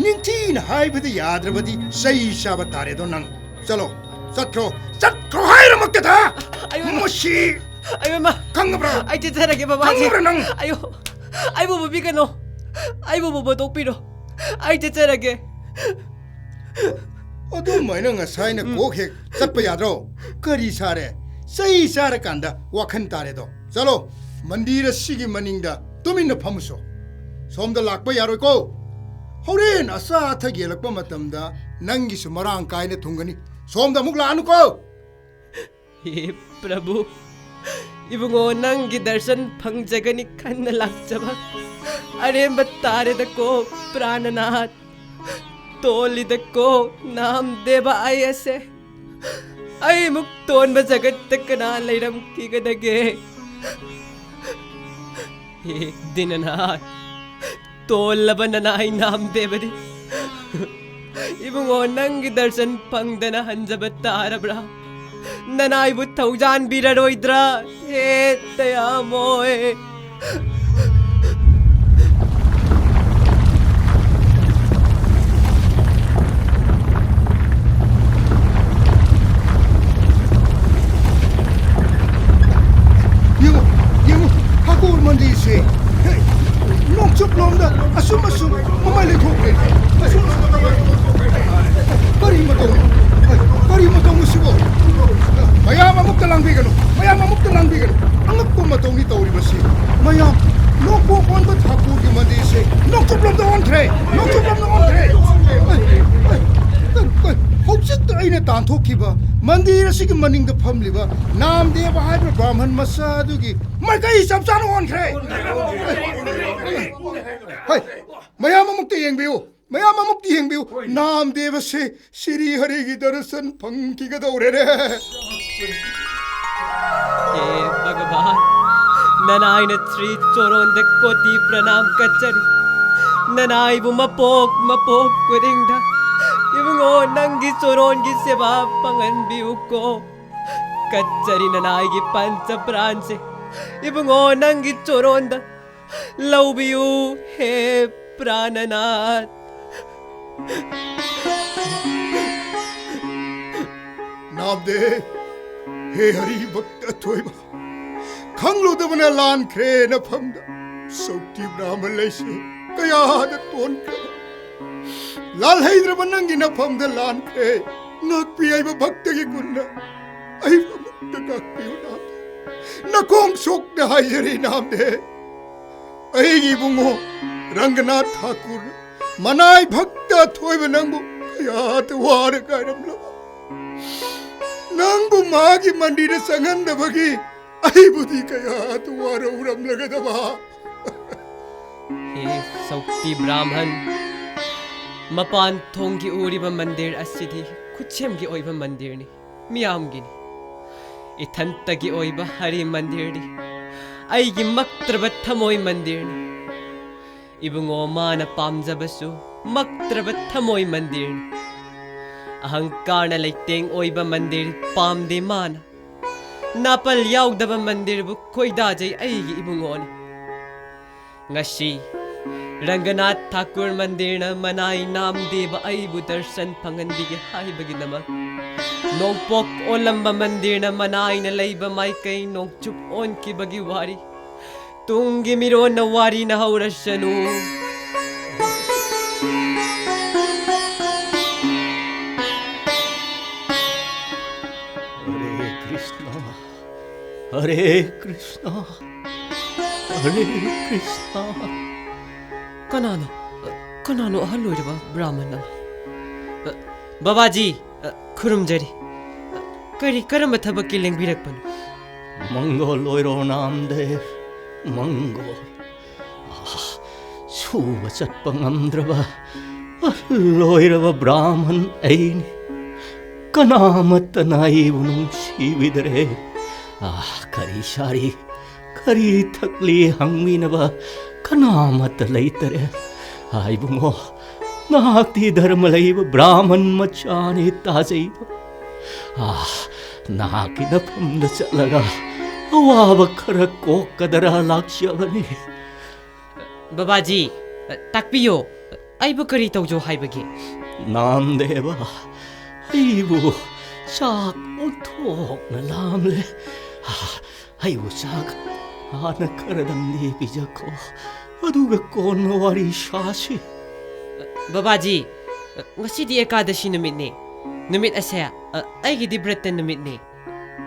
ꯅꯤꯡꯊꯤꯅ ꯍꯥꯏꯕꯗ ꯌꯥꯗ꯭ꯔꯕꯗꯤ ꯆꯩ ꯆꯥꯕ ꯇꯥꯔꯦꯗꯣ ꯅꯪ꯫ ꯆꯠꯂꯣ, ꯆꯠꯈ꯭ꯔꯣ, ꯆꯠꯈ꯭ꯔꯣ ꯍꯥꯏꯔꯃꯛꯇꯗ! ꯑꯌꯣ! ꯃꯁꯤ ꯑꯌꯣ, ꯏꯃꯥ! ꯈꯪꯉꯕ꯭ꯔꯥ? ꯑꯩ ꯆꯠꯆꯔꯒꯦ, ꯕꯕꯥꯖꯤ꯫ ꯈꯪꯉꯕ꯭ꯔꯥ ꯅꯪ? ꯑꯌꯣ! ꯑꯩꯕꯨ ꯐꯨꯕꯤꯒꯅꯨ꯫ ꯑꯩꯕꯨ ꯐꯨꯕ ꯇꯣꯛꯄꯤꯔꯣ꯫ ꯑꯩ ꯆꯠꯆꯔꯒꯦ꯫ ꯑꯗꯨꯃꯥꯏꯅ ꯉꯁꯥꯏꯅ ꯎꯝ꯫ ꯀꯣꯛ ꯍꯦꯛ ꯆꯠꯄ ꯌꯥꯗ꯭ꯔꯣ? ꯀꯔꯤ ꯁꯥꯔꯦ? ꯆꯩ ꯆꯥꯔꯀꯥꯟꯗ ꯋꯥꯈꯜ ꯇꯥꯔꯦꯗꯣ꯫ ꯆꯠꯂꯣ, ꯃꯟꯗꯤꯔ ꯑꯁꯤꯒꯤ ꯃꯅꯤꯡꯗ ꯇꯨꯃꯤꯟꯅ ꯐꯝꯃꯨꯁꯣ꯫ ꯁꯣꯝꯗ ꯂꯥꯛꯄ ꯌꯥꯔꯣꯏꯀꯣ꯫ ꯍꯣꯔꯦꯟ ꯑꯆꯥ ꯑꯊꯛ ꯌꯦꯜꯂꯛꯄ ꯃꯇꯝꯗ ꯅꯪꯒꯤꯁꯨ ꯃꯔꯥꯡ ꯀꯥꯏꯅ ꯊꯨꯡꯒꯅꯤ꯫ ꯁꯣꯝꯗ ꯑꯃꯨꯛ ꯂꯥꯛꯑꯅꯨꯀꯣ꯫ ꯍꯦ ꯄ꯭ꯔꯚꯨ, ꯏꯕꯨꯡꯉꯣ ꯅꯪꯒꯤ ꯗꯔꯁꯟ ꯐꯪꯖꯒꯅꯤ ꯈꯟꯅ ꯂꯥꯛꯆꯕ ꯑꯔꯦꯝꯕ ꯇꯥꯔꯦꯗꯀꯣ ꯄ꯭ꯔꯥꯅꯅꯥꯊ꯫ ꯇꯣꯜꯂꯤꯗꯀꯣ ꯅꯥꯝꯗꯦꯕ ꯑꯩ ꯑꯁꯦ꯫ ꯑꯩꯃꯨꯛ ꯇꯣꯟꯕ ꯖꯒꯠꯇ ꯀꯅꯥ ꯂꯩꯔꯝꯈꯤꯒꯗꯒꯦ? ꯍꯦ ꯗꯤꯅꯅꯥꯊ, ꯇꯣꯜꯂꯕ ꯅꯅꯥꯏ ꯅꯥꯝꯗꯦꯕꯗꯤ ꯏꯕꯨꯡꯉꯣ ꯅꯪꯒꯤ ꯗꯔꯁꯟ ꯐꯪꯗꯅ ꯍꯟꯖꯕ ꯇꯥꯔꯕ꯭ꯔꯥ? ꯅꯅꯥꯏꯕꯨ ꯊꯧꯖꯥꯟꯕꯤꯔꯔꯣꯏꯗ꯭ꯔꯥ? ꯍꯦ ꯗꯌꯥꯃꯣꯏ! ꯌꯦꯡꯉꯨ, ꯌꯦꯡꯉꯨ, ꯍꯥꯀꯣꯜ ꯃꯟꯗꯤꯔꯁꯦ, ꯍꯦ, ꯅꯣꯡꯆꯨꯞꯂꯣꯝꯗ ꯑꯁꯨꯝ ꯑꯁꯨꯝ ꯃꯃꯥꯏ ꯂꯩꯊꯣꯛꯈ꯭ꯔꯦ꯫ ꯑꯁꯨꯝ ꯑꯁꯨꯝ ꯃꯃꯥꯏ ꯂꯩꯊꯣꯛꯈ꯭ꯔꯦ꯫ ꯀꯔꯤ ꯃꯇꯧꯅꯣ? ꯀꯔꯤ ꯃꯇꯧꯅꯣ ꯁꯤꯕꯣ? ꯃꯌꯥꯝ ꯑꯃꯨꯛꯇ ꯂꯥꯡꯕꯤꯒꯅꯨ, ꯃꯌꯥꯝ ꯑꯃꯨꯛꯇ ꯂꯥꯡꯕꯤꯒꯅꯨ꯫ ꯑꯉꯛꯄ ꯃꯇꯧꯅꯤ ꯇꯧꯔꯤꯕꯁꯤ꯫ ꯃꯌꯥꯝ, ꯅꯣꯡꯄꯣꯛ ꯑꯣꯟꯕ ꯊꯥꯀꯨꯔꯒꯤ ꯃꯟꯗꯤꯔꯁꯦ ꯅꯣꯡꯆꯨꯞꯂꯣꯝꯗ ꯑꯣꯟꯈ꯭ꯔꯦ, ꯅꯣꯡꯆꯨꯞꯂꯣꯝꯗ ꯑꯣꯟꯈ꯭ꯔꯦ꯫ ꯑꯩ, ꯑꯩ, ꯑꯩ, ꯑꯩ, ꯍꯧꯖꯤꯛꯇ ꯑꯩꯅ ꯇꯥꯟꯊꯣꯛꯈꯤꯕ ꯃꯟꯗꯤꯔ ꯑꯁꯤꯒꯤ ꯃꯅꯤꯡꯗ ꯐꯝꯂꯤꯕ ꯅꯥꯝꯗꯦꯕ ꯍꯥꯏꯕ ꯕ꯭ꯔꯥꯍꯃꯟ ꯃꯆꯥ ꯑꯗꯨꯒꯤ ꯃꯥꯏꯀꯩ ꯆꯞ ꯆꯥꯅ ꯑꯣꯟꯈ꯭ꯔꯦ꯫ ꯍꯩ, ꯃꯌꯥꯝ ꯑꯃꯨꯛꯇ ꯌꯦꯡꯕꯤꯌꯨ, ꯃꯌꯥꯝ ꯑꯃꯨꯛꯇ ꯌꯦꯡꯕꯤꯌꯨ꯫ ꯍꯣꯏ꯫ ꯅꯥꯝꯗꯦꯕꯁꯦ ꯁ꯭ꯔꯤ ꯍꯔꯤꯒꯤ ꯗꯔꯁꯟ ꯐꯪꯈꯤꯒꯗꯧꯔꯦꯅꯦ꯫ ꯍꯦ ꯚꯒꯕꯥꯟ, ꯅꯅꯥꯏꯅ ꯁ꯭ꯔꯤ ꯆꯣꯔꯣꯟꯗ ꯀꯣꯇꯤ ꯄ꯭ꯔꯅꯥꯝ ꯀꯠꯆꯔꯤ꯫ ꯅꯅꯥꯏꯕꯨ ꯃꯄꯣꯛ ꯃꯄꯣꯛ ꯈꯨꯗꯤꯡꯗ ꯏꯕꯨꯡꯉꯣ ꯅꯪꯒꯤ ꯆꯣꯔꯣꯟꯒꯤ ꯁꯦꯕꯥ ꯄꯥꯡꯍꯟꯕꯤꯌꯨꯀꯣ꯫ ꯀꯠꯆꯔꯤ ꯅꯅꯥꯏꯒꯤ ꯄꯟꯆ ꯄ꯭ꯔꯥꯟꯁꯦ ꯏꯕꯨꯡꯉꯣ ꯅꯪꯒꯤ ꯆꯣꯔꯣꯟꯗ ꯂꯧꯕꯤꯌꯨ ꯍꯦ ꯄ꯭ꯔꯥꯅꯅꯥꯊ꯫ ꯅꯥꯝꯗꯦ, ꯍꯦ ꯍꯔꯤ ꯚꯛꯇ ꯑꯊꯣꯏꯕ, ꯈꯪꯂꯨꯗꯕꯅ ꯂꯥꯟꯈ꯭ꯔꯦ ꯅꯐꯝꯗ꯫ ꯁꯛꯇꯤ ꯕ꯭ꯔꯥꯍꯃꯟ ꯂꯩꯁꯦ ꯀꯌꯥꯗ ꯇꯣꯟꯈ꯭ꯔꯕ, ꯂꯥꯜꯍꯩꯗ꯭ꯔꯕ ꯅꯪꯒꯤ ꯅꯐꯝꯗ ꯂꯥꯟꯈ꯭ꯔꯦ꯫ ꯉꯥꯛꯄꯤ ꯍꯥꯏꯕ ꯚꯛꯇꯒꯤ ꯒꯨꯟꯅ ꯑꯩꯕꯨ ꯑꯃꯨꯛꯇ ꯉꯥꯛꯄꯤꯌꯨ ꯅꯥꯝꯗꯦ꯫ ꯅꯈꯣꯡ ꯁꯣꯛꯅ ꯍꯥꯏꯖꯔꯤ ꯅꯥꯝꯗꯦ꯫ ꯑꯩꯒꯤ ꯏꯕꯨꯡꯉꯣ ꯔꯪꯒꯅꯥꯊ ꯊꯥꯀꯨꯔ, ꯃꯅꯥꯏ ꯚꯛꯇ ꯑꯊꯣꯏꯕ ꯅꯪꯕꯨ ꯀꯌꯥꯗ ꯋꯥꯔ ꯀꯥꯏꯔꯝꯂꯕ, ꯅꯪꯕꯨ ꯃꯥꯒꯤ ꯃꯟꯗꯤꯔꯗ ꯆꯪꯍꯟꯗꯕꯒꯤ ꯑꯩꯕꯨꯗꯤ ꯀꯌꯥꯗ ꯋꯥꯔꯧꯔꯝꯂꯒꯗꯕ꯫ ꯍꯦ ꯁꯛꯇꯤ ꯕ꯭ꯔꯥꯍꯃꯟ, ꯃꯄꯥꯟ ꯊꯣꯡꯒꯤ ꯎꯔꯤꯕ ꯃꯟꯗꯤꯔ ꯑꯁꯤꯗꯤ ꯈꯨꯠꯁꯦꯝꯒꯤ ꯑꯣꯏꯕ ꯃꯟꯗꯤꯔꯅꯤ, ꯃꯤꯌꯥꯝꯒꯤꯅꯤ꯫ ꯏꯊꯟꯇꯒꯤ ꯑꯣꯏꯕ ꯍꯔꯤ ꯃꯟꯗꯤꯔꯗꯤ ꯑꯩꯒꯤ ꯃꯛꯇ꯭ꯔꯕ ꯊꯃꯣꯏ ꯃꯟꯗꯤꯔꯅꯤ꯫ ꯏꯕꯨꯡꯉꯣ ꯃꯥꯅ ꯄꯥꯝꯖꯕꯁꯨ ꯃꯛꯇ꯭ꯔꯕ ꯊꯃꯣꯏ ꯃꯟꯗꯤꯔꯅꯤ꯫ ꯑꯍꯪꯀꯥꯔꯅ ꯂꯩꯇꯦꯡ ꯑꯣꯏꯕ ꯃꯟꯗꯤꯔ ꯄꯥꯝꯗꯦ ꯃꯥꯅ꯫ ꯅꯥꯄꯜ ꯌꯥꯎꯗꯕ ꯃꯟꯗꯤꯔꯕꯨ ꯈꯣꯏꯗꯥꯖꯩ ꯑꯩꯒꯤ ꯏꯕꯨꯡꯉꯣꯅ꯫ ꯉꯁꯤ ꯔꯪꯒꯅꯥꯊ ꯊꯥꯀꯨꯔ ꯃꯟꯗꯤꯔꯅ ꯃꯅꯥꯏ ꯅꯥꯝꯗꯦꯕ ꯑꯩꯕꯨ ꯗꯔꯁꯟ ꯐꯪꯍꯟꯕꯤꯒꯦ ꯍꯥꯏꯕꯒꯤꯗꯃꯛ, ꯅꯣꯡꯄꯣꯛ ꯑꯣꯜꯂꯝꯕ ꯃꯟꯗꯤꯔꯅ ꯃꯅꯥꯏꯅ ꯂꯩꯕ ꯃꯥꯏꯀꯩ ꯅꯣꯡꯆꯨꯞ ꯑꯣꯟꯈꯤꯕꯒꯤ ꯋꯥꯔꯤ ꯇꯨꯡꯒꯤ ꯃꯤꯔꯣꯟꯅ ꯋꯥꯔꯤꯅ ꯍꯧꯔꯁꯅꯨ꯫ ꯑꯔꯦ ꯍꯔꯦ ꯀ꯭ꯔꯤꯁꯅ, ꯍꯔꯦ ꯀ꯭ꯔꯤꯁꯅ꯫ ꯀꯅꯥꯅꯣ? ꯀꯅꯥꯅꯣ ꯑꯍꯜ ꯑꯣꯏꯔꯕ ꯕ꯭ꯔꯥꯍꯃꯟ ꯑꯃ? ꯕꯕꯥꯖꯤ, ꯈꯨꯔꯨꯝꯖꯔꯤ꯫ ꯀꯔꯤ, ꯀꯔꯝꯕ ꯊꯕꯛꯀꯤ ꯂꯦꯡꯕꯤꯔꯛꯄꯅꯣ? ꯃꯪꯒꯣꯜ ꯑꯣꯏꯔꯣ ꯅꯥꯝꯗꯦꯕ, ꯃꯪꯒꯣꯜ꯫ ꯑꯥ, ꯁꯨꯕ ꯆꯠꯄ ꯉꯝꯗ꯭ꯔꯕ ꯑꯍꯜ ꯑꯣꯏꯔꯕ ꯕ꯭ꯔꯥꯍꯃꯟ ꯑꯩꯅꯤ꯫ ꯀꯅꯥꯃꯠꯇꯅ ꯑꯩꯕꯨ ꯅꯨꯡꯁꯤꯕꯤꯗꯔꯦ꯫ ꯑꯥ, ꯀꯔꯤ ꯆꯥꯔꯤ, ꯀꯔꯤ ꯊꯛꯂꯤ ꯍꯪꯕꯤꯅꯕ ꯀꯅꯥꯃꯠꯇ ꯂꯩꯇꯔꯦ꯫ ꯑꯥ, ꯏꯕꯨꯡꯉꯣ, ꯅꯍꯥꯛꯇꯤ ꯙꯔꯃ ꯂꯩꯕ ꯕ꯭ꯔꯥꯍꯃꯟ ꯃꯆꯥꯅꯤ ꯇꯥꯖꯩꯕ꯫ ꯑꯥ, ꯅꯍꯥꯛꯀꯤ ꯅꯐꯝꯗ ꯆꯠꯂꯒ ꯑꯋꯥꯕ ꯈꯔ ꯀꯣꯛꯀꯗ꯭ꯔꯥ ꯂꯥꯛꯆꯕꯅꯤ꯫ ꯕꯕꯥꯖꯤ, ꯇꯥꯛꯄꯤꯌꯣ, ꯑꯩꯕꯨ ꯀꯔꯤ ꯇꯧꯖꯧ ꯍꯥꯏꯕꯒꯦ? ꯅꯥꯝꯗꯦꯕ, ꯑꯩꯕꯨ ꯆꯥꯛ ꯑꯣꯟꯊꯣꯛꯅ ꯂꯥꯝꯂꯦ꯫ ꯑꯩꯕꯨ ꯆꯥꯛ ꯍꯥꯟꯅ ꯈꯔꯗꯪꯗꯤ ꯄꯤꯖꯈꯣ, ꯑꯗꯨꯒ ꯀꯣꯟꯅ ꯋꯥꯔꯤ ꯁꯥꯁꯤ꯫ ꯕꯕꯥꯖꯤ, ꯉꯁꯤꯗꯤ ꯑꯦꯀꯥꯗꯁꯤ ꯅꯨꯃꯤꯠꯅꯦ꯫ ꯅꯨꯃꯤꯠ ꯑꯁꯦ, ꯑ, ꯑꯩꯒꯤꯗꯤ ꯕ꯭ꯔꯠꯇ ꯅꯨꯃꯤꯠꯅꯦ꯫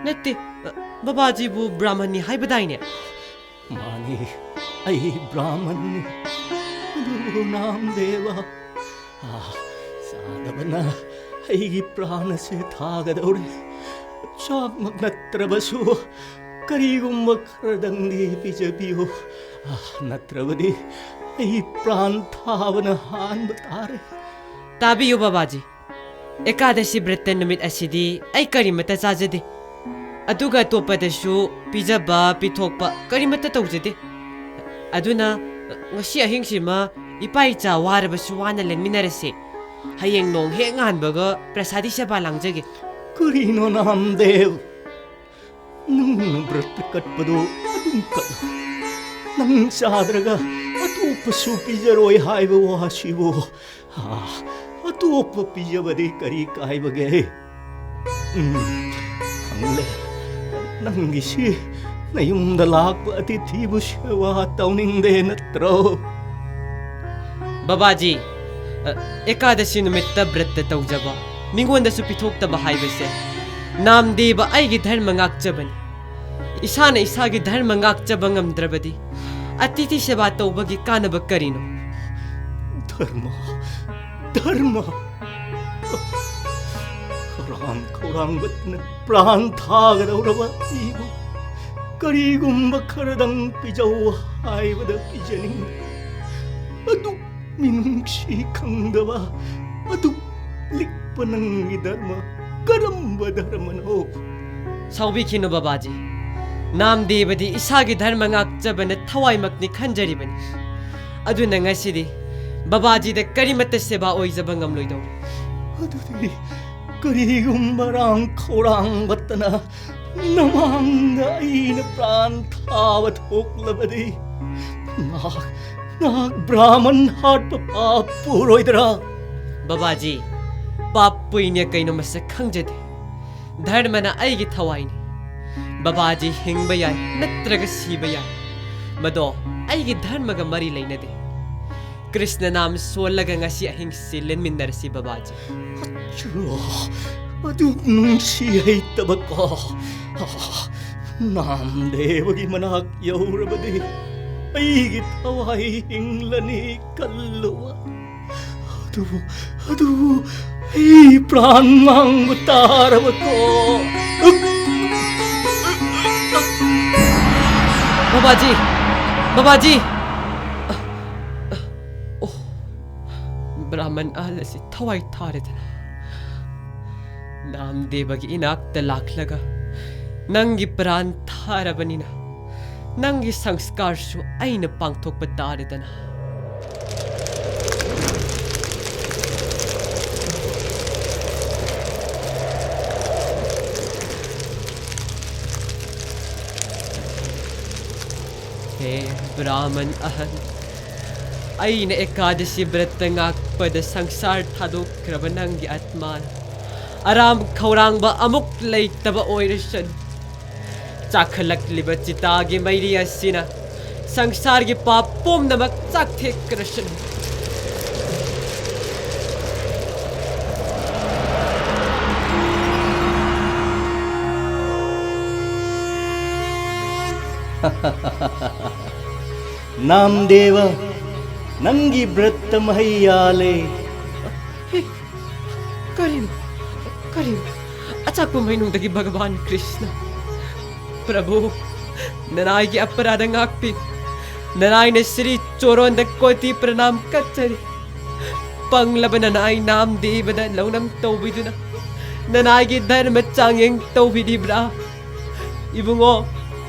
ꯅꯠꯇꯦ, ꯑ, ꯕꯕꯥꯖꯤꯕꯨ ꯕ꯭ꯔꯥꯍꯃꯟꯅꯤ ꯍꯥꯏꯕꯗꯥꯏꯅꯦ? ꯃꯥꯅꯤ, ꯑꯩ ꯕ꯭ꯔꯥꯍꯃꯟꯅꯤ꯫ ꯑꯗꯨꯕꯨ ꯅꯥꯝꯗꯦꯕ, ꯑꯥ, ꯆꯥꯗꯕꯅ ꯑꯩꯒꯤ ꯄ꯭ꯔꯥꯟ ꯑꯁꯦ ꯊꯥꯒꯗꯧꯔꯦ꯫ ꯆꯥꯛꯃꯛ ꯅꯠꯇ꯭ꯔꯕꯁꯨ ꯀꯔꯤꯒꯨꯝꯕ ꯈꯔꯗꯪꯗꯤ ꯄꯤꯖꯕꯤꯌꯨ꯫ ꯑꯥ, ꯅꯠꯇ꯭ꯔꯕꯗꯤ ꯑꯩ ꯄ꯭ꯔꯥꯟ ꯊꯥꯕꯅ ꯍꯥꯟꯕ ꯇꯥꯔꯦ꯫ ꯇꯥꯕꯤꯌꯨ ꯕꯕꯥꯖꯤ, ꯑꯦꯀꯥꯗꯁꯤ ꯕ꯭ꯔꯠꯇ ꯅꯨꯃꯤꯠ ꯑꯁꯤꯗꯤ ꯑꯩ ꯀꯔꯤꯃꯠꯇ ꯆꯥꯖꯗꯦ꯫ ꯑꯗꯨꯒ ꯑꯇꯣꯞꯄꯗꯁꯨ ꯄꯤꯖꯕ, ꯄꯤꯊꯣꯛꯄ ꯀꯔꯤꯃꯠꯇ ꯇꯧꯖꯗꯦ꯫ ꯑꯗꯨꯅ ꯉꯁꯤ ꯑꯍꯤꯡꯁꯤꯃ ꯏꯄꯥ ꯏꯆꯥ ꯋꯥꯔꯕꯁꯨ ꯋꯥꯅ ꯂꯦꯟꯃꯤꯟꯅꯔꯁꯦ꯫ ꯍꯌꯦꯡ ꯅꯣꯡ ꯍꯦꯛ ꯉꯥꯟꯕꯒ ꯄ꯭ꯔꯁꯥꯗꯤ ꯁꯦꯕꯥ ꯂꯥꯡꯖꯒꯦ꯫ ꯀꯔꯤꯅꯣ ꯅꯥꯝꯗꯦꯕ? ꯅꯪꯅ ꯕ꯭ꯔꯠꯇ ꯀꯠꯄꯗꯨ ꯑꯗꯨꯝ ꯀꯠꯂꯨ꯫ ꯅꯪ ꯆꯥꯗ꯭ꯔꯒ ꯑꯇꯣꯞꯄꯁꯨ ꯄꯤꯖꯔꯣꯏ ꯍꯥꯏꯕ ꯋꯥꯁꯤꯕꯨ꯫ ꯑꯥ, ꯑꯇꯣꯞꯄ ꯄꯤꯖꯕꯗꯤ ꯀꯔꯤ ꯀꯥꯏꯕꯒꯦ? ꯎꯝ, ꯈꯪꯂꯦ꯫ ꯅꯪꯒꯤꯁꯤ ꯅꯌꯨꯝꯗ ꯂꯥꯛꯄ ꯑꯇꯤꯊꯤꯕꯨ ꯁꯦꯕꯥ ꯇꯧꯅꯤꯡꯗꯦ ꯅꯠꯇ꯭ꯔꯣ? ꯕꯕꯥꯖꯤ, ꯑ, ꯑꯦꯀꯥꯗꯁꯤ ꯅꯨꯃꯤꯠꯇ ꯕ꯭ꯔꯠꯇ ꯇꯧꯖꯕ, ꯃꯤꯉꯣꯟꯗꯁꯨ ꯄꯤꯊꯣꯛꯇꯕ ꯍꯥꯏꯕꯁꯦ ꯅꯥꯝꯗꯦꯕ ꯑꯩꯒꯤ ꯙꯔꯃ ꯉꯥꯛꯆꯕꯅꯤ꯫ ꯏꯁꯥꯅ ꯏꯁꯥꯒꯤ ꯙꯔꯃ ꯉꯥꯛꯆꯕ ꯉꯝꯗ꯭ꯔꯕꯗꯤ ꯑꯇꯤꯊꯤ ꯁꯦꯕꯥ ꯇꯧꯕꯒꯤ ꯀꯥꯟꯅꯕ ꯀꯔꯤꯅꯣ? ꯙꯔꯃ, ꯙꯔꯃ꯫ ꯍꯔꯥꯝ ꯈꯧꯔꯥꯡꯕꯇꯅ ꯄ꯭ꯔꯥꯟ ꯊꯥꯒꯗꯧꯔꯕ ꯑꯩꯕꯨ ꯀꯔꯤꯒꯨꯝꯕ ꯈꯔꯗꯪ ꯄꯤꯖꯧ ꯍꯥꯏꯕꯗ ꯄꯤꯖꯅꯤꯡꯗꯦ꯫ ꯑꯗꯨꯛ ꯃꯤꯅꯨꯡꯁꯤ ꯈꯪꯗꯕ, ꯑꯗꯨꯛ ꯂꯤꯛꯄ ꯅꯪꯒꯤ ꯙꯔꯃ ꯀꯔꯝꯕ ꯙꯔꯃꯅꯣ? ꯁꯥꯎꯕꯤꯈꯤꯅꯨ ꯕꯕꯥꯖꯤ꯫ ꯅꯥꯝꯗꯦꯕꯗꯤ ꯏꯁꯥꯒꯤ ꯙꯔꯃ ꯉꯥꯛꯆꯕꯅ ꯊꯋꯥꯏꯃꯛꯅꯤ ꯈꯟꯖꯔꯤꯕꯅꯤ꯫ ꯑꯗꯨꯅ ꯉꯁꯤꯗꯤ ꯕꯕꯥꯖꯤꯗ ꯀꯔꯤꯃꯠꯇ ꯁꯦꯕꯥ ꯑꯣꯏꯖꯕ ꯉꯝꯂꯣꯏꯗꯧꯔꯤ꯫ ꯑꯗꯨꯗꯤ ꯀꯔꯤꯒꯨꯝꯕ ꯍꯔꯥꯝ ꯈꯧꯔꯥꯡꯕꯇꯅ ꯅꯃꯥꯡꯗ ꯑꯩꯅ ꯄ꯭ꯔꯥꯟ ꯊꯥꯕ ꯊꯣꯛꯂꯕꯗꯤ ꯅꯍꯥꯛ, ꯅꯍꯥꯛ ꯕ꯭ꯔꯥꯍꯃꯟ ꯍꯥꯠꯄ ꯄꯥꯞ ꯄꯨꯔꯣꯏꯗ꯭ꯔꯥ? ꯕꯕꯥꯖꯤ, ꯄꯥꯞ ꯄꯨꯏꯅꯦ ꯀꯩꯅꯣ ꯃꯁꯛ ꯈꯪꯖꯗꯦ꯫ ꯙꯔꯃꯅ ꯑꯩꯒꯤ ꯊꯋꯥꯏꯅꯤ꯫ ꯕꯕꯥꯖꯤ ꯍꯤꯡꯕ ꯌꯥꯏ ꯅꯠꯇ꯭ꯔꯒ ꯁꯤꯕ ꯌꯥꯏ꯫ ꯃꯗꯣ ꯑꯩꯒꯤ ꯙꯔꯃꯒ ꯃꯔꯤ ꯂꯩꯅꯗꯦ꯫ ꯀ꯭ꯔꯤꯁꯅ ꯅꯥꯝ ꯁꯣꯜꯂꯒ ꯉꯁꯤ ꯑꯍꯤꯡꯁꯤ ꯂꯦꯟꯃꯤꯟꯅꯔꯁꯤ ꯕꯕꯥꯖꯤ꯫ ꯑꯆꯨ, ꯑꯗꯨ ꯅꯨꯡꯁꯤ ꯍꯩꯇꯕꯀꯣ꯫ ꯅꯥꯝꯗꯦꯕꯒꯤ ꯃꯅꯥꯛ ꯌꯧꯔꯕꯗꯤ ꯑꯩꯒꯤ ꯊꯋꯥꯏ ꯍꯤꯡꯂꯅꯤ ꯈꯜꯂꯨꯕ꯫ ꯑꯗꯨꯕꯨ, ꯑꯗꯨꯕꯨ ꯑꯩ ꯄ꯭ꯔꯥꯟ ꯃꯥꯡꯕ ꯇꯥꯔꯕꯀꯣ꯫ ꯕꯕꯥꯖꯤ! ꯕꯕꯥꯖꯤ! ꯑꯣ, ꯕ꯭ꯔꯥꯍꯃꯟ ꯑꯍꯜ ꯑꯁꯤ ꯊꯋꯥꯏ ꯊꯥꯔꯦꯗꯅ꯫ ꯅꯥꯝꯗꯦꯕꯒꯤ ꯏꯅꯥꯛꯇ ꯂꯥꯛꯂꯒ ꯅꯪꯒꯤ ꯄ꯭ꯔꯥꯟ ꯊꯥꯔꯕꯅꯤꯅ ꯅꯪꯒꯤ ꯁꯪꯁꯀꯥꯔꯁꯨ ꯑꯩꯅ ꯄꯥꯡꯊꯣꯛꯄ ꯇꯥꯔꯦꯗꯅ꯫ ꯍꯦ ꯕ꯭ꯔꯥꯍꯃꯟ ꯑꯍꯜ, ꯑꯩꯅ ꯑꯦꯀꯥꯗꯁꯤ ꯕ꯭ꯔꯠꯇ ꯉꯥꯛꯄꯗ ꯁꯪꯁꯥꯔ ꯊꯥꯗꯣꯛꯈ꯭ꯔꯕ ꯅꯪꯒꯤ ꯑꯥꯠꯃꯥꯅ ꯑꯔꯥꯝ ꯈꯧꯔꯥꯡꯕ ꯑꯃꯨꯛ ꯂꯩꯇꯕ ꯑꯣꯏꯔꯁꯅꯨ꯫ ꯆꯥꯛꯈꯠꯂꯛꯂꯤꯕ ꯆꯤꯇꯥꯒꯤ ꯃꯩꯔꯤ ꯑꯁꯤꯅ ꯁꯪꯁꯥꯔꯒꯤ ꯄꯥꯞ ꯄꯨꯝꯅꯃꯛ ꯆꯥꯛꯊꯦꯛꯈ꯭ꯔꯁꯅꯨ꯫ ꯅꯥꯝꯗꯦꯕ, ꯅꯪꯒꯤ ꯕ꯭ꯔꯠꯇ ꯃꯍꯩ ꯌꯥꯜꯂꯦ꯫ ꯍꯦ, ꯀꯔꯤꯅꯣ? ꯀꯔꯤꯅꯣ? ꯑꯆꯥꯛꯄ ꯃꯩꯅꯨꯡꯗꯒꯤ ꯚꯒꯕꯥꯟ ꯀ꯭ꯔꯤꯁꯅ꯫ ꯄ꯭ꯔꯚꯨ, ꯅꯅꯥꯏꯒꯤ ꯑꯄꯔꯥꯙ ꯉꯥꯛꯄꯤ꯫ ꯅꯅꯥꯏꯅ ꯁ꯭ꯔꯤ ꯆꯣꯔꯣꯟꯗ ꯀꯣꯇꯤ ꯄ꯭ꯔꯅꯥꯝ ꯀꯠꯆꯔꯤ꯫ ꯄꯪꯂꯕ ꯅꯅꯥꯏ ꯅꯥꯝꯗꯦꯕꯗ ꯂꯧꯅꯝ ꯇꯧꯕꯤꯗꯨꯅ ꯅꯅꯥꯏꯒꯤ ꯙꯔꯃ ꯆꯥꯡꯌꯦꯡ ꯇꯧꯕꯤꯔꯤꯕ꯭ꯔꯥ? ꯏꯕꯨꯡꯉꯣ,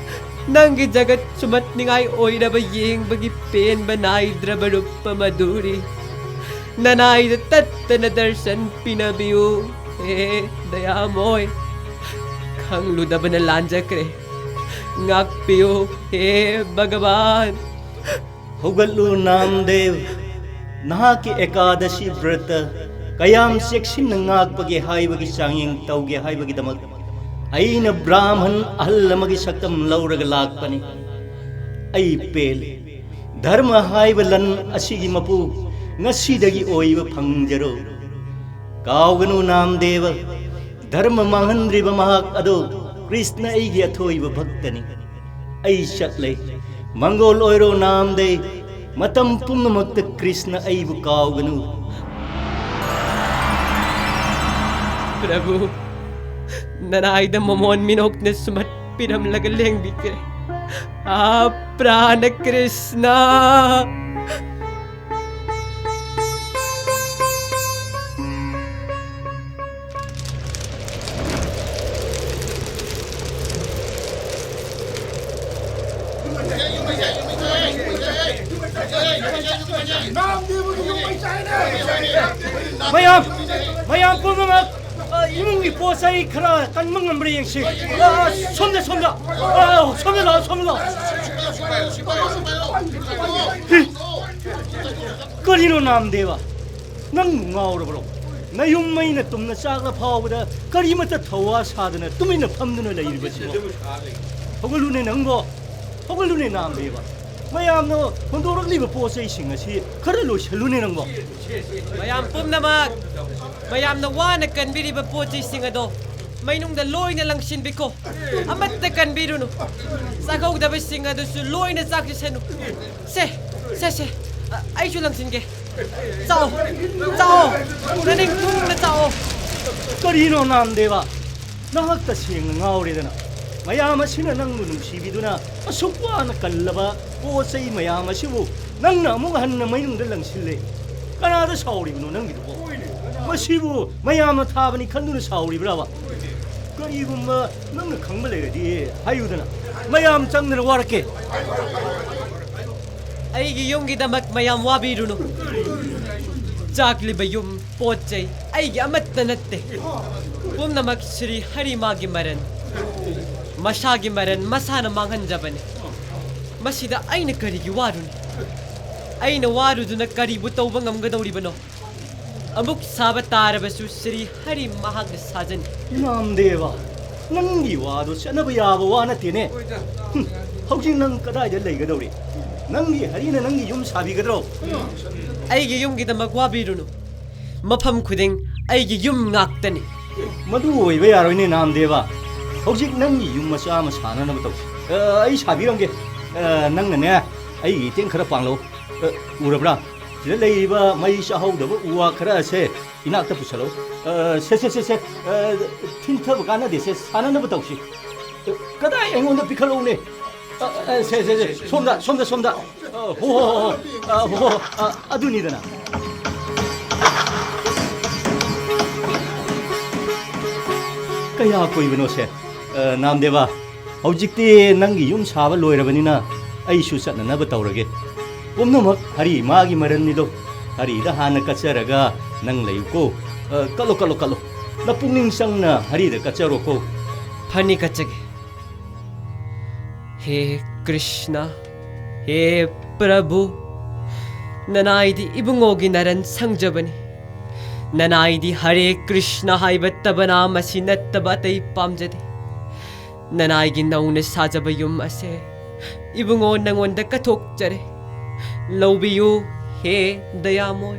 ꯅꯪꯒꯤ ꯖꯒꯠ ꯁꯨꯃꯠꯅꯤꯡꯉꯥꯏ ꯑꯣꯏꯔꯕ ꯌꯦꯡꯕꯒꯤ ꯄꯦꯟꯕ ꯅꯥꯏꯗ꯭ꯔꯕ ꯔꯨꯞꯄ ꯃꯗꯨꯔꯤ꯫ ꯅꯅꯥꯏꯗ ꯇꯠꯇꯅ ꯗꯔꯁꯟ ꯄꯤꯅꯕꯤꯌꯨ꯫ ꯍꯦ ꯗꯌꯥꯃꯣꯏ, ꯈꯪꯂꯨꯗꯕꯅ ꯂꯥꯟꯖꯈ꯭ꯔꯦ꯫ ꯉꯥꯛꯄꯤꯌꯨ, ꯍꯦ ꯚꯒꯕꯥꯟ꯫ ꯍꯧꯒꯠꯂꯨ ꯅꯥꯝꯗꯦꯕ, ꯅꯍꯥꯛꯀꯤ ꯑꯦꯀꯥꯗꯁꯤ ꯕ꯭ꯔꯇ ꯀꯌꯥꯝ ꯆꯦꯛꯁꯤꯟꯅ ꯉꯥꯛꯄꯒꯦ ꯍꯥꯏꯕꯒꯤ ꯆꯥꯡꯌꯦꯡ ꯇꯧꯒꯦ ꯍꯥꯏꯕꯒꯤꯗꯃꯛ ꯑꯩꯅ ꯕ꯭ꯔꯥꯍꯃꯟ ꯑꯍꯜ ꯑꯃꯒꯤ ꯁꯛꯇꯝ ꯂꯧꯔꯒ ꯂꯥꯛꯄꯅꯤ꯫ ꯑꯩ ꯄꯦꯜꯂꯤ꯫ ꯙꯔꯃ ꯍꯥꯏꯕ ꯂꯟ ꯑꯁꯤꯒꯤ ꯃꯄꯨ ꯉꯁꯤꯗꯒꯤ ꯑꯣꯏꯕ ꯐꯪꯖꯔꯣ꯫ ꯀꯥꯎꯒꯅꯨ ꯅꯥꯝꯗꯦꯕ, ꯙꯔꯃ ꯃꯥꯡꯍꯟꯗ꯭ꯔꯤꯕ ꯃꯍꯥꯛ ꯑꯗꯨ ꯀ꯭ꯔꯤꯁꯅ ꯑꯩꯒꯤ ꯑꯊꯣꯏꯕ ꯚꯛꯇꯅꯤ꯫ ꯑꯩ ꯆꯠꯂꯦ꯫ ꯃꯪꯒꯣꯜ ꯑꯣꯏꯔꯣ ꯅꯥꯝꯗꯦ꯫ ꯃꯇꯝ ꯄꯨꯝꯅꯃꯛꯇ ꯀ꯭ꯔꯤꯁꯅ ꯑꯩꯕꯨ ꯀꯥꯎꯒꯅꯨ꯫ ꯄ꯭ꯔꯚꯨ, ꯅꯅꯥꯏꯗ ꯃꯃꯣꯟ ꯃꯤꯅꯣꯛꯅ ꯁꯨꯃꯠ ꯄꯤꯔꯝꯂꯒ ꯂꯦꯡꯕꯤꯈ꯭ꯔꯦ꯫ ꯑꯥ, ꯄ꯭ꯔꯥꯅ ꯀ꯭ꯔꯤꯁꯅ꯫ ꯃꯌꯥꯝ, ꯃꯌꯥꯝ ꯄꯨꯝꯅꯃꯛ, ꯑ, ꯏꯃꯨꯡꯒꯤ ꯄꯣꯠ ꯆꯩ ꯈꯔ ꯀꯟꯕ ꯉꯝꯕ꯭ꯔꯥ ꯌꯦꯡꯁꯤ꯫ ꯑ, ꯁꯣꯝꯗ, ꯁꯣꯝꯗ꯫ ꯑ, ꯁꯣꯝꯗ ꯂꯥꯛꯑꯣ, ꯁꯣꯝꯗ ꯂꯥꯛꯑꯣ꯫ ꯀꯔꯤꯅꯣ ꯅꯥꯝꯗꯦꯕ? ꯅꯪꯕꯨ ꯉꯥꯎꯔꯕ꯭ꯔꯣ? ꯅꯌꯨꯝ ꯃꯩꯅ ꯇꯨꯝꯅ ꯆꯥꯛꯂ ꯐꯥꯎꯕꯗ ꯀꯔꯤꯃꯠꯇ ꯊꯧꯋꯥ ꯁꯥꯗꯅ ꯇꯨꯃꯤꯟꯅ ꯐꯝꯗꯨꯅ ꯂꯩꯔꯤꯕꯁꯤꯕꯣ? ꯍꯧꯒꯠꯂꯨꯅꯦ ꯅꯪꯕꯣ꯫ ꯍꯧꯒꯠꯂꯨꯅꯦ ꯅꯥꯝꯗꯦꯕ꯫ ꯃꯌꯥꯝꯅ ꯍꯨꯟꯗꯣꯔꯛꯂꯤꯕ ꯄꯣꯠ ꯆꯩꯁꯤꯡ ꯑꯁꯤ ꯈꯔ ꯂꯣꯏꯁꯜꯂꯨꯅꯦ ꯅꯪꯕꯣ꯫ ꯃꯌꯥꯝ ꯄꯨꯝꯅꯃꯛ, ꯃꯌꯥꯝꯅ ꯋꯥꯅ ꯀꯟꯕꯤꯔꯤꯕ ꯄꯣꯠ ꯆꯩꯁꯤꯡ ꯑꯗꯣ ꯃꯩꯅꯨꯡꯗ ꯂꯣꯏꯅ ꯂꯪꯁꯤꯟꯕꯤꯈꯣ꯫ ꯑꯃꯠꯇ ꯀꯟꯕꯤꯔꯨꯅꯨ꯫ ꯆꯥꯛꯍꯧꯗꯕꯁꯤꯡ ꯑꯗꯨꯁꯨ ꯂꯣꯏꯅ ꯆꯥꯈꯤꯁꯅꯨ꯫ ꯁꯦ, ꯁꯦ, ꯁꯦ, ꯑ, ꯑꯩꯁꯨ ꯂꯪꯁꯤꯟꯒꯦ꯫ ꯆꯥꯛꯑꯣ, ꯆꯥꯛꯑꯣ, ꯅꯅꯤꯡ ꯊꯨꯡꯅ ꯆꯥꯛꯑꯣ꯫ ꯀꯔꯤꯅꯣ ꯅꯥꯝꯗꯦꯕ? ꯅꯍꯥꯛ ꯇꯁꯦꯡꯅ ꯉꯥꯎꯔꯦꯗꯅ꯫ ꯃꯌꯥꯝ ꯑꯁꯤꯅ ꯅꯪꯕꯨ ꯅꯨꯡꯁꯤꯕꯤꯗꯨꯅ ꯑꯁꯨꯛ ꯋꯥꯅ ꯀꯜꯂꯕ ꯄꯣꯠ ꯆꯩ ꯃꯌꯥꯝ ꯑꯁꯤꯕꯨ ꯅꯪꯅ ꯑꯃꯨꯛ ꯍꯟꯅ ꯃꯩꯅꯨꯡꯗ ꯂꯪꯁꯤꯜꯂꯦ꯫ ꯀꯅꯥꯗ ꯁꯥꯎꯔꯤꯕꯅꯣ ꯅꯪꯒꯤꯗꯨꯕꯣ? ꯃꯁꯤꯕꯨ ꯃꯌꯥꯝꯅ ꯊꯥꯕꯅꯤ ꯈꯟꯗꯨꯅ ꯁꯥꯎꯔꯤꯕ꯭ꯔꯥꯕ? ꯀꯔꯤꯒꯨꯝꯕ ꯅꯪꯅ ꯈꯪꯕ ꯂꯩꯔꯗꯤ ꯍꯥꯏꯌꯨꯗꯅ꯫ ꯃꯌꯥꯝ ꯆꯪꯗꯅ ꯋꯥꯔꯛꯀꯦ꯫ ꯑꯩꯒꯤ ꯌꯨꯝꯒꯤꯗꯃꯛ ꯃꯌꯥꯝ ꯋꯥꯕꯤꯔꯨꯅꯨ꯫ ꯆꯥꯛꯂꯤꯕ ꯌꯨꯝ, ꯄꯣꯠ ꯆꯩ ꯑꯩꯒꯤ ꯑꯃꯠꯇ ꯅꯠꯇꯦ꯫ ꯄꯨꯝꯅꯃꯛ ꯁ꯭ꯔꯤ ꯍꯔꯤꯃꯥꯒꯤ ꯃꯔꯟ, ꯃꯁꯥꯒꯤ ꯃꯔꯟ ꯃꯁꯥꯅ ꯃꯥꯡꯍꯟꯖꯕꯅꯤ꯫ ꯃꯁꯤꯗ ꯑꯩꯅ ꯀꯔꯤꯒꯤ ꯋꯥꯔꯨꯅꯤ? ꯑꯩꯅ ꯋꯥꯔꯨꯗꯨꯅ ꯀꯔꯤꯕꯨ ꯇꯧꯕ ꯉꯝꯒꯗꯧꯔꯤꯕꯅꯣ? ꯑꯃꯨꯛ ꯁꯥꯕ ꯇꯥꯔꯕꯁꯨ ꯁ꯭ꯔꯤ ꯍꯔꯤ ꯃꯍꯥꯛꯅ ꯁꯥꯖꯅꯤ꯫ ꯅꯥꯝꯗꯦꯕ, ꯅꯪꯒꯤ ꯋꯥꯗꯣ ꯆꯠꯅꯕ ꯌꯥꯕ ꯋꯥ ꯅꯠꯇꯦꯅꯦ꯫ ꯍꯨꯝ, ꯍꯧꯖꯤꯛ ꯅꯪ ꯀꯗꯥꯏꯗ ꯂꯩꯒꯗꯧꯔꯤ? ꯅꯪꯒꯤ ꯍꯔꯤꯅ ꯅꯪꯒꯤ ꯌꯨꯝ ꯁꯥꯕꯤꯒꯗ꯭ꯔꯣ? ꯑꯩꯒꯤ ꯌꯨꯝꯒꯤꯗꯃꯛ ꯋꯥꯕꯤꯔꯨꯅꯨ꯫ ꯃꯐꯝ ꯈꯨꯗꯤꯡ ꯑꯩꯒꯤ ꯌꯨꯝ ꯉꯥꯛꯇꯅꯤ꯫ ꯃꯗꯨ ꯑꯣꯏꯕ ꯌꯥꯔꯣꯏꯅꯦ, ꯅꯥꯝꯗꯦꯕ꯫ ꯍꯧꯖꯤꯛ ꯅꯪꯒꯤ ꯌꯨꯝ ꯃꯆꯥ ꯑꯃ ꯁꯥꯅꯅꯕ ꯇꯧꯁꯤ꯫ ꯑ, ꯑꯩ ꯁꯥꯕꯤꯔꯝꯒꯦ꯫ ꯑ, ꯅꯪꯅꯅꯦ, ꯑꯩꯒꯤ ꯏꯇꯦꯡ ꯈꯔ ꯄꯥꯡꯂꯛꯎ꯫ ꯑ, ꯎꯔꯕ꯭ꯔꯥ? ꯁꯤꯗ ꯂꯩꯔꯤꯕ ꯃꯩ ꯆꯥꯍꯧꯗꯕ ꯎ ꯋꯥ ꯈꯔ ꯑꯁꯦ ꯏꯅꯥꯛꯇ ꯄꯨꯁꯜꯂꯛꯎ꯫ ꯑ, ꯁꯦ, ꯁꯦ, ꯁꯦ, ꯁꯦ꯫ ꯑ, ꯊꯤꯟꯊꯕ ꯀꯥꯟꯅꯗꯦ, ꯁꯦ, ꯁꯥꯟꯅꯅꯕ ꯇꯧꯁꯤ꯫ ꯑ, ꯀꯗꯥꯏ ꯑꯩꯉꯣꯟꯗ ꯄꯤꯈꯠꯂꯛꯎꯅꯦ? ꯑ, ꯑ, ꯁꯦ, ꯁꯦ, ꯁꯦ, ꯁꯣꯝꯗ, ꯁꯣꯝꯗ, ꯁꯣꯝꯗ꯫ ꯑ, ꯍꯣ, ꯍꯣ, ꯍꯣ, ꯍꯣ꯫ ꯑ, ꯍꯣ, ꯍꯣ, ꯑ, ꯑꯗꯨꯅꯤꯗꯅ꯫ ꯀꯌꯥ ꯀꯨꯏꯕꯅꯣ ꯁꯦ? ꯑ, ꯅꯥꯝꯗꯦꯕ, ꯍꯧꯖꯤꯛꯇꯤ ꯅꯪꯒꯤ ꯌꯨꯝ ꯁꯥꯕ ꯂꯣꯏꯔꯕꯅꯤꯅ ꯑꯩꯁꯨ ꯆꯠꯅꯅꯕ ꯇꯧꯔꯒꯦ꯫ ꯄꯨꯝꯅꯃꯛ ꯍꯔꯤ ꯃꯥꯒꯤ ꯃꯔꯟꯅꯤꯗꯣ꯫ ꯍꯔꯤꯗ ꯍꯥꯟꯅ ꯀꯠꯆꯔꯒ ꯅꯪ ꯂꯩꯌꯨꯀꯣ꯫ ꯑ, ꯀꯠꯂꯣ, ꯀꯠꯂꯣ, ꯀꯠꯂꯣ꯫ ꯅꯄꯨꯛꯅꯤꯡ ꯆꯪꯅ ꯍꯔꯤꯗ ꯀꯠꯆꯔꯣꯀꯣ꯫ ꯐꯅꯤ, ꯀꯠꯆꯒꯦ꯫ ꯍꯦ ꯀ꯭ꯔꯤꯁꯅ, ꯍꯦ ꯄ꯭ꯔꯚꯨ, ꯅꯅꯥꯏꯗꯤ ꯏꯕꯨꯡꯉꯣꯒꯤ ꯅꯔꯟ ꯁꯪꯖꯕꯅꯤ꯫ ꯅꯅꯥꯏꯗꯤ ꯍꯔꯦ ꯀ꯭ꯔꯤꯁꯅ ꯍꯥꯏꯕ ꯇꯕꯅꯥ ꯃꯁꯤ ꯅꯠꯇꯕ ꯑꯇꯩ ꯄꯥꯝꯖꯗꯦ꯫ ꯅꯅꯥꯏꯒꯤ ꯅꯧꯅ ꯁꯥꯖꯕ ꯌꯨꯝ ꯑꯁꯦ ꯏꯕꯨꯡꯉꯣ ꯅꯉꯣꯟꯗ ꯀꯠꯊꯣꯛꯆꯔꯦ꯫ ꯂꯧꯕꯤꯌꯨ, ꯍꯦ ꯗꯌꯥꯃꯣꯏ꯫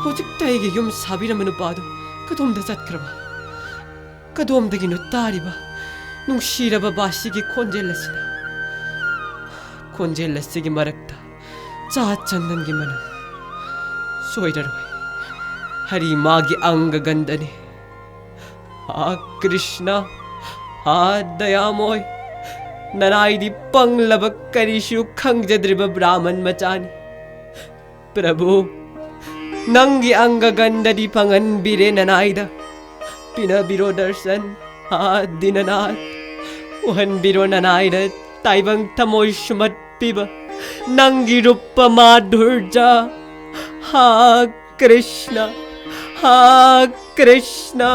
ꯍꯧꯖꯤꯛꯇ ꯑꯩꯒꯤ ꯌꯨꯝ ꯁꯥꯕꯤꯔꯝꯕ ꯅꯨꯄꯥꯗꯨ ꯀꯗꯣꯝꯗ ꯆꯠꯈ꯭ꯔꯕ? ꯀꯗꯣꯝꯗꯒꯤꯅꯣ ꯇꯥꯔꯤꯕ ꯅꯨꯡꯁꯤꯔꯕ ꯕꯥꯁꯤꯒꯤ ꯈꯣꯟꯖꯦꯜ ꯑꯁꯤꯅ? ꯈꯣꯟꯖꯦꯜ ꯑꯁꯤꯒꯤ ꯃꯔꯛꯇ ꯆꯥ ꯆꯟꯗꯟꯒꯤ ꯃꯅꯝ꯫ ꯁꯣꯏꯔꯔꯣꯏ, ꯍꯔꯤ ꯃꯥꯒꯤ ꯑꯪꯒ ꯒꯟꯗꯅꯤ꯫ ꯍꯥ ꯀ꯭ꯔꯤꯁꯅ, ꯍꯥ ꯗꯌꯥꯃꯣꯏ, ꯅꯅꯥꯏꯗꯤ ꯄꯪꯂꯕ ꯀꯔꯤꯁꯨ ꯈꯪꯖꯗ꯭ꯔꯤꯕ ꯕ꯭ꯔꯥꯍꯃꯟ ꯃꯆꯥꯅꯤ꯫ ꯄ꯭ꯔꯚꯨ, ꯅꯪꯒꯤ ꯑꯪꯒ ꯒꯟꯗꯗꯤ ꯐꯪꯍꯟꯕꯤꯔꯦ ꯅꯅꯥꯏꯗ꯫ ꯄꯤꯅꯕꯤꯔꯣ ꯗꯔꯁꯟ, ꯍꯥ ꯗꯤꯅꯅꯥꯊ꯫ ꯎꯍꯟꯕꯤꯔꯣ ꯅꯅꯥꯏꯗ ꯇꯥꯏꯕꯪ ꯊꯃꯣꯏ ꯁꯨꯝꯍꯠꯄꯤꯕ ꯅꯪꯒꯤ ꯔꯨꯞꯄ ꯃꯥꯙꯨꯔꯖ꯫ ꯍꯥ ꯀ꯭ꯔꯤꯁꯅ, ꯍꯥ ꯀ꯭ꯔꯤꯁꯅ꯫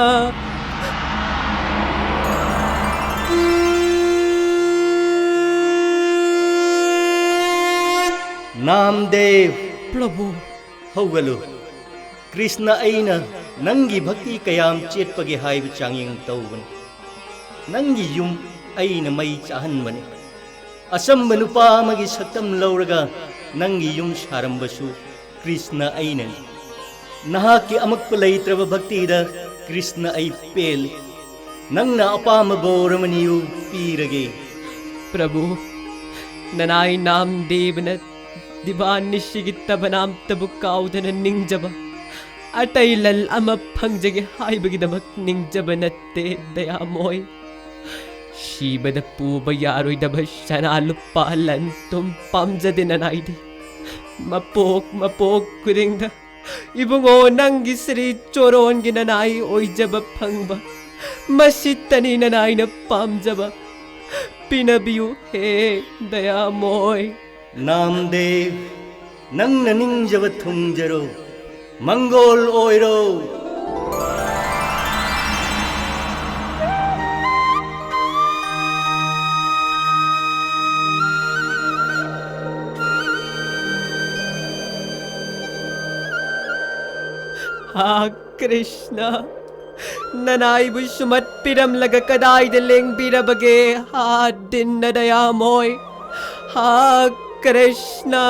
ꯅꯥꯝꯗꯦꯕ꯫ ꯄ꯭ꯔꯚꯨ꯫ ꯍꯧꯒꯠꯂꯨ꯫ ꯀ꯭ꯔꯤꯁꯅ ꯑꯩꯅ ꯅꯪꯒꯤ ꯚꯛꯇꯤ ꯀꯌꯥꯝ ꯆꯦꯠꯄꯒꯦ ꯍꯥꯏꯕ ꯆꯥꯡꯌꯦꯡ ꯇꯧꯕꯅꯤ꯫ ꯅꯪꯒꯤ ꯌꯨꯝ ꯑꯩꯅ ꯃꯩ ꯆꯥꯍꯟꯕꯅꯤ꯫ ꯑꯆꯝꯕ ꯅꯨꯄꯥ ꯑꯃꯒꯤ ꯁꯛꯇꯝ ꯂꯧꯔꯒ ꯅꯪꯒꯤ ꯌꯨꯝ ꯁꯥꯔꯝꯕꯁꯨ ꯀ꯭ꯔꯤꯁꯅ ꯑꯩꯅꯅꯤ꯫ ꯅꯍꯥꯛꯀꯤ ꯑꯃꯛꯄ ꯂꯩꯇ꯭ꯔꯕ ꯚꯛꯇꯤꯗ ꯀ꯭ꯔꯤꯁꯅ ꯑꯩ ꯄꯦꯜꯂꯤ꯫ ꯅꯪꯅ ꯑꯄꯥꯝꯕ ꯕꯣꯔ ꯑꯃ ꯅꯤꯌꯨ, ꯄꯤꯔꯒꯦ꯫ ꯄ꯭ꯔꯚꯨ, ꯅꯅꯥꯏ ꯅꯥꯝꯗꯦꯕꯅ ꯗꯤꯕꯥ ꯅꯤꯁꯤꯒꯤ ꯇꯕꯅꯥꯝꯇꯕꯨ ꯀꯥꯎꯗꯅ ꯅꯤꯡꯖꯕ, ꯑꯇꯩ ꯂꯟ ꯑꯃ ꯐꯪꯖꯒꯦ ꯍꯥꯏꯕꯒꯤꯗꯃꯛ ꯅꯤꯡꯖꯕ ꯅꯠꯇꯦ, ꯗꯌꯥꯃꯣꯏ꯫ ꯁꯤꯕꯗ ꯄꯨꯕ ꯌꯥꯔꯣꯏꯗꯕ ꯁꯅꯥ ꯂꯨꯄꯥ ꯂꯟ ꯊꯨꯝ ꯄꯥꯝꯖꯗꯦ ꯅꯅꯥꯏꯗꯤ꯫ ꯃꯄꯣꯛ ꯃꯄꯣꯛ ꯈꯨꯗꯤꯡꯗ ꯏꯕꯨꯡꯉꯣ ꯅꯪꯒꯤ ꯁ꯭ꯔꯤ ꯆꯣꯔꯣꯟꯒꯤ ꯅꯅꯥꯏ ꯑꯣꯏꯖꯕ ꯐꯪꯕ, ꯃꯁꯤꯇꯅꯤ ꯅꯅꯥꯏꯅ ꯄꯥꯝꯖꯕ꯫ ꯄꯤꯅꯕꯤꯌꯨ ꯍꯦ ꯗꯌꯥꯃꯣꯏ꯫ ꯅꯥꯝꯗꯦꯕ, ꯅꯪꯅ ꯅꯤꯡꯖꯕ ꯊꯨꯡꯖꯔꯣ, ꯃꯪꯒꯣꯜ ꯑꯣꯏꯔꯣ꯫ ꯍꯥ ꯀ꯭ꯔꯤꯁꯅ, ꯅꯅꯥꯏꯕꯨ ꯁꯨꯃꯠꯄꯤꯔꯝꯂꯒ ꯀꯗꯥꯏꯗ ꯂꯦꯡꯕꯤꯔꯕꯒꯦ? ꯍꯥ ꯗꯤꯟꯅ ꯗꯌꯥꯃꯣꯏ, ꯍꯥ ꯀ꯭ꯔꯤꯁꯅ꯫